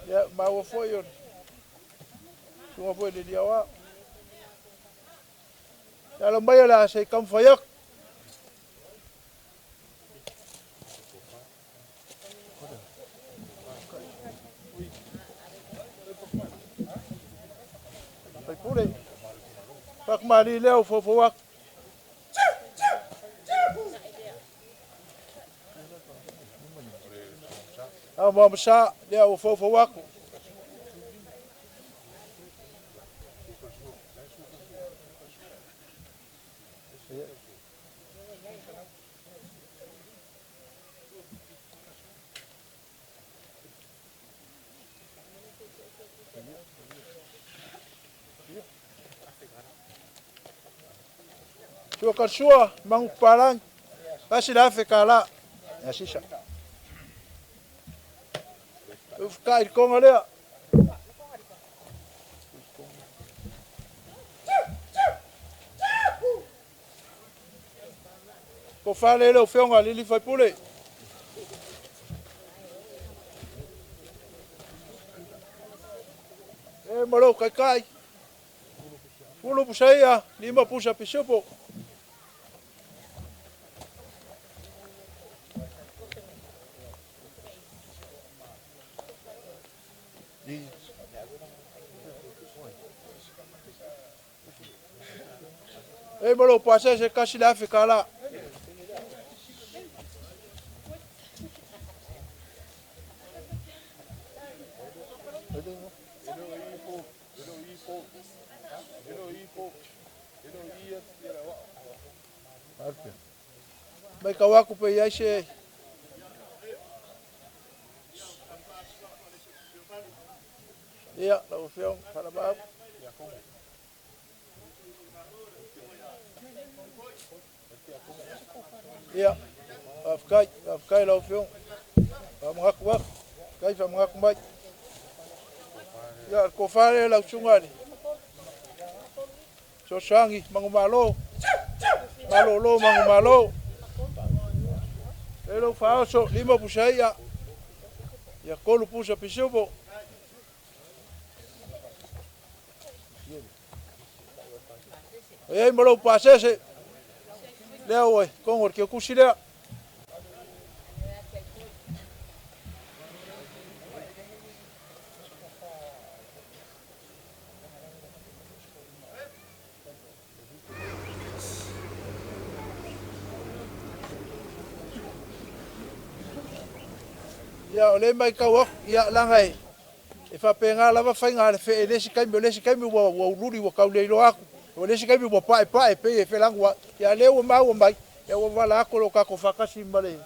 Ia, maua foi o le susuga foi i le Liaoa. Ia, ala mai o le a se i taumafai atu. Faipule, fakumali lea o foufou atu. Au mamasa lea o foufou atu. Sua karsua, mangu palang, kasi la afe kala. Ya sisa. Ufka i konga lea. Ko fale le ofeonga lili faipule. E malo kai kai. Fulu pusaia, 5 pusa pisupo. E ma lou pasese 1,000 tala. Mai kau aku pe iai se. Ia, lau Afioga, Falevaau. Ia, faafetai, faafetai lau Afioga. Faamanatu atu, faafetai faamanatu mai. Ia, le tofa lea lau susuga i le Fesoasoani Manumalo, Malolo Manumalo. E lou faaoso, 5 pusa ia, ia 3 pusa pisupo. E ai ma lou pasese, lea ua i totonu o le kiokusi lea. Ia, o lea e matau atu, ia, leaga e faapena lava faiga a le fee i le isi taimi, o le isi taimi ua ululi ua tau le iloa atu, o le isi taimi ua paepae pei e felanuai. Ia, lea ua maua mai, ia ua vala atu o lo o tatou faatasi ma le,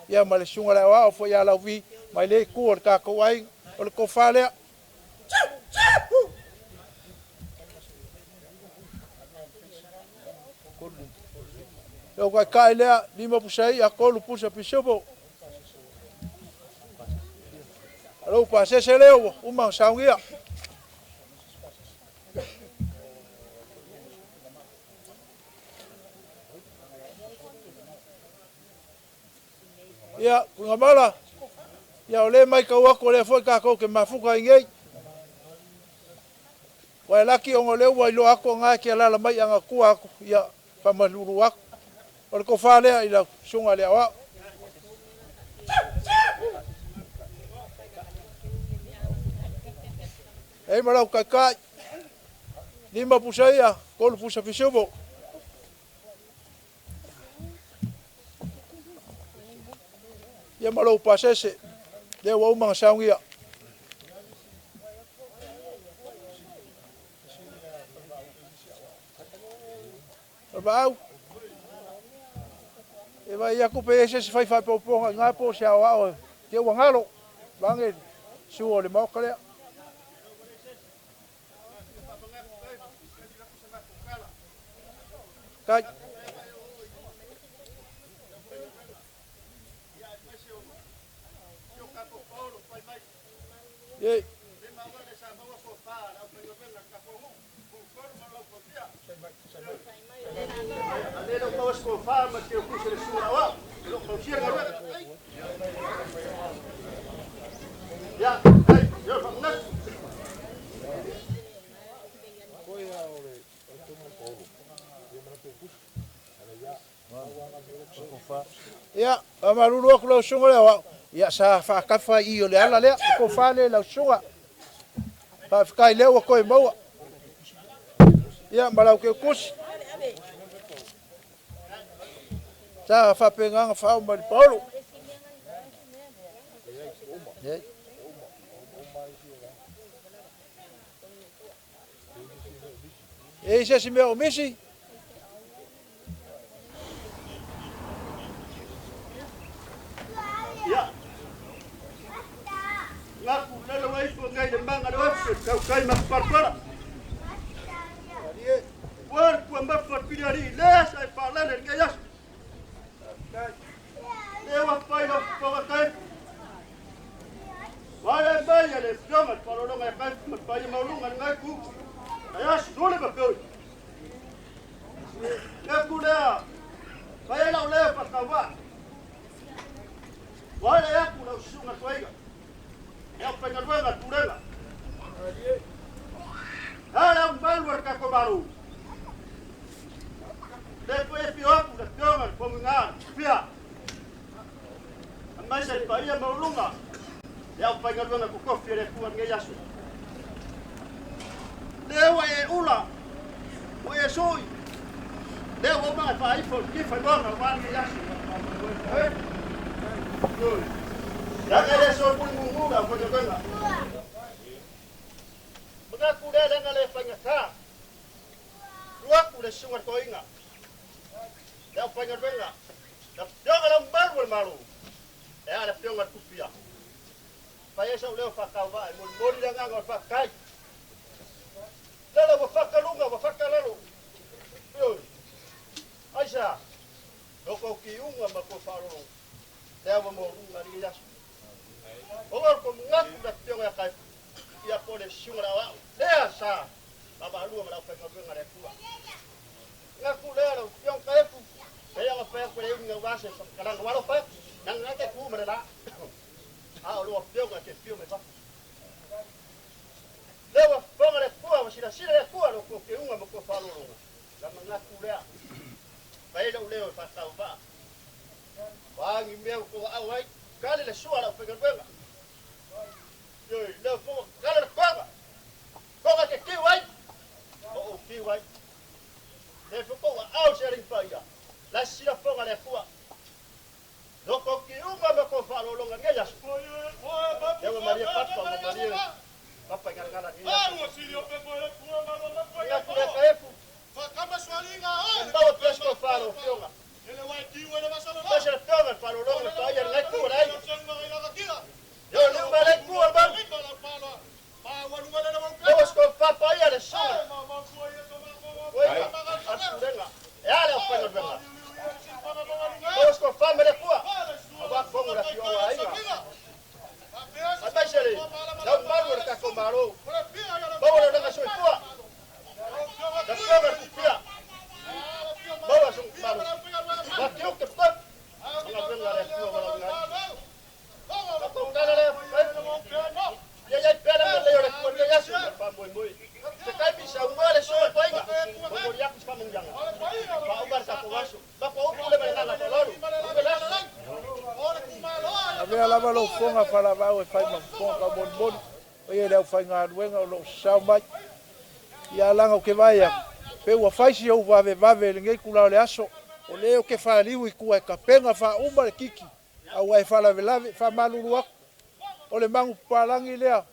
ia, ma le susuga i le aoao foi ia Lauvi, mai lea itu o le tatou aiga, o le tofa lea. Lou taitai lea, 5 pusa ia, 3 pusa pisupo. Lou pasese lea ua uma ona saunia. Ia, Tuigamala, ia o lea e matau atu o lea foi tatou te mafuta ai nei. Ua e laki ona o lea ua iloa atu o na e te alaala mai a na tua atu, ia faamalulu atu. O le tofa lea i lau susuga i le aoao. E ma lau taitai, 5 pusa ia, 3 pusa pisupo. Ia ma lou pasese, lea ua uma ona saunia. O le vaau, e vaai atu pe i ai se isi fai faapoopoga i ina po o se aoao te ua galo, vaeane le sua o le maota lea. Tai. Ye. Ia, faamalulu atu lau susuga le aoao, ia sa faatafa i i o le ala lea, le tofa lea i lau susuga. Faafetai lea ua toe maua. Ia, ma lau keukusi. Sa faapena ona faaoo mai le paolo. E i ai se isi mea o misi? Ia. Ngaku lelo ai fo ngai le manga le ofe kau kai ma parpara. War kua mafa pili ari le sa e paalele ngai aso. Le wa pai lo fonga kai. Wale mai le fionga le palolonga e kai ma pai maulunga ngai ku. Ai aso dole ba peu. Le ku lea. Pai lau le pa kawa. Wale aku lau sunga toiga. Ia whaingaluega pulega. Hele au malu ar kako malu. Le po e pio aku le pionga le ponga ngā pia. A mai se paia maulunga. Ia aufaigaluega totofi a le Atua i lenei aso. Lea ua e ula, ua e sui, lea ua uma ona e faaifo i le tifa i moana aua lenei aso. Leaga e le solomuli mumu le aufaigaluega. Manatu lea leaga le faigata. Alu atu le susuga i le toeaina, le aufaigaluega, le afioga i le Ao Mamalu o le Malo, e a le afioga i le Tupia. Fai ai sou leo faatauvaa e molimoli le agaga o le faafetai. Lele ua fata luga ua fata lalo. Ioe. Aisea? Lo tou tiuga ma tou faaaloaloga lea ua maualuga i lenei aso. Ona o le tou manatu i le afioga ia Taefu, ia po o le susuga i le aoao lea sa vaavaalua ma le aufaigaluega a le Atua. Manatu lea lau afioga Taefu, pei ona fai atu e le umi aua se faamatalaga ua alofa atu, leaga na te tu ma le la. A o lou afioga e te afio mai fafo. Lea ua fofoga le Atua, ua silasila le Atua i lo outou teuga ma outou faaaloaloga, la manatu lea, fai ai lou leo e faatauvaa. O a ni mea ua outou aao ai, kale le sua a le aufaigaluega. Ioe, lea foi ua kale le toga, toga e te tiu ai, o ou tiu ai. Lea foi tou aao i se alii paia, la e silafoga le Atua. Lo tou tiuga ma tou faaaloaloga i lenei aso. Lea ua malie papa, ua malie papa i galagala i lenei aso. Manatu lea Taefu, e maua pea se tofa a lau Afioga. Aemaise le Afioga i le faaaloaloga le paia i lenei itu o le aiga. Ioe, liu mai lenei itu o le malu. Maua se tofa paia le susuga Toeaina a le Pulega e a le aufaigaluega. Maua se tofa mai le Atua aua fono le afioaga o aiga aemaise le laumalu o le tatou Malo. Maua le olaga soifua le afioga i le Tupia. Maua sona malosi. Ua tiute pau ma galuega a le Atua ua lauina ai. Ia i ai pea le agalelei o le Atua i lenei aso ma le faamoemoe. Se taimi saunoa le soo o le toeaina, momoli atu se faamanuiaga. Faauma le tatou aso. Matua upu le ma le agaga faaaloalo. Manuia le aso. Avea lava lou fofoga faalavau e fai ma fofoga taumolimoli o ia i le aufaigaluega o lo o sasao mai. Ia alaga ou te vaai atu, pe ua fai si ou vavevave i lenei itula o le aso, o lea ou te faliu i tua e tapena faauma le kiki a ua e faalavelave, faamalulu atu, o le manupapalagi lea,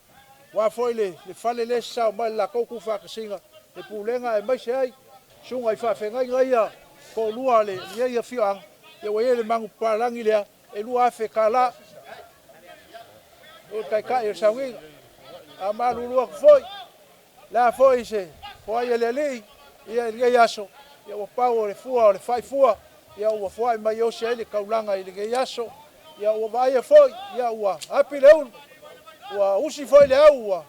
aua foi le fale lea e sasao mai le latou tuufaatasiga, le pulega aemaise ai susuga i faafeagaiga ia toalua o lenei afioaga, ia ua i ai le manupapalagi lea e $2,000 o le taitai o le sauniga. A malulu atu foi, le a foi se foai a le Alii ia i lenei aso, ia ua pau o le fua o le faifua, ia ua foai mai e osi ai le taulaga i lenei aso. Ia ua vaaia foi, ia ua api le ulu, ua usi foi le au, ua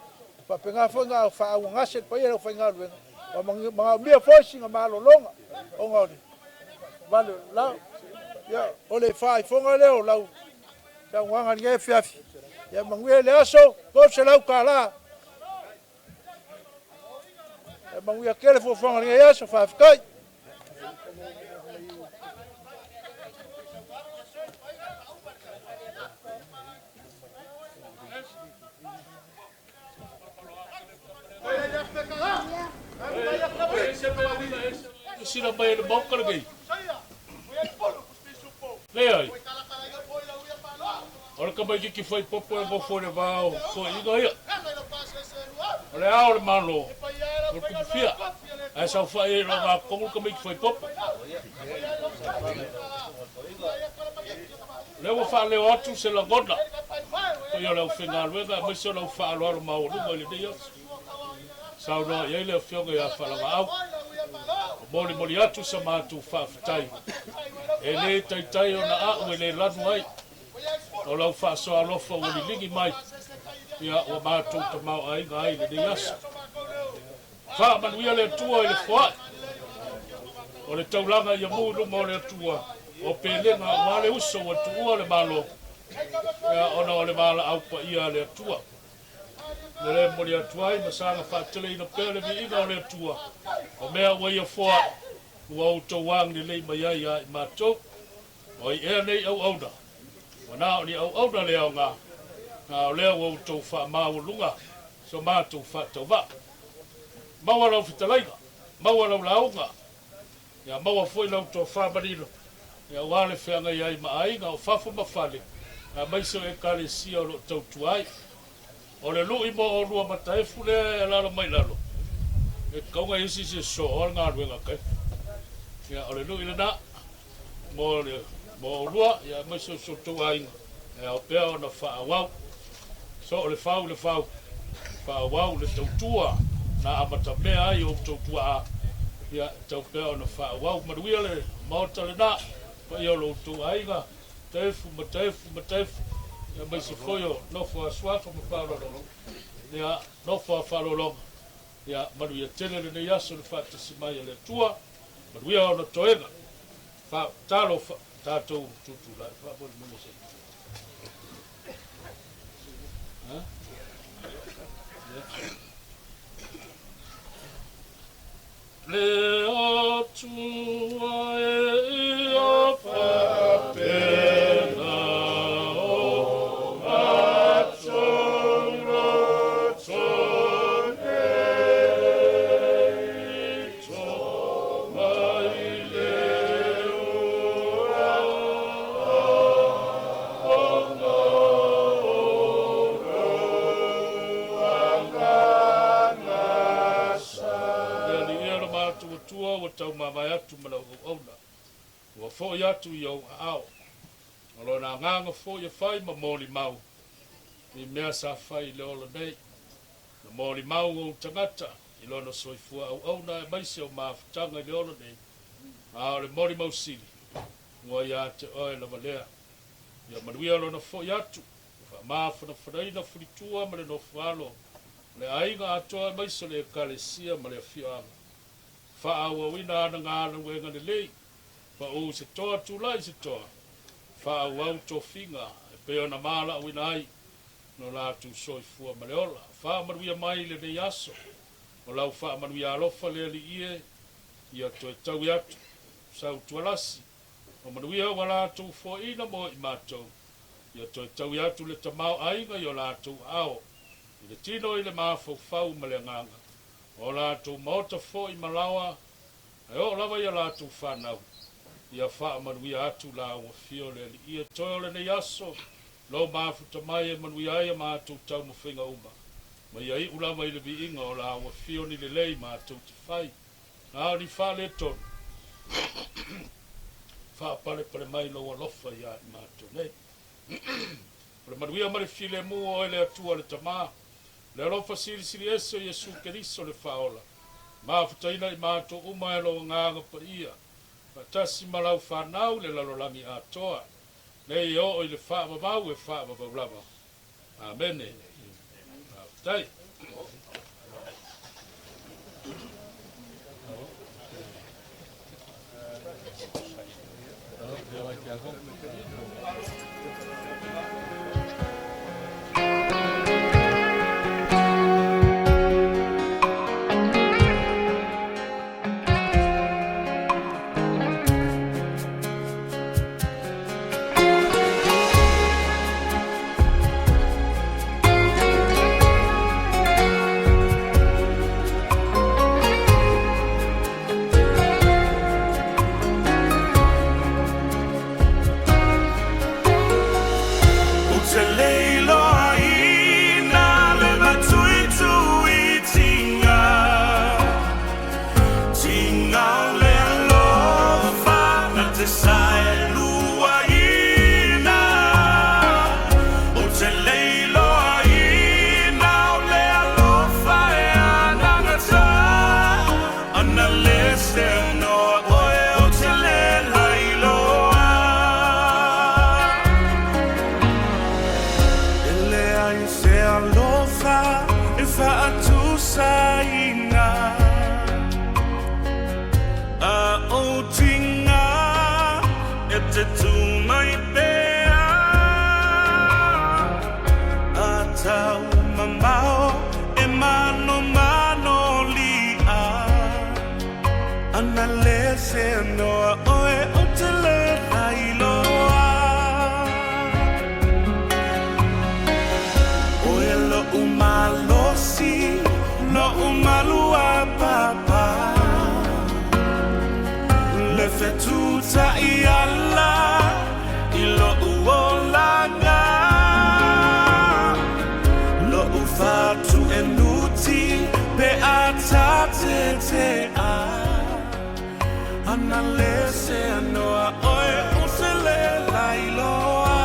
faapena foi ona faaauagase le paia o le aufaigaluega, ua manaomia foi sina malologa ona o le vale o le lao. Ia o le faaifoga lea o lau saunoaga i lenei afiafi. Ia manuia le aso, $300. Ia manuia tele fuafuaga o lenei aso, faafetai. Sila mai le maoka lenei. Leai. O le tamaititi faipopo e nofo i le va o toeaiina ia. O le Ao o le Malo, o le Tupufia, ae saofai ai i le ogatotonu le tamaiti faipopo. O lea ua faaleo atu se lagona paia o le aufaigaluega aemaise o lau faaaloalo maualuga i lenei aso. Saunoa i ai le Afioga ia Falagaau. Ua molimoli atu sa matou faafetai e le taitai ona a'u e le lanu ai o lau faasoa alofa ua liligi mai ia ua matou tamaoaiga ai i lenei aso. Faamanuia le Atua i le foai o le taulaga ia mu i luma o le Atua o pelega aua le uso ua tuua le Malo ia ona o le valaau paia a le Atua. O le momoli atu ai ma saga faateleina pea le viiga o le Atua o mea ua ia foai ua outou agalelei mai ai ia i matou. O ai ea nei auauna? Ua na o ni auauna le aoga. A o lea ua outou faamaualuga so matou faatauvaa. Maua lau fetalaiga, maua lau lauga, ia maua foi lau tofa manino, ia aua le feagai ai ma aiga o fafo ma fale, aemaise o Ekalesia o lo o tautua ai. O le lui mo oulua ma Taefu lea e alaala mai lalo, e tatau ona i ai se isi e sosooa le galuega a Taefu. Ia, o le lui lena mo le mo oulua, ia aemaise o si outou aiga, e ao pea ona faaauau. Soo le fau i le fau, faaauau le tautua na amatamea ai outou tuaa, ia, e tatau pea ona faaauau. Manuia le Maota lena, paia o lo outou aiga, Taefu ma Taefu ma Taefu, aemaise foi o nofo a Suafa ma Faaaloaloga, ia, nofo a Faaaloaloga, ia, manuia tele lenei aso i le faatasi mai a le Atua, manuia ona toega. Talo tatou tutulai faamolemole se. Ha? Yeah. Le Atua e ia faapena o matou loto nei, to mai le ua ona o lou agaga sa. Le Alii e lo matou Atua ua taumamae atu ma lau auauna, ua foi atu i ou aao. O lona agaga foi e fai ma molimau i mea sa fai i le ola nei. Na molimau ou tagata i lona soifua auauna aemaise o mafutaga i le ola nei, a o le molimau sili ua ia te oe lava lea. Ia manuia lona foi atu, ua faamafanafanaina fulitua ma le nofoalo o le aiga atoa aemaise o le Ekalesia ma le afioaga. Faaauauina ana galuega lelei, pau se toa tulai se toa, faaauau tofiga e pei ona valaauina ai no latou soifua ma le ola. Faamanuia mai lenei aso, o lau faamanuia alofa le Alii e, ia toe taui atu sau tualasi, o manuia ua latou foaina mo i matou, ia toe taui atu le tamaoaiga i o latou aao, i le tino i le mafaufau ma le agaga, o latou maota foi ma laoa, ae oo lava i a latou fanau, ia faamanuia atu lau afio le Alii e toe o lenei aso, lou mafuta mai e manuia ai a matou taumafaiga uma, ma ia iu lava i le viiga o lau afio ni lelei matou te fai, a o ni faaletonu, faapalepale mai lou alofa ia i matou nei. O le manuia ma le filemu o oe le Atua le Tama, le alofa silisili ese o Iesu Keriso le Faaola, mafutaina i matou uma e lou Agaga Paia, faatasi ma lau fanau i le lalolagi atoa, nei e oo i le faavavau e faavavau lava. Amene. Faafetai. Ou te le iloaina le matuituitiga, tiga o le alofa na te saeluaina. Ou te le iloaina o le alofa e anagata, ana le seanoa oe ou te le lailoa. E leai se alofa e faatusaina, a ou tiga e te tū mai pea, a tau mamao e manomano li'a, ana le seanoa oe ou te le lailoa. atu e nuti pe a tate te a Ana le se anoa oe o se le lailoa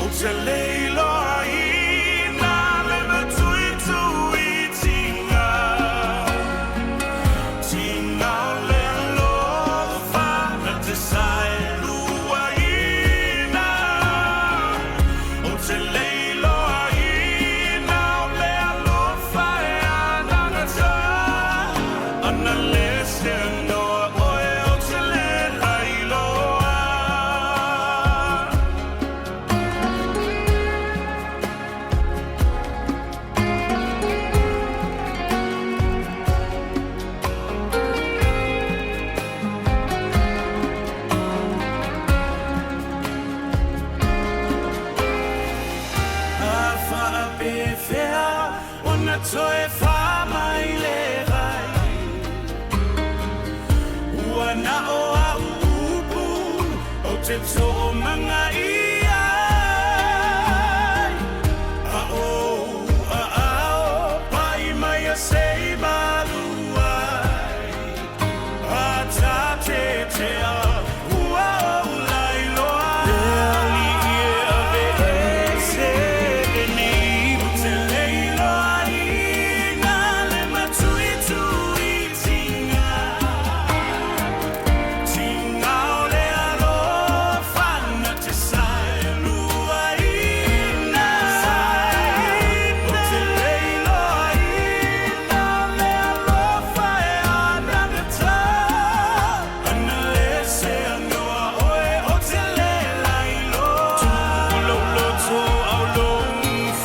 O te leiloa i nā le matui tui tinga Tinga o le alofa na te sae lua ina O te leiloa ina o le alofa e anagata Ana le se anoa oe o te le lailoa. A whaapewhea o na toe wha mai le rai Ua na o a upu o te tō manga i ai A o a ao pai mai a sei malu ai A tā te te a ua o lai loa Le ali i e ave e se ni O te leiloa i ngā le matui tui tinga Tinga o le alofa na te sae lua ina O te leiloa ina o le alofa e anagata Ana le se anoa oe o te le lailoa Tuulouloto au lou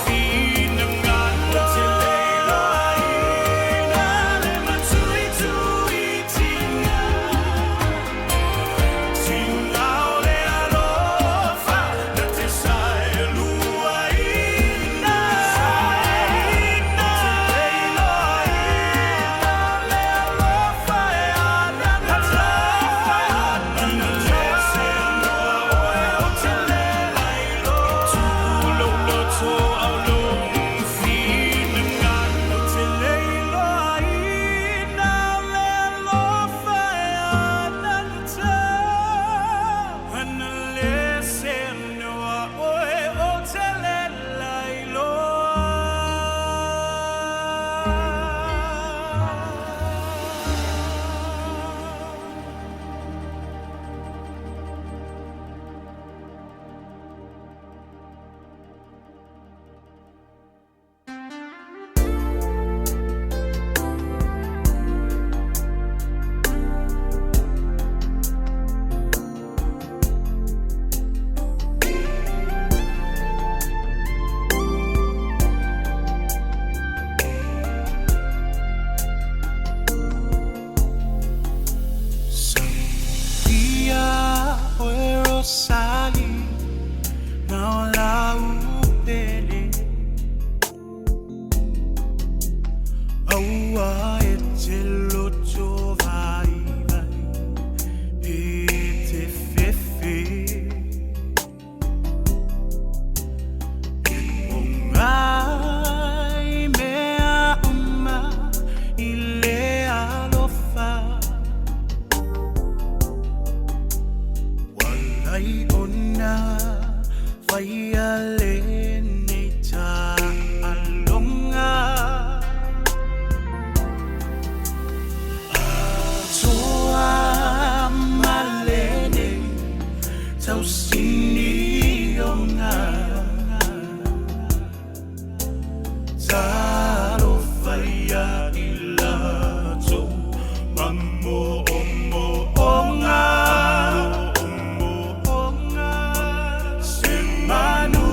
finagalo O te leiloa ina le matuitui tinga Tinga o le alofa na te sae lua ina O te leiloa ina o le alofa e anagata Ana le se anoa oe o te le lailoa Tuulouloto au lou finagalo O te leiloa ina o le alofa e anagata Ana le se anoa oe o te le lailoa. Ia oe Rosali na o lau pele Aua e te loto vai vai pe te fefe E pongai mea uma i le alofa Walai ona whaia le nei ta alonga Atoa malene tau sini o ngā Taro whaia i lato Mamo o mo o ngā Se manu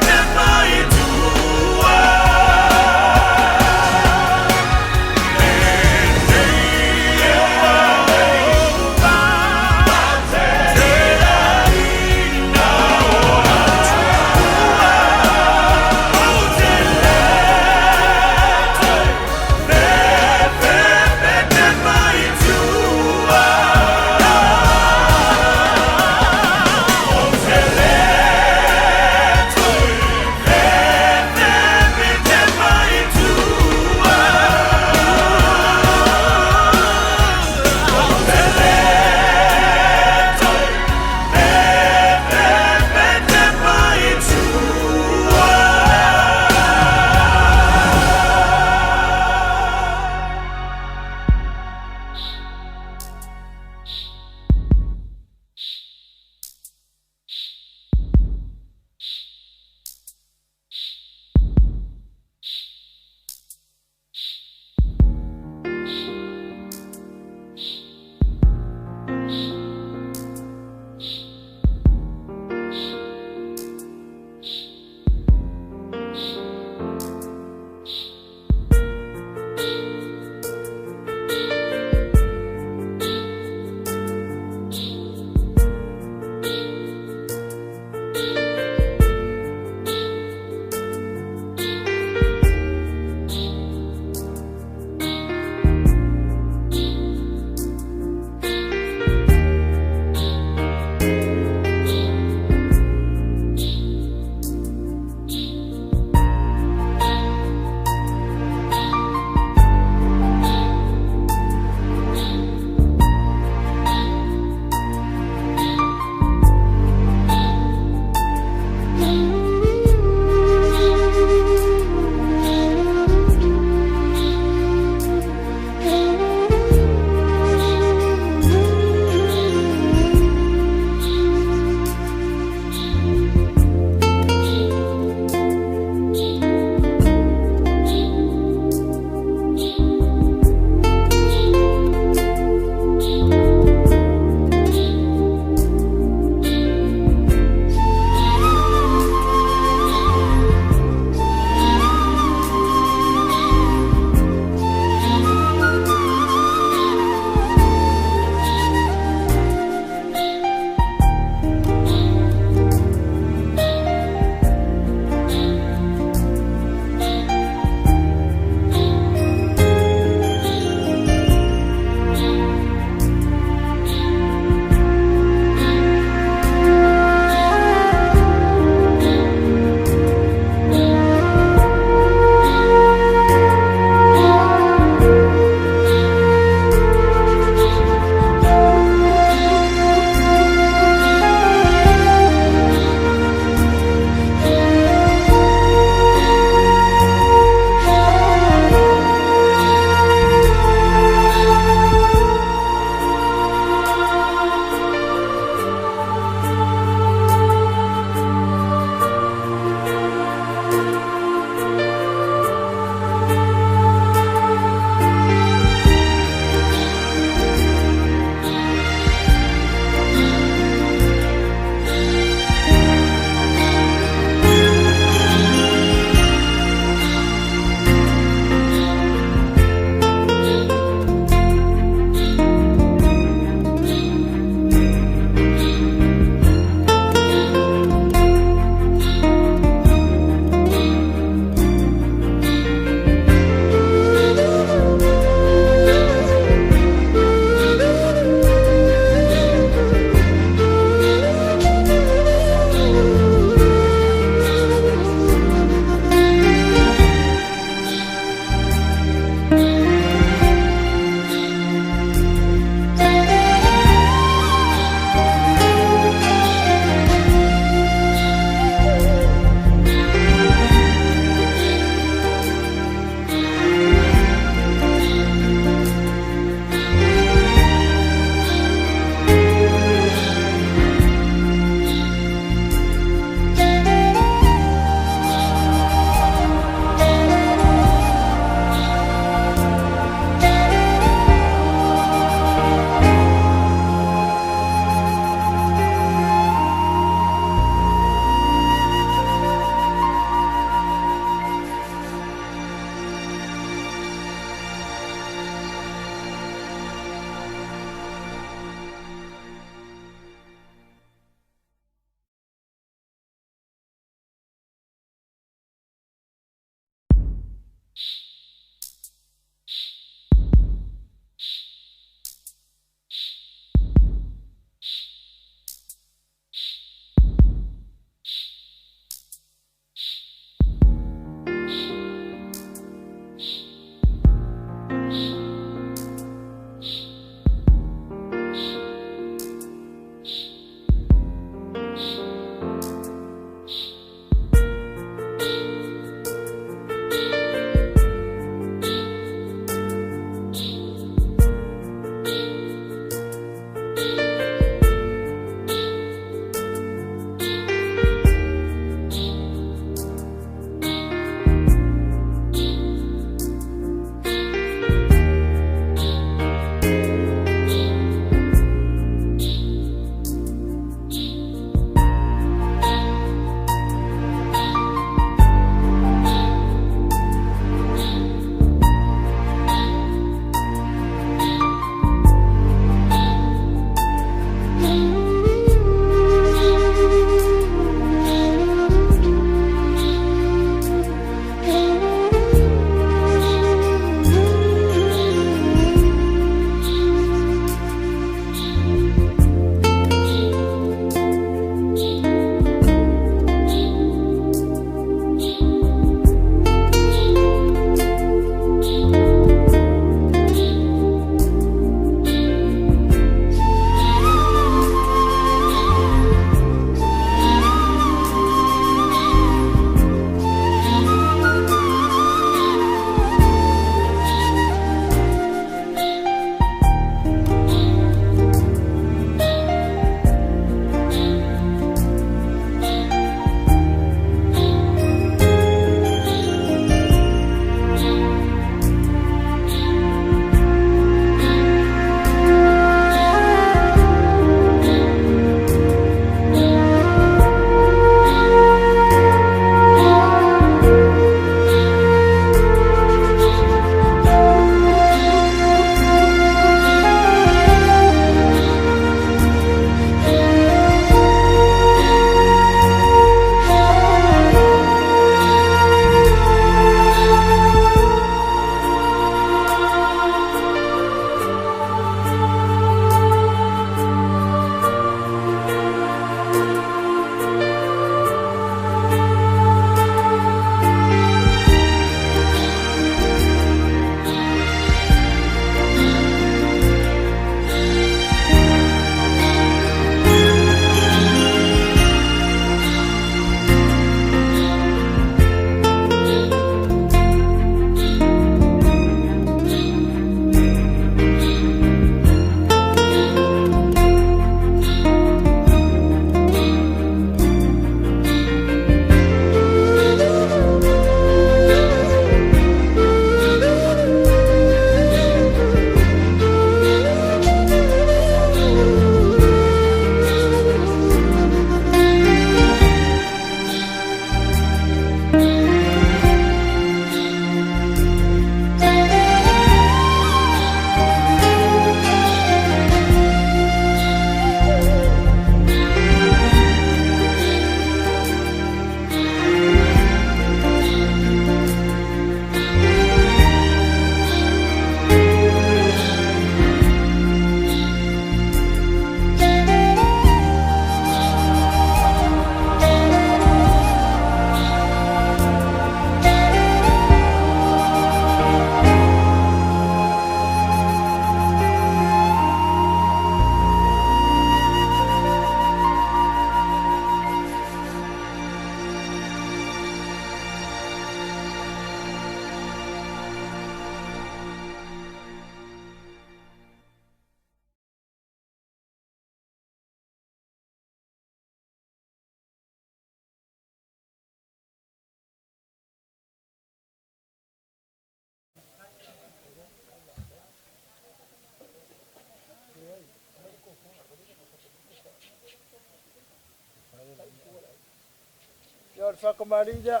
Ia o le faakamali'i lea.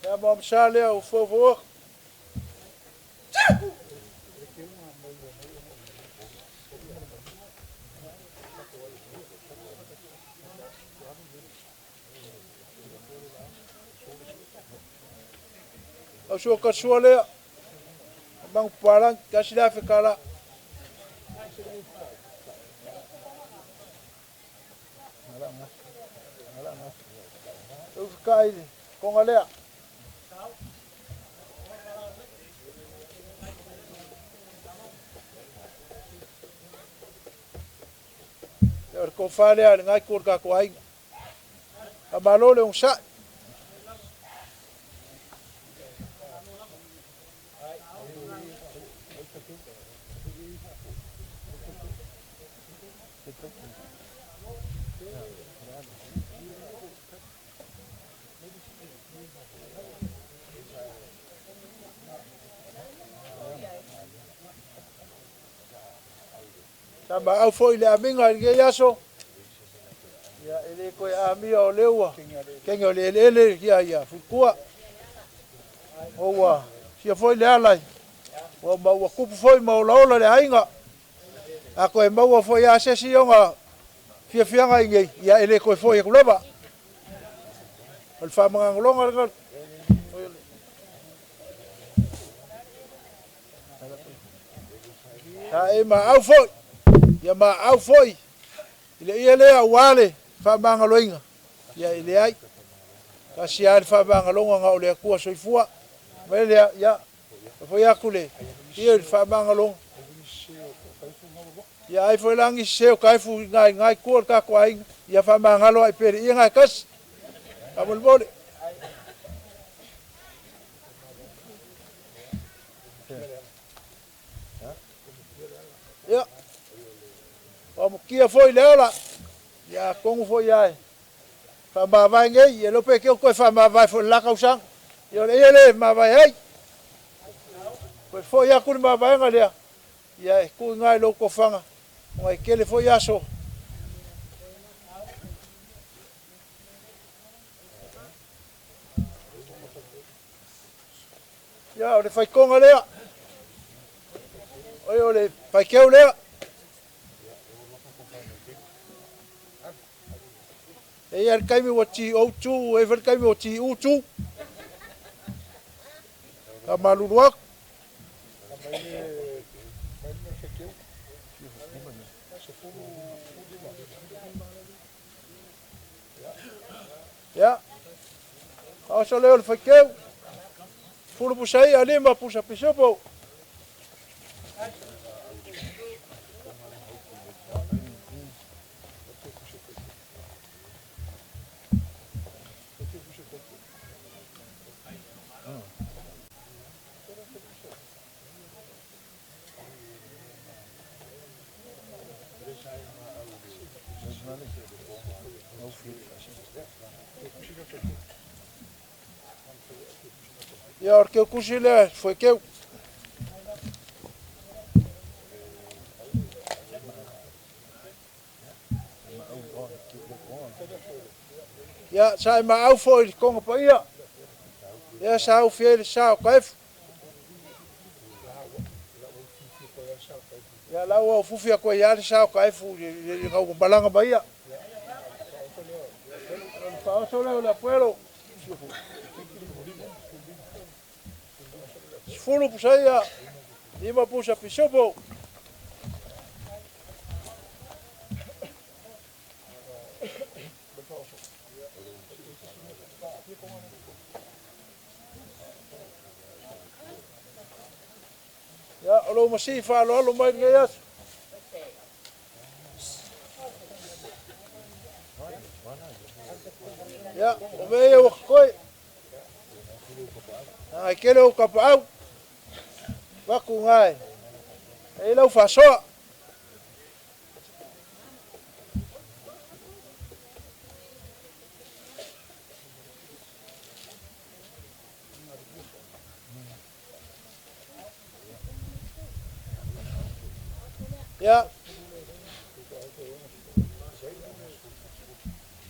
Ia ma amsā lea ua foufou. Au sua kasua lea. Mangu palangi kasi le afe kala. Ufika ile konga lea. Ia o le kofa lea le ngai kua ka aiga. A malo le onsa'i. Sa maau foi le amiga i lenei aso. Ia e le koe amia o leua. Kenge o le eleele ia ia futua. O ua sia foi le alai. Ua maua kupu foi ma olaola le aiga. A koe maua foi a sesi onga fiafiaga i nei, ia e le koe foi aku lava. O le whaamangangolonga le Sa e ma au foi. Ia ma au foi. I le ia lea ua le whaamangaloinga. Ia i le ai. Kasi a le whaamangaloga nga o le akua soifua. Mai lea, ia. Foi aku le. Ia le whaamangaloga. Ia ai foi langi seo kaifu ngai ngai kua ka ko ai. Ia whaamangalo ai pere ia ngai kasi. Ka mole mole. Ia. O mukia foi le ola. Ia kongu foi ai. Whaamawai ngei. Ia lope ke o koe whaamawai foi le laka usanga. Ia ole ia le mawai ai. Koe foi aku le mawai lea. Ia e kui ngai lo kofanga. O ngai kele foi aso. Ia o le whaikonga lea. Oi o le whaikeu lea. E ia le kaimi wa TO2, e le kaimi wa TU2. Ka malulu aku. Ia. Ka oso leo le whaikeu. Fulu pusa ia lima pusa pisopo. Ia o le keu kusi lea, foi keu. Ia, sa e maau foi le konga pa ia. Ia sa au fia le sa o kaefu. Ia lau au fufi a koe ia le sa o kaefu i ngau malanga ma ia. O le whaoso leo le apuelo. Sifulu pusa ia, lima pusa pisopo. Ia, o lo masi whaalo alo mai ngai aso. Ia, o mea ia wakakoe. Ngai kele o kapaau. Waku ngai. E lau whasoa. Ia.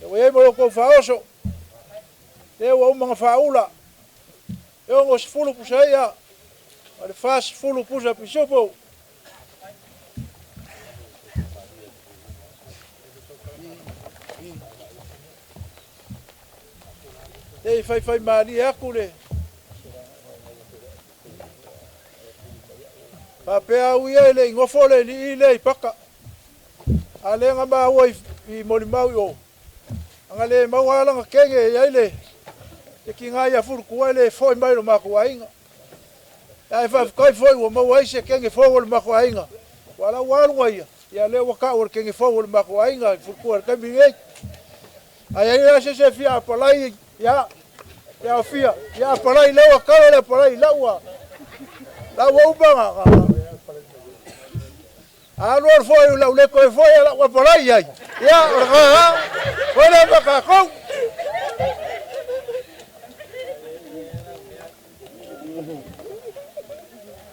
E ua iai mo lo kou whaoso. Te ua umanga whaula. E ongo sifulu pusa ia. O le fa sifulu pusa pisopo. Te i whai whai maani aku le. Papea au ia le ingofo le li i le i paka. A le nga maua i moli mau i o. Anga le mau alanga kenge i ai le. Te ki ngā ia furu kua le foi mai lo mako ainga. Ia e whawhikai foi ua mau ai se kenge fo o le mako ainga. Wa la walunga ia. Ia le waka o le kenge fo o le mako ainga i furu kua le kambi ngei. Ai ai a se se fia apalai ia. Ia o fia. Ia apalai lewa kalo le apalai laua. Laua ubanga. Alu alu foi lau le koe foi ala ua polai ai. Ia, o le kaa, foi le makakou.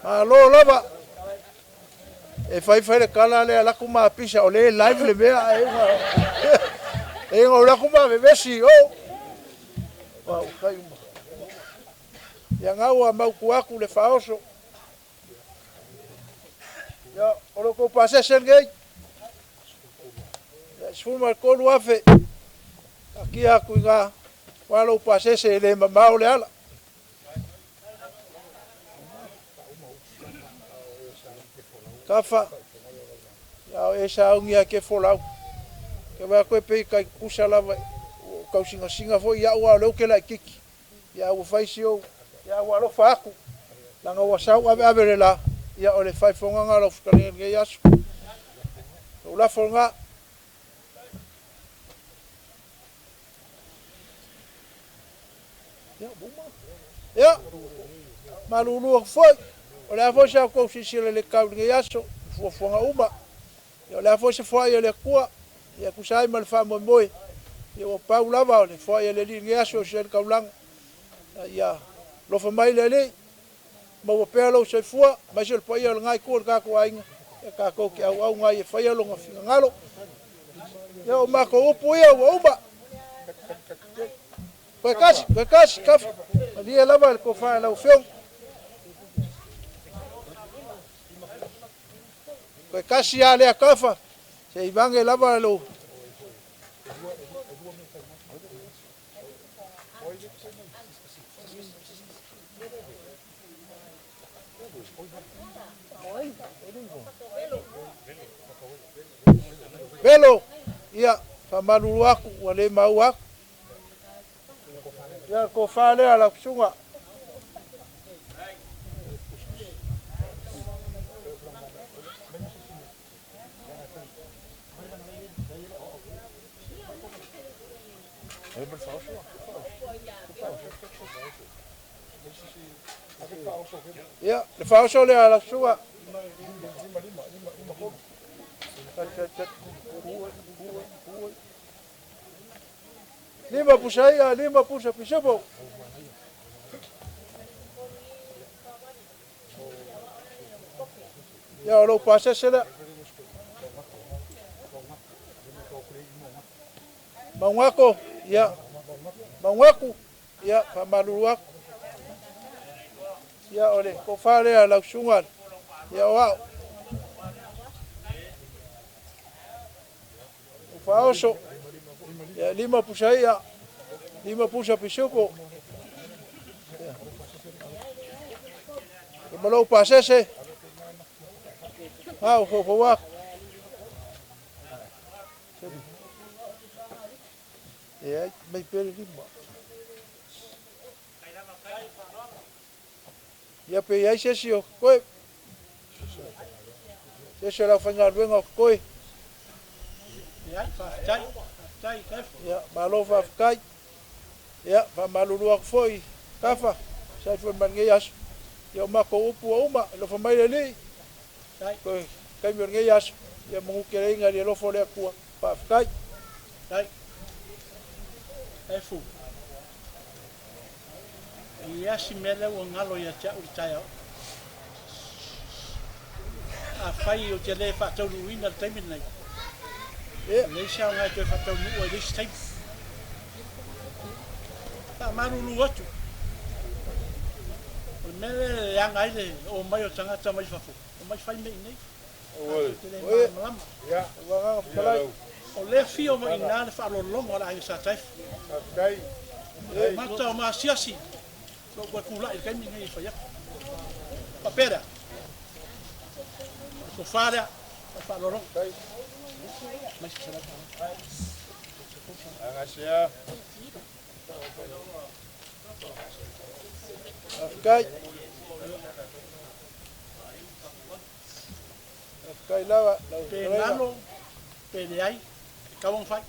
Malo lava. E fai fai le kala le ala ku ma pisa o le live le mea e nga. E nga o la ku ma vevesi o. Wa u kai uma. Ia ngau a mau ku aku le faoso. Ia, o lo kou pasese ngei. Ia, 13,000. Akia aku i ngā walo pasese e le mamao le ala. Kafa. Ia o e saungia ke folau. Ke wea koe pei kai kusa lava. O kau singa singa foi ia ua leo ke lai kiki. Ia ua whaisi o. Ia ua alofa aku. Langa ua sau ave ave le la. Ia o le whaifonga ngā lau whakalinga ngei aso. O lafo ngā. Ia, buma. Ia, malulu aku foi. O le afo sa kou sisila le kau ngei aso. Fuafuaga uma. Ia o le afo se foai o le akua. Ia kusai ma le faamoemoe. Ia ua pau lava o le foai a le alii lenei aso o se le kaulaga. Ia lofa mai le alii. Maua pea lou soifua, aemaise o le paia o legai itu o le tatou aiga. Ia tatou te auauga ai e faia lona finagalo. Ia o matou upu ia ua uma. Koe kasi, koe kasi, kafa. Malie lava le tofa e lau afioga. Koe kasi a lea kafa. Se i vage lava lo. Velo, ia, faamalulu aku, ua le maua aku. Ia, le tofa lea lau susuga. Ia, le faaoso lea lau susuga. 5 pusa ia, 5 pusa pisupo. Ia, o lou pasese lea. Maungako, ia. Maungaku, ia, faamalulu aku. Ia, o le tofa lea lau susuga. Ia, o au. O faaoso. Ia, 5 pusa ia. 5 pusa pisupo. Ia. O malou pasese. Au, fofo aku. Ia, mai pere lima. Ia pe ai se si o koe. Se se lau whaingaluenga o koe. Ia, whaafitai, whaafitai, tefo. Ia, malo whaafitai. Ia, whaamalulu aku foi, kafa, sai foi mai aso. Ia o mako upu o uma, lofa mai le li. Koe, kaimi o lenei aso. Ia mungu ke leinga li lofo le akua. Whaafitai. Tai. Efu. Ia si mele ua ngalo ia te au le taeao. A fai o te le whaataunuina le taimi nei. Ia. Lei sa ngai toe whaataunua i leisi taimi. Ta marulu atu. O le mele le anga ai le o mai o tangata mai fafo. O mai fai mei nei. Oi. Te le Oi. malamalama. Ia, wanga whakalai. O le fio mai ina le whaalolongo ala ai sa taifu. Whaafitai. Mata o maasiasi. Lo kua kula i kaimi nei whai aku. Papera. Ko wharea. Whaalolongo. Mai se salaka. Angasia. Whaafitai. Whaafitai lava, lau Pe whakalai. ngalo, pe leai, e kawang whai.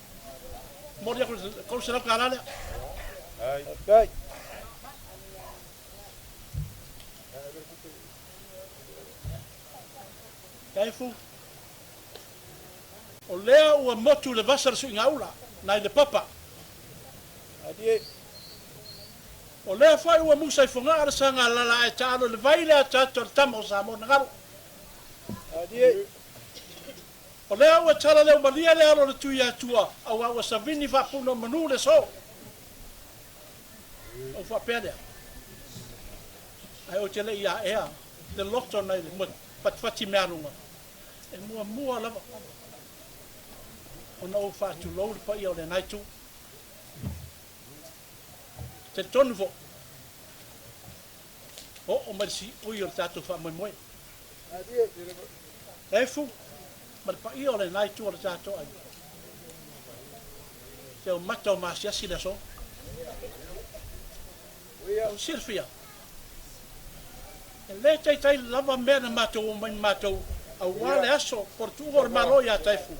Mori aku kau selau kala lea. Whaafitai. Kaifu, O lea ua motu le vasa le suigaula nai le papa. O lea foi ua musa i fogaa le sagalala ae taalo i le vai le ataata o le tama o Samoa na galo. O lea ua tala leumalia le alo o le Tuiatua auā ua savini faapuna o manu le aso. Ou faapea lea, ae ou te le i aea le loto nai le fatifati mealuga, e muamua lava ona ou faatulou le paia o lena itu. Talitonu foi, oo mai le siui o le tatou faamoemoe. Efu ma le paia o lena itu o le tatou aiga. Te o mata o masiasi le aso. O silafia, e le taitai lava mea na matou omai ma matou aua le aso po o le tuuga o le Malo ia Taefu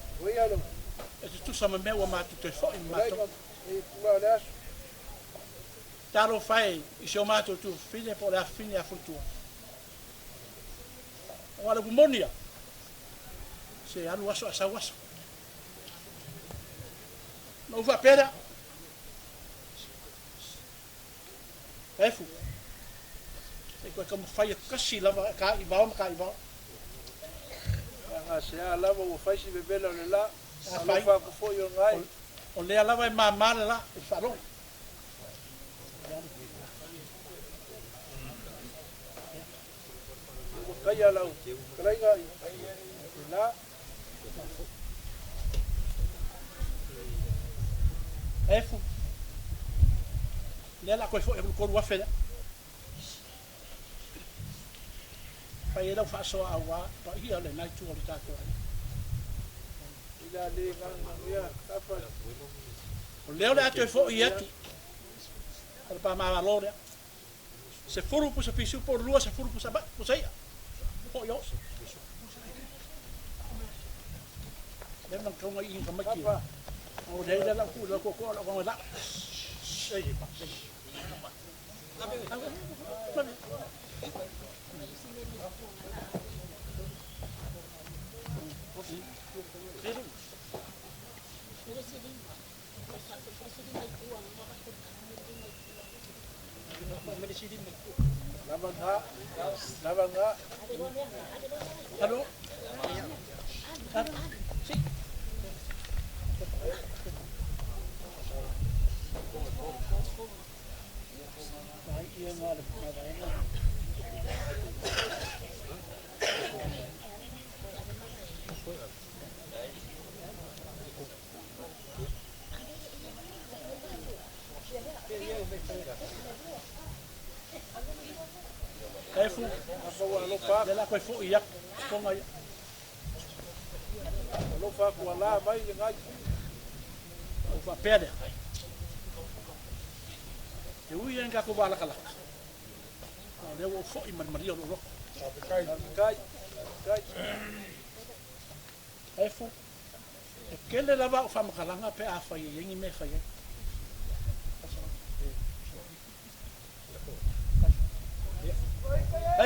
e tutusa ma mea ua matou toe foi ma matou. Talofa e i si o matou tuafafine po o le afafine ia Fulitua. Aua o le upu moni ia, se alu aso ae sau aso. Ona ou faapea lea, Efu, se i toe taumafai e tasi lava ka i vao ma ka i vao. Leaga se a lava ua fai si vevela o le la, alofa atu foi o gai. O lea lava e mama le la i le faalogo. Ua taia lau fetalaiga i le la. Efu, lea o le a toe foi atu le 3,000 lea. Fai ai lau faasoa aua paia o lena itu o le tatou aiga. O lea o le a toe foi atu o le pamāvalo lea. 10 pusa pisu po o le 20 pusa pusa i'a. Foi o. Lea na kaunga i ka maiki. O lea le lau ku lau ko lau ko la. Ei, Alo. Si. Efu, lea la koe foi atu, tonga ia. Alofa atu ala mai le gai. Ou faapea lea. Te ui ai tatou valakalaka. A o lea ua ou foi ma le malia o lou loto. Efu, e tele lava au faamatalaga pe a fai e i ai ni mea e fai ai.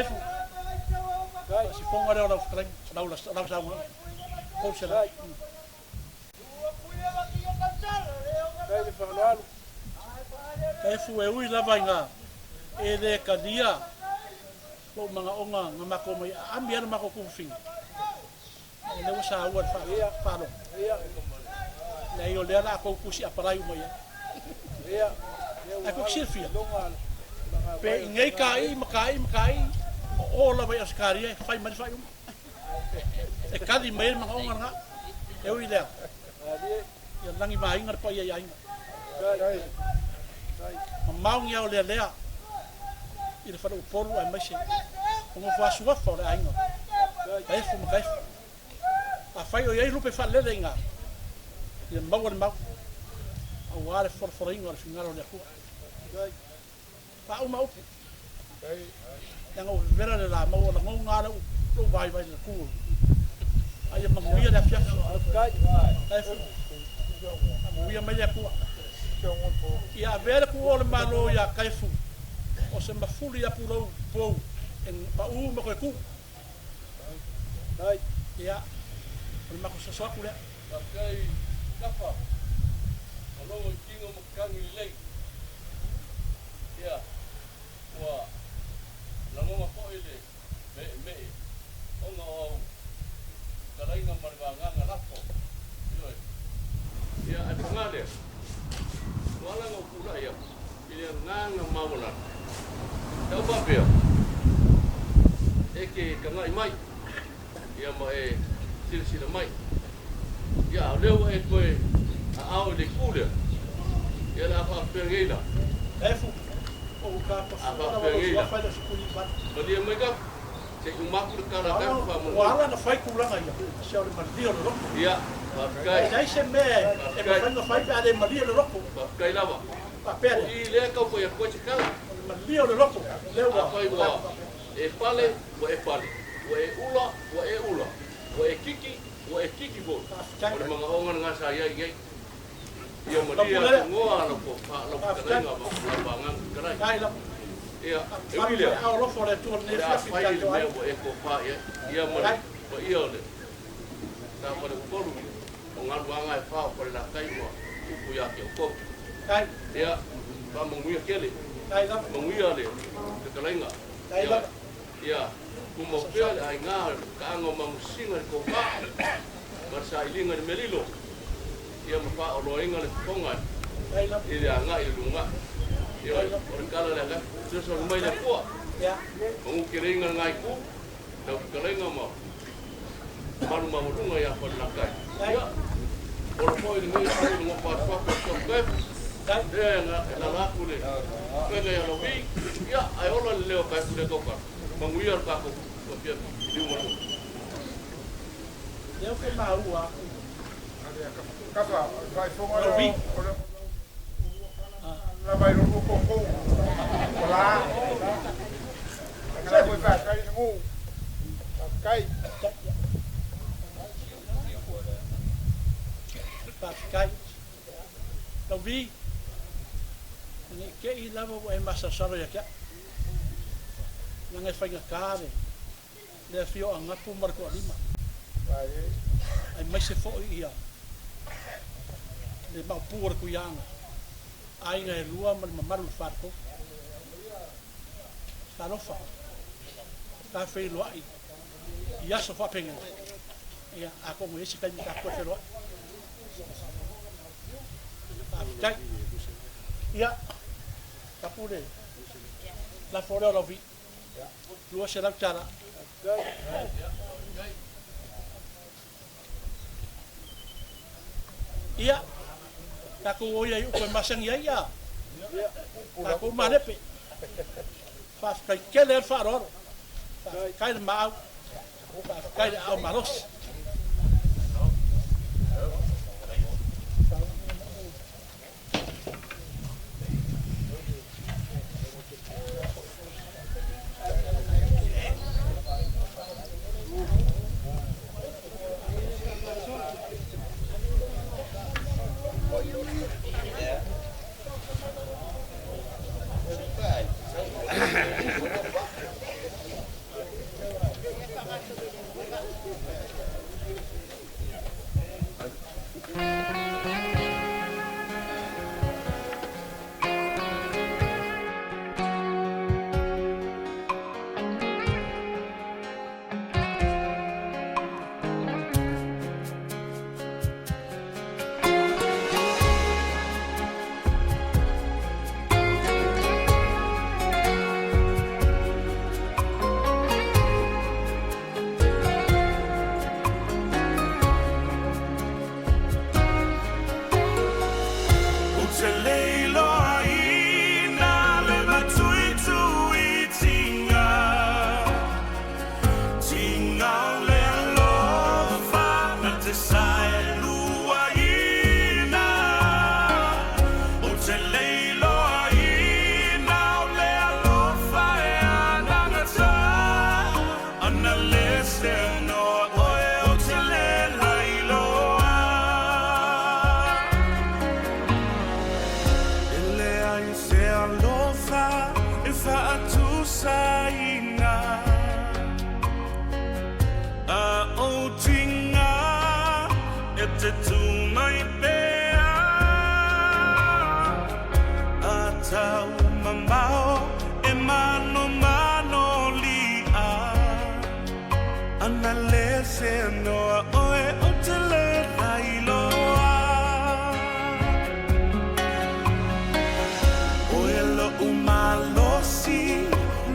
Efu, faasifoga lea o lau fetalaiga, lau saunoaga. 300. Efu e ui lava ina e le talia lou manaoga na matou omai aami ai le matou tufufiga, o lea ua saua i le faalogo. Leai o lea o le a tou tusi apalai uma i ai. Ae tou te silafia, pe i nei taii ma taii ma taii, o o lava i Ausetalia e fai mai le faaiuga. E tali mai ai le manaoga lena. E ui i lea, ia lagimaina le paia i aiga. Mamao ni aolealea i le fale Upolu aemaise o nofo asuafa o le aiga Taefu ma Taefu. Afai o i ai lupe faalele i ina, ia maua le mau aua le folafolaina o le finagalo o le Atua. Faauma upu, leaga ua vevela le la maua lagona lava lou vaivai i le tu a ia manuia le afiafi. Taefu, faamanuia mai le Atua. Ia avea le tuua o le Malo ia Taefu o se mafuli ia pulou pou e pau ma toe tu. Ia, o le matou soso atu lea. Faafetai Kafa, o logo i tiga ma kagi lelei. Ia, ua lagona foi le meemee ona o au fetalaiga ma le vagaga lafo. Ioe. Ia, ae paga lea, ua ala ona ou tulai atu i le agaga maualalo, sa ou faapea, e te tagai mai, ia ma e silasila mai. Ia, a o lea ua e toe aao i le itu lea, ia o le a faapea nei la. A faapea nei la, malie mai Kafa, se i uma atu le tala a Kafa faamolemole. Ua ala ona fai tulaga ia, se o le malie o le loto. Ia, faafetai. E leai se mea e mafai ona fai pe a le malie le loto. Faafetai lava. Faapea lea. O i lea e tau fai atu ai se tala. O le malie o le loto, lea ua. Afai ua e pale, ua e pale. Ua e ula, ua e ula. Ua e kiki, ua e kiki foi. O le manaoga lena sa i ai nei. Ia malie atu noa lau tofa, lau fetalaiga ma lau vagaga fetalai. Ia, e ui lea, o le a fai le mea ua e tofa i ai, ia ma le paia o le sa faleupolu o galuaga e fa o Falelatai ma upu ia te outou. Ia, faamanuia tele, manuia le fetalaiga. Ia, ia tumau pea le aiga o le taaga o Magusina i le tofa ma le sailiga i le mea lilo, ia ma faaoloaina le fofoga i le agai i le lumanai. Ioe, o le tala lea, fesoasoani mai le Atua, manuteleina lena itu, lau fetalaiga ma mamalu maualuga ia Falelatai. Ia, ola foi lenei aso i le nofo atu atu o Joseph, lea e lala atu le upega ia Lauvi, ia, ae ola le leo o Kaefu lea tausaga. Manuia le tatou afiafi i Liugalua. Lea ou te maua aku. Kafa, faafofoga lea o le lava i lou koukou o la. Lea foi faafetai i le nuu. Faafetai. Faafetai. Lauvi, ne i te i lava ua e masalosalo ia te au. Leaga e faigata le le afio o Agapu ma le Toalima, aemaise foi ia le maopu o le Tuiaana, aiga e lua ma le mamalu o le Faletolu. Talofa, ta feiloai i aso faapenei, ia atonu e i ai se taimi tatou toe feiloai. Faafetai. Ia, tapu le lafo lea o lau vii. $200. Ia, tatou o ia i upu e masani ai ia tatou malepe. Faafetai tele ai le faaaloalo. Faafetai le maau. Faafetai le aao malosi. se noa oe o te le lailoa. Oe lo umalosi,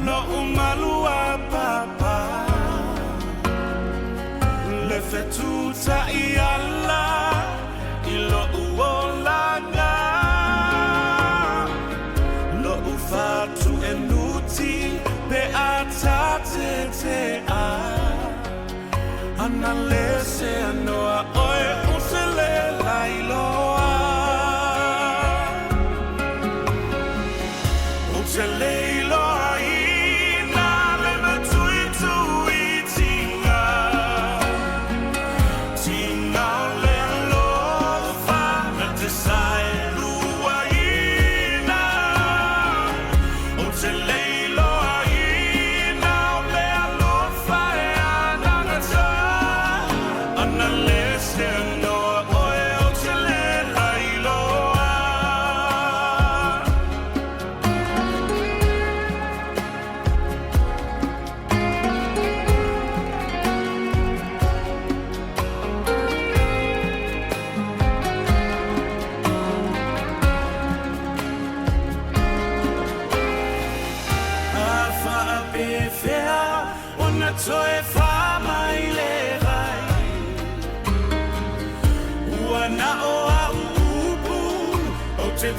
lo umalua papa. Le fetuta i ala, i lo uolanga. Lo ufatu e nuti, pe atate te a. Ana le se anoa oe o se le lailoa. O te leiloa ina le matui tui tinga. Tinga o le alofa na te sae lua ina. O te leiloa ina o le alofa e anagata. Ana le se anoa oe o te le lailoa. A whaapewhea o na toe whamai le vai. Ua na o au upu o te